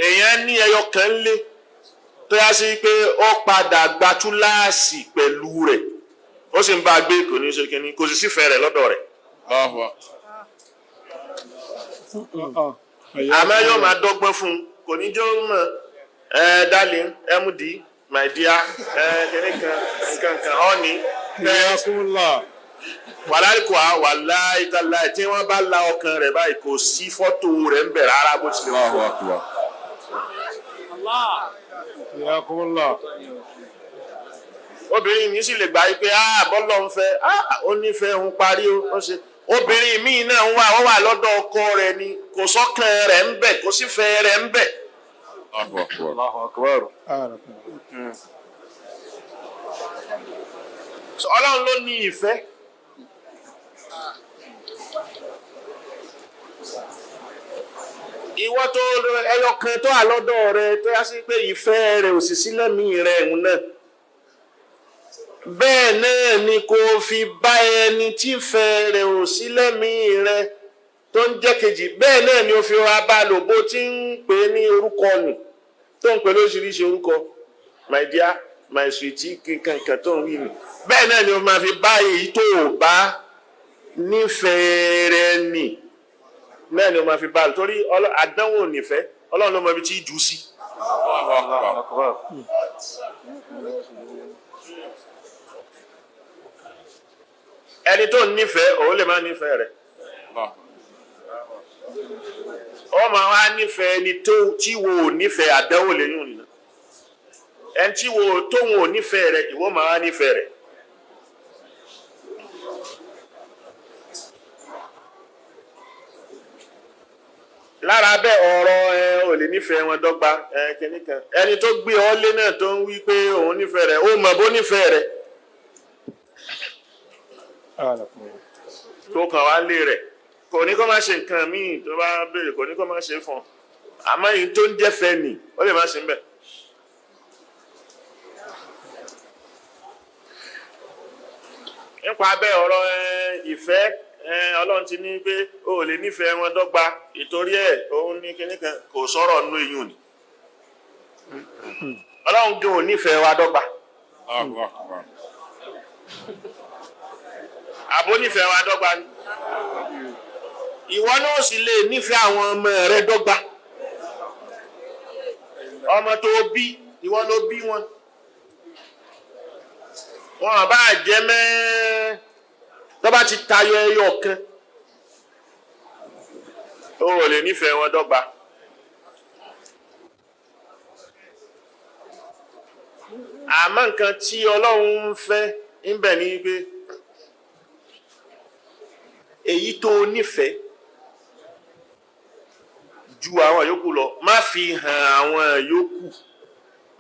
Èèyàn ní ẹyọkan lé tó yá sí pé ó padà gba túláàsì pẹ̀lú rẹ̀, ó sì ń bá a gbé, kò ní ṣe kínní, kò sì sífẹ̀ẹ́ rẹ̀ lọ́dọ̀ rẹ̀. Allahu Akbar. Àmọ́ yóò máa dọ́gbọ́n fún un, kò ní jẹ́ ó mọ̀ ẹ, darling, md, my dear, ẹ kínní kan nǹkan kan honey ẹ. Hayyakumullah. Wàláì kò á, wàláì tàláì, tí wọ́n bá la ọkàn rẹ̀ báyìí, kò sí fọ́tò rẹ̀ ń bẹ̀ rárá bó tilẹ̀ wù. Allahu Akbar. Hayyakumullah. Obìnrin mi sì lè gbà yí pé ah, bọ́lọ̀ ń fẹ́, ah, ó nífẹ̀ẹ́ òun parí o. Ó ṣe obìnrin míì náà ń wà, ó wà lọ́dọ̀ ọkọ rẹ̀ ni, kò sọ́kàn rẹ̀ ń bẹ̀, kò sí fẹ́ rẹ̀ ń bẹ̀. Allahu Akbar. Barakallah. So, Ọlọ́run ló ní ìfẹ́. Ìwọ tó ẹyọ kan tó wà lọ́dọ̀ rẹ tó yá sí pé ìfẹ́ rẹ̀ ò sì sí lẹ́mìí rẹ̀ òun náà, bẹ́ẹ̀ náà ni kò fi bá ẹni tí ìfẹ́ rẹ̀ ò sí lẹ́mìí rẹ̀ tó ń jẹ́ kejì, bẹ́ẹ̀ náà ni ó fi ra bá lò, bó ti ń pè é ní orúkọ nù tó ń pè lóríṣiríṣi orúkọ, my dear, my sweetie, kankan tó ń wí ni, bẹ́ẹ̀ náà ni ó máa fi bá èyí tó o bá nífẹ̀ẹ́ rẹ̀ nì náà ni ó máa fi bá a lò, torí àdánwò nífẹ̀ẹ́, Ọlọ́run ló mọ ibi tí í jù sí. Allahu Akbar. Ẹni tó nífẹ̀ẹ́ òun lè má nífẹ̀ẹ́ rẹ̀. Ó máa wá nífẹ̀ẹ́ ẹni tó tí wo ò nífẹ̀ẹ́, àdánwò lẹ́yìn òní náà. Ẹni tí wo tóun ò nífẹ̀ẹ́ rẹ̀, ìwọ máa wá nífẹ̀ẹ́ rẹ̀. Lára bẹ́ẹ̀, ọ̀rọ̀ ẹ ò lè nífẹ̀ẹ́ wọn dọ́gba, ẹ kìíní kan, ẹni tó gbé ọ lé náà tó ń wí pé òun nífẹ̀ẹ́ rẹ̀, ó mọ̀ bó nífẹ̀ẹ́ rẹ̀ tó kàn wá lé rẹ̀, kò ní kó má ṣe nǹkan míì tó bá béèrè, kò ní kó má ṣe fún ọ, àmọ́ èyí tó ń jẹ́fẹ́ nì, ó lè má ṣe ń bẹ̀. Nípa bẹ́ẹ̀, ọ̀rọ̀ ìfẹ́, Ọlọ́run ti ní pé o ò lè nífẹ̀ẹ́ wọn dọ́gba, ìtorí ẹ̀ òun ní kinní kan, kò sọ̀rọ̀ nínú eyín ni. Ọlọ́run gan ò nífẹ̀ẹ́ wa dọ́gba. Allahu Akbar. Àbó nífẹ̀ẹ́ wa dọ́gba ni? Ìwọ náà sì lè nífẹ̀ẹ́ àwọn ọmọ rẹ dọ́gba. Ọmọ tó bí, ìwọ ló bí wọn, wọn bá jẹ́ mẹ́ tó bá ti tayọ ẹyọ kan, ó ò lè nífẹ̀ẹ́ wọn dọ́gba. Àmọ́ nǹkan tí Ọlọ́run ń fẹ́ ń bẹ̀ ni pé èyí tó nífẹ̀ẹ́ ju àwọn yòókù lọ, má fi hàn àwọn yòókù,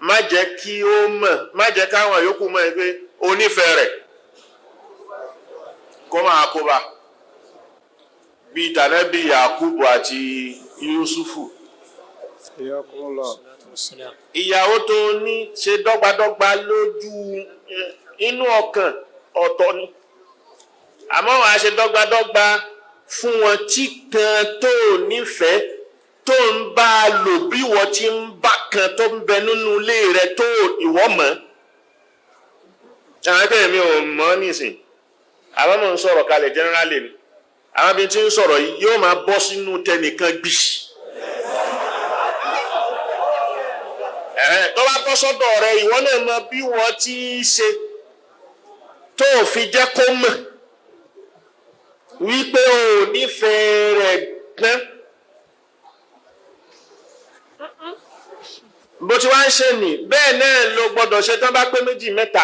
má jẹ́ kí ó mọ̀, má jẹ́ káwọn yòókù mọ̀ pé o nífẹ̀ẹ́ rẹ̀, kó máa kó bá bíi tànàbí Yakubu àti Yusufu. Ìyàwó tó ní ṣe dọ́gbadọ́gba lójú inú ọkàn ọ̀tọ̀ ni, àmọ́ wàá ṣe dọ́gbadọ́gba fún wọn tí kan tó nífẹ̀ẹ́ tó ń bá a lò bí wọ́n ti ń bá kan tó ń bẹ nínú ilé rẹ tó ìwọ mọ̀. Àwọn akẹ́yìn mi ò mọ̀ nísìn, àwọn mọ̀ ń sọ̀rọ̀ kalẹ̀ generally ni. Àwọn bí ti ń sọ̀rọ̀ yìí yóò máa bọ́ sínú tẹnìkan gbì. Tó bá bọ́ sọ́dọ̀ rẹ, ìwọ náà mọ bí wọ́n ti ń ṣe tó fi jẹ́ kó mọ̀ wípé o ò nífẹ̀ẹ́ rẹ̀ tán. Bó ti wá ń ṣe nì, bẹ́ẹ̀ náà ló gbọ́dọ̀ ṣe tán bá pé méjì mẹ́ta.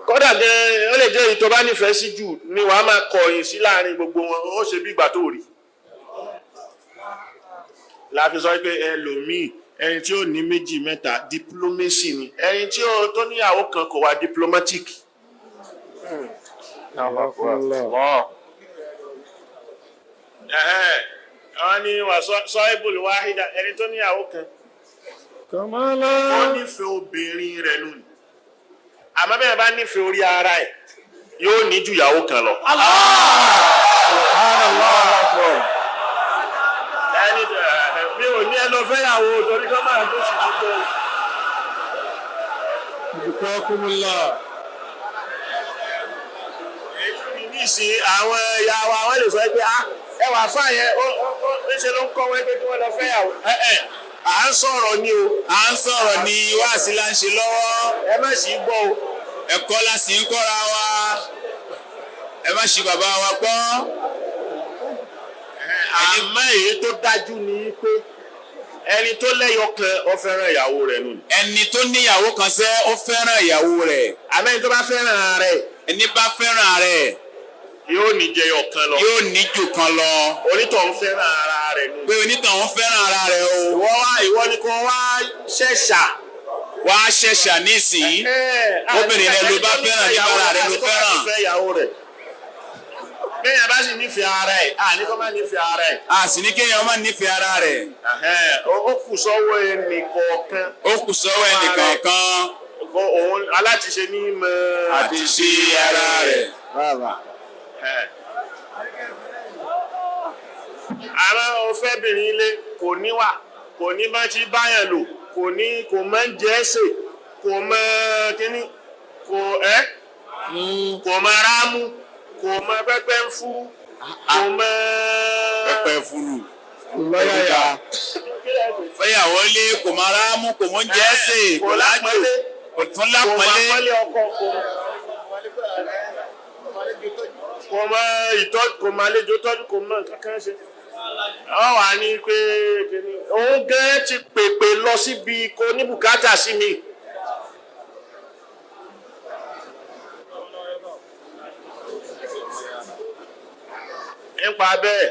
Kódà gan, ó lè jẹ́ èyí tó bá nífẹ̀ẹ́ sí jù ni wàá máa kọ̀yìn sí láàrin gbogbo wọn, ó ṣe bí ìgbà tó rí. La fi sọ pé ẹlòmíì, ẹni tí ó ní méjì mẹ́ta, diplomacy ni. Ẹni tí ó tó níyàwó kan kò wá diplomatic. Wọ́n ní wà sọ́ìbùl wáhídà, ẹni tó níyàwó kan, ó nífẹ̀ẹ́ obìnrin rẹ̀ lónìí, àmọ́ bẹ́ẹ̀ bá nífẹ̀ẹ́ orí ara ẹ̀, yóò ní ju ìyàwó kan lọ. Ẹni mi ò ní ẹ lọ fẹ́yàwó torí kọ́ máa tó sì ti tó. Nísìn àwọn ẹ̀yà wa, wọ́n lè sọ pé ẹ wà fún àyẹn, ó ṣe ló ń kọ́ wọn pé kí wọ́n lọ fẹ́yàwó. À ń sọ̀rọ̀ ni o. À ń sọ̀rọ̀ ni, wáàsí là ń ṣe lọ́wọ́. Ẹ má sì gbọ́ o. Ẹ̀kọ́ la sì ń kọ́ra wa. Ẹ má ṣì bàbá wa gbọ́. Àmọ́ èyí tó dájú ni pé ẹni tó lẹ́yọ kan, ó fẹ́ràn ìyàwó rẹ̀ nù. Ẹni tó níyàwó kan sẹ́, ó fẹ́ràn ìyàwó rẹ̀. Àmọ́ ẹni tó bá fẹ́ràn rẹ̀, Ẹni bá fẹ́ràn rẹ̀, yóò ní jẹyọ kan lọ. Yóò ní jù kan lọ. Onítọ̀hún fẹ́ràn ara rẹ̀ nù. Pé onítọ̀hún fẹ́ràn ara rẹ̀ o. Ìwọ wá, ìwọ ni kò wá ṣẹ̀ṣà. Wá ṣẹ̀ṣà nísìnyí. Obìnrin rẹ̀ ló bá fẹ́ràn, ní ara rẹ̀ ló fẹ́ràn. Bẹ́ẹ̀ bá sì nífẹ̀ẹ́ ara ẹ̀, àní kó má nífẹ̀ẹ́ ara ẹ̀. A sì ní kéèyàn má nífẹ̀ẹ́ ara rẹ̀. Ó kù sọ́wọ́ ẹnì kọ̀ọ̀kan. Ó kù sọ́wọ́ ẹnì kọ̀ọ̀kan. Òun alátiṣe ní mọ̀. Àti ṣe ara rẹ̀. Àmọ́ o fẹ́ bìnrin ilé, kò níwà, kò ní bá ti báyàn lò, kò ní, kò mọ̀ ń jẹ́ ṣe, kò mọ̀ kíní, kò ẹ́, kò mọ̀ rámú, kò mọ̀ pẹ́pẹ́ ń fúrú, kò mọ̀ Pẹ́pẹ́ fúrú. Lọ́yàyà. Fẹ́yàwó lé kò máa rá mú kò mú jẹ́ sè kò lájò kò tún lápọ́nlé. Kò ọkọ kò mọ ìtọ́jú kò mọ àlejò tọ́jú kò mọ kankan ṣe. Wọ́n wà ní pé òun gẹ́ ti pèpè lọ síbi kò ní bùkátà sí mi. Nípa bẹ́ẹ̀,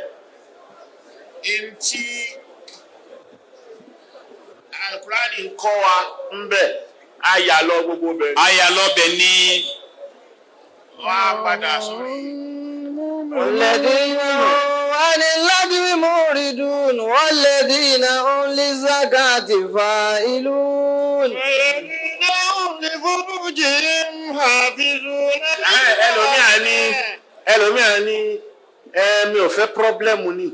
ntí Alukurani ń kọ́ wa ń bẹ̀, a yà lọ gbogbo bẹ̀. A yà lọ bẹ̀ ni. Wọ́n á padà sórí. الذين هم عن اللغو معرضون والذين هم للزكاة فاعلون. والذين هم لفروجهم حافظون. Ẹlòmíà ní mi ò fẹ́ problem ni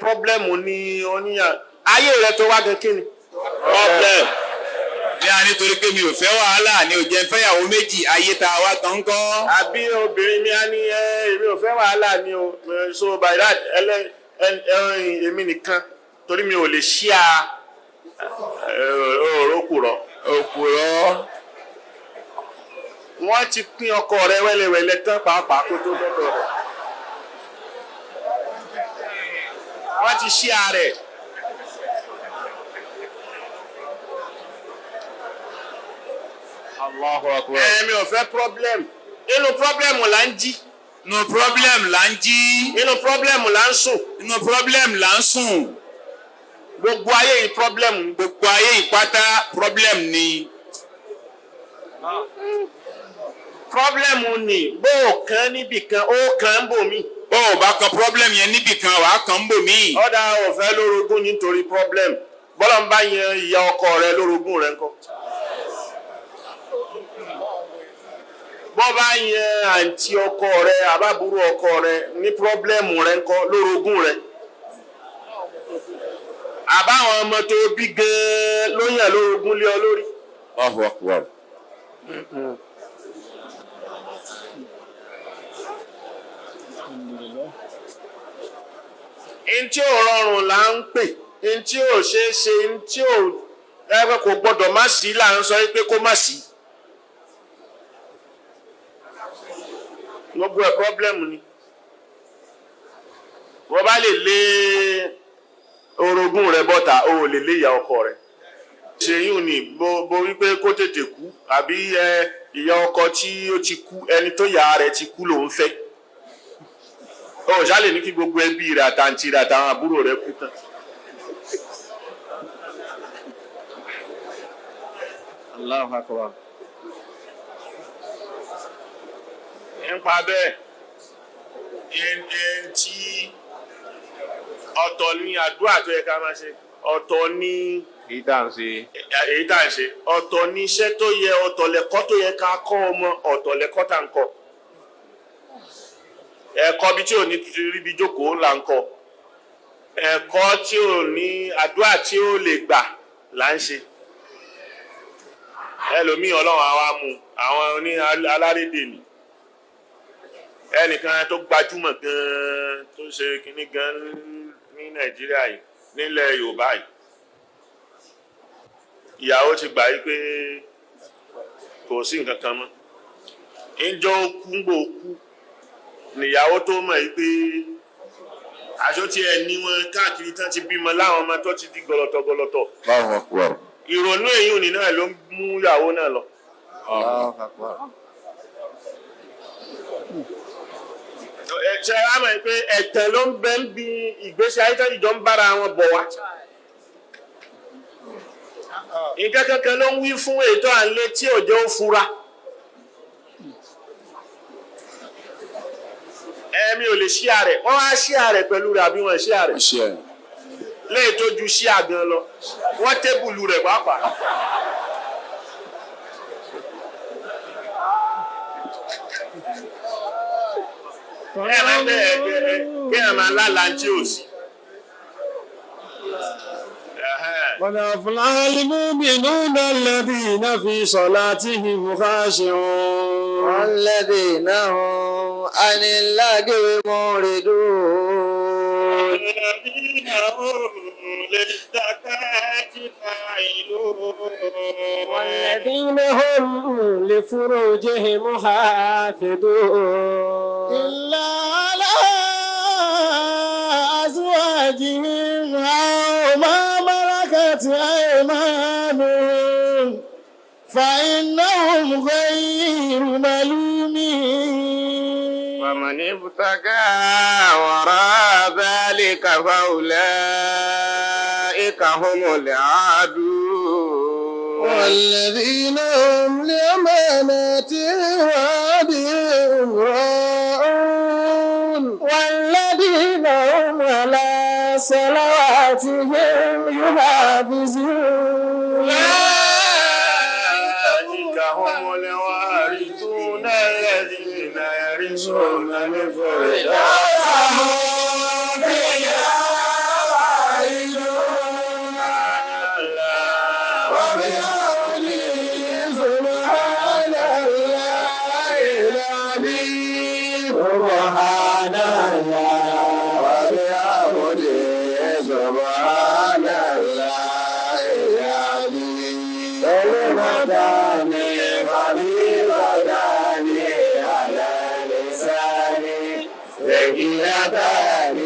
problem ni oníyà ayé rẹ tó wá gan kí ni. Problem. Ní a nítorí pé mi ò fẹ́ wàhálà ni ò jẹ́ fẹ́yàwó méjì ayé tá a wá gan kọ́. Àbí obìnrin mi á ní èmi ò fẹ́ wàhálà ni o, so by that èmi nìkan torí mi ò lè ṣíà òrókùrọ̀. Òkùrọ̀. Wọ́n ti pín ọkọ rẹ wẹ́lẹ́wẹ́lẹ́ tán pàápàá kó tó dọ́dọ̀ rẹ̀. Wọ́n ti ṣíà rẹ̀. Allahu Akbar. Èmi ò fẹ́ problem. Inú problem là ń jí. Inú problem là ń jí. Inú problem là ń sùn. Inú problem là ń sùn. Gbogbo ayé yìí problem. Gbogbo ayé yìí pátá problem ni. Problem ni bó o kàn níbì kan ó kàn ń bò mí. Bó o bá kan problem yẹn níbì kan wàá kàn ń bò mí. Ọ̀dà ò fẹ́ lórogún nítorí problem. Bọ́lá ń bá yan ìyá ọkọ rẹ lórogún rẹ ńkọ́. Bọ́ bá yan àǹtí ọkọ rẹ àbábúrò ọkọ rẹ ní pírọ́blẹ́mù rẹ ńkọ́ lórogún rẹ. Àbáwọn ọmọ tó bí gan-an ló yàn lórogún lé ọ lórí. Allahu Akbar. Ntí ò rọrùn là ń pè, ntí ò ṣeé ṣe, ntí ò ẹgbẹ́ kò gbọ́dọ̀ má sí là ń sọ pé kó má sí. Gbogbo ẹ̀ pọ́blẹ́mù ni. Wọ́n bá lè lé orogún rẹ bọ́ta, o ò lè lé ìyá ọkọ rẹ. Ṣèyún ni bo wípé kó tètè kú àbí ìyá ọkọ tí ó ti kú ẹni tó yà rẹ̀ ti kú lòún fẹ́. O ò ṣáà lè ní kí gbogbo ẹbí rẹ̀ àtàǹtì rẹ̀ àtàwọn àbúrò rẹ̀ kú tán. Allahu Akbar. Nípa bẹ́ẹ̀, ẹn tí ọ̀tọ̀ ni àdúrà tó yẹ ká máa ṣe, ọ̀tọ̀ ni Èyí tá à ń ṣe. Èyí tá à ń ṣe, ọ̀tọ̀ ni iṣẹ́ tó yẹ, ọ̀tọ̀ lẹ̀kọ́ tó yẹ ká kọ́ ọmọ, ọ̀tọ̀ lẹ̀kọ́ tá à ń kọ́. Ẹ̀kọ́ bí tí ò ní ríbi jókòó là ń kọ́. Ẹ̀kọ́ tí ò ní àdúrà tí ò lè gbà là ń ṣe. Ẹlòmíì Ọlọ́run àwa mú àwọn oní alárédè ni. Ẹnìkan tó gbajúmọ̀ gan-an tó ṣe kinní gan-an ní Nàìjíríà yìí nílẹ̀ Yorùbá yìí. Ìyàwó ti gbà yí pé kò sí nǹkan kan mọ́. Ńjọ́ ó kú ń gbò kú níyàwó tó mọ̀ yí pé aṣọ tí ẹ ní wọn káàkiri tán ti bímọ láwọn ọmọ tó ti di gọlọtọ gọlọtọ. Allahu Akbar. Ìrònú èyí òní náà ló ń mú ìyàwó náà lọ. Allahu Akbar. Ṣe á mọ̀ pé ẹ̀tẹ̀ ló ń bẹ ń bi ìgbésí ayé tó ìjọ ń bára wọn bọ̀ wá. Nǹkan kankan ló ń wí fún ètò à ń lé tí òjò ń fura. Ẹ̀mi ò lè ṣíà rẹ̀, wọ́n wá ṣíà rẹ̀ pẹ̀lú rẹ̀ àbí wọ́n ṣíà rẹ̀. Léè tó ju ṣíà gan lọ, wọ́n tébùlù rẹ̀ pàápàá. Ẹ máa bẹ ẹ kí ẹ máa lálàá tí ò sí. قد أفلح المؤمنون الذين في صلاتهم خاشعون والذين هم عن اللغو معرضون. الذين هم للزكاة فاعلون. والذين هم لفروجهم حافظون. إلا على أزواجهم أو ما ملكت أيمانهم فإنهم غير ملومين. ومن ابتغى وراء ذلك فأولئك هم العادون. والذين هم لأماناتهم وعهدهم راعون. والذين هم على صلواتهم يحافظون. أولئك هم الوارثون الذين يرثون الفردوس. هم فيها خالدون. وبحمده سبحان الله العظيم. سبحان الله وبحمده سبحان الله العظيم. كلمتان خفيفتان على لساني ثقيلتان.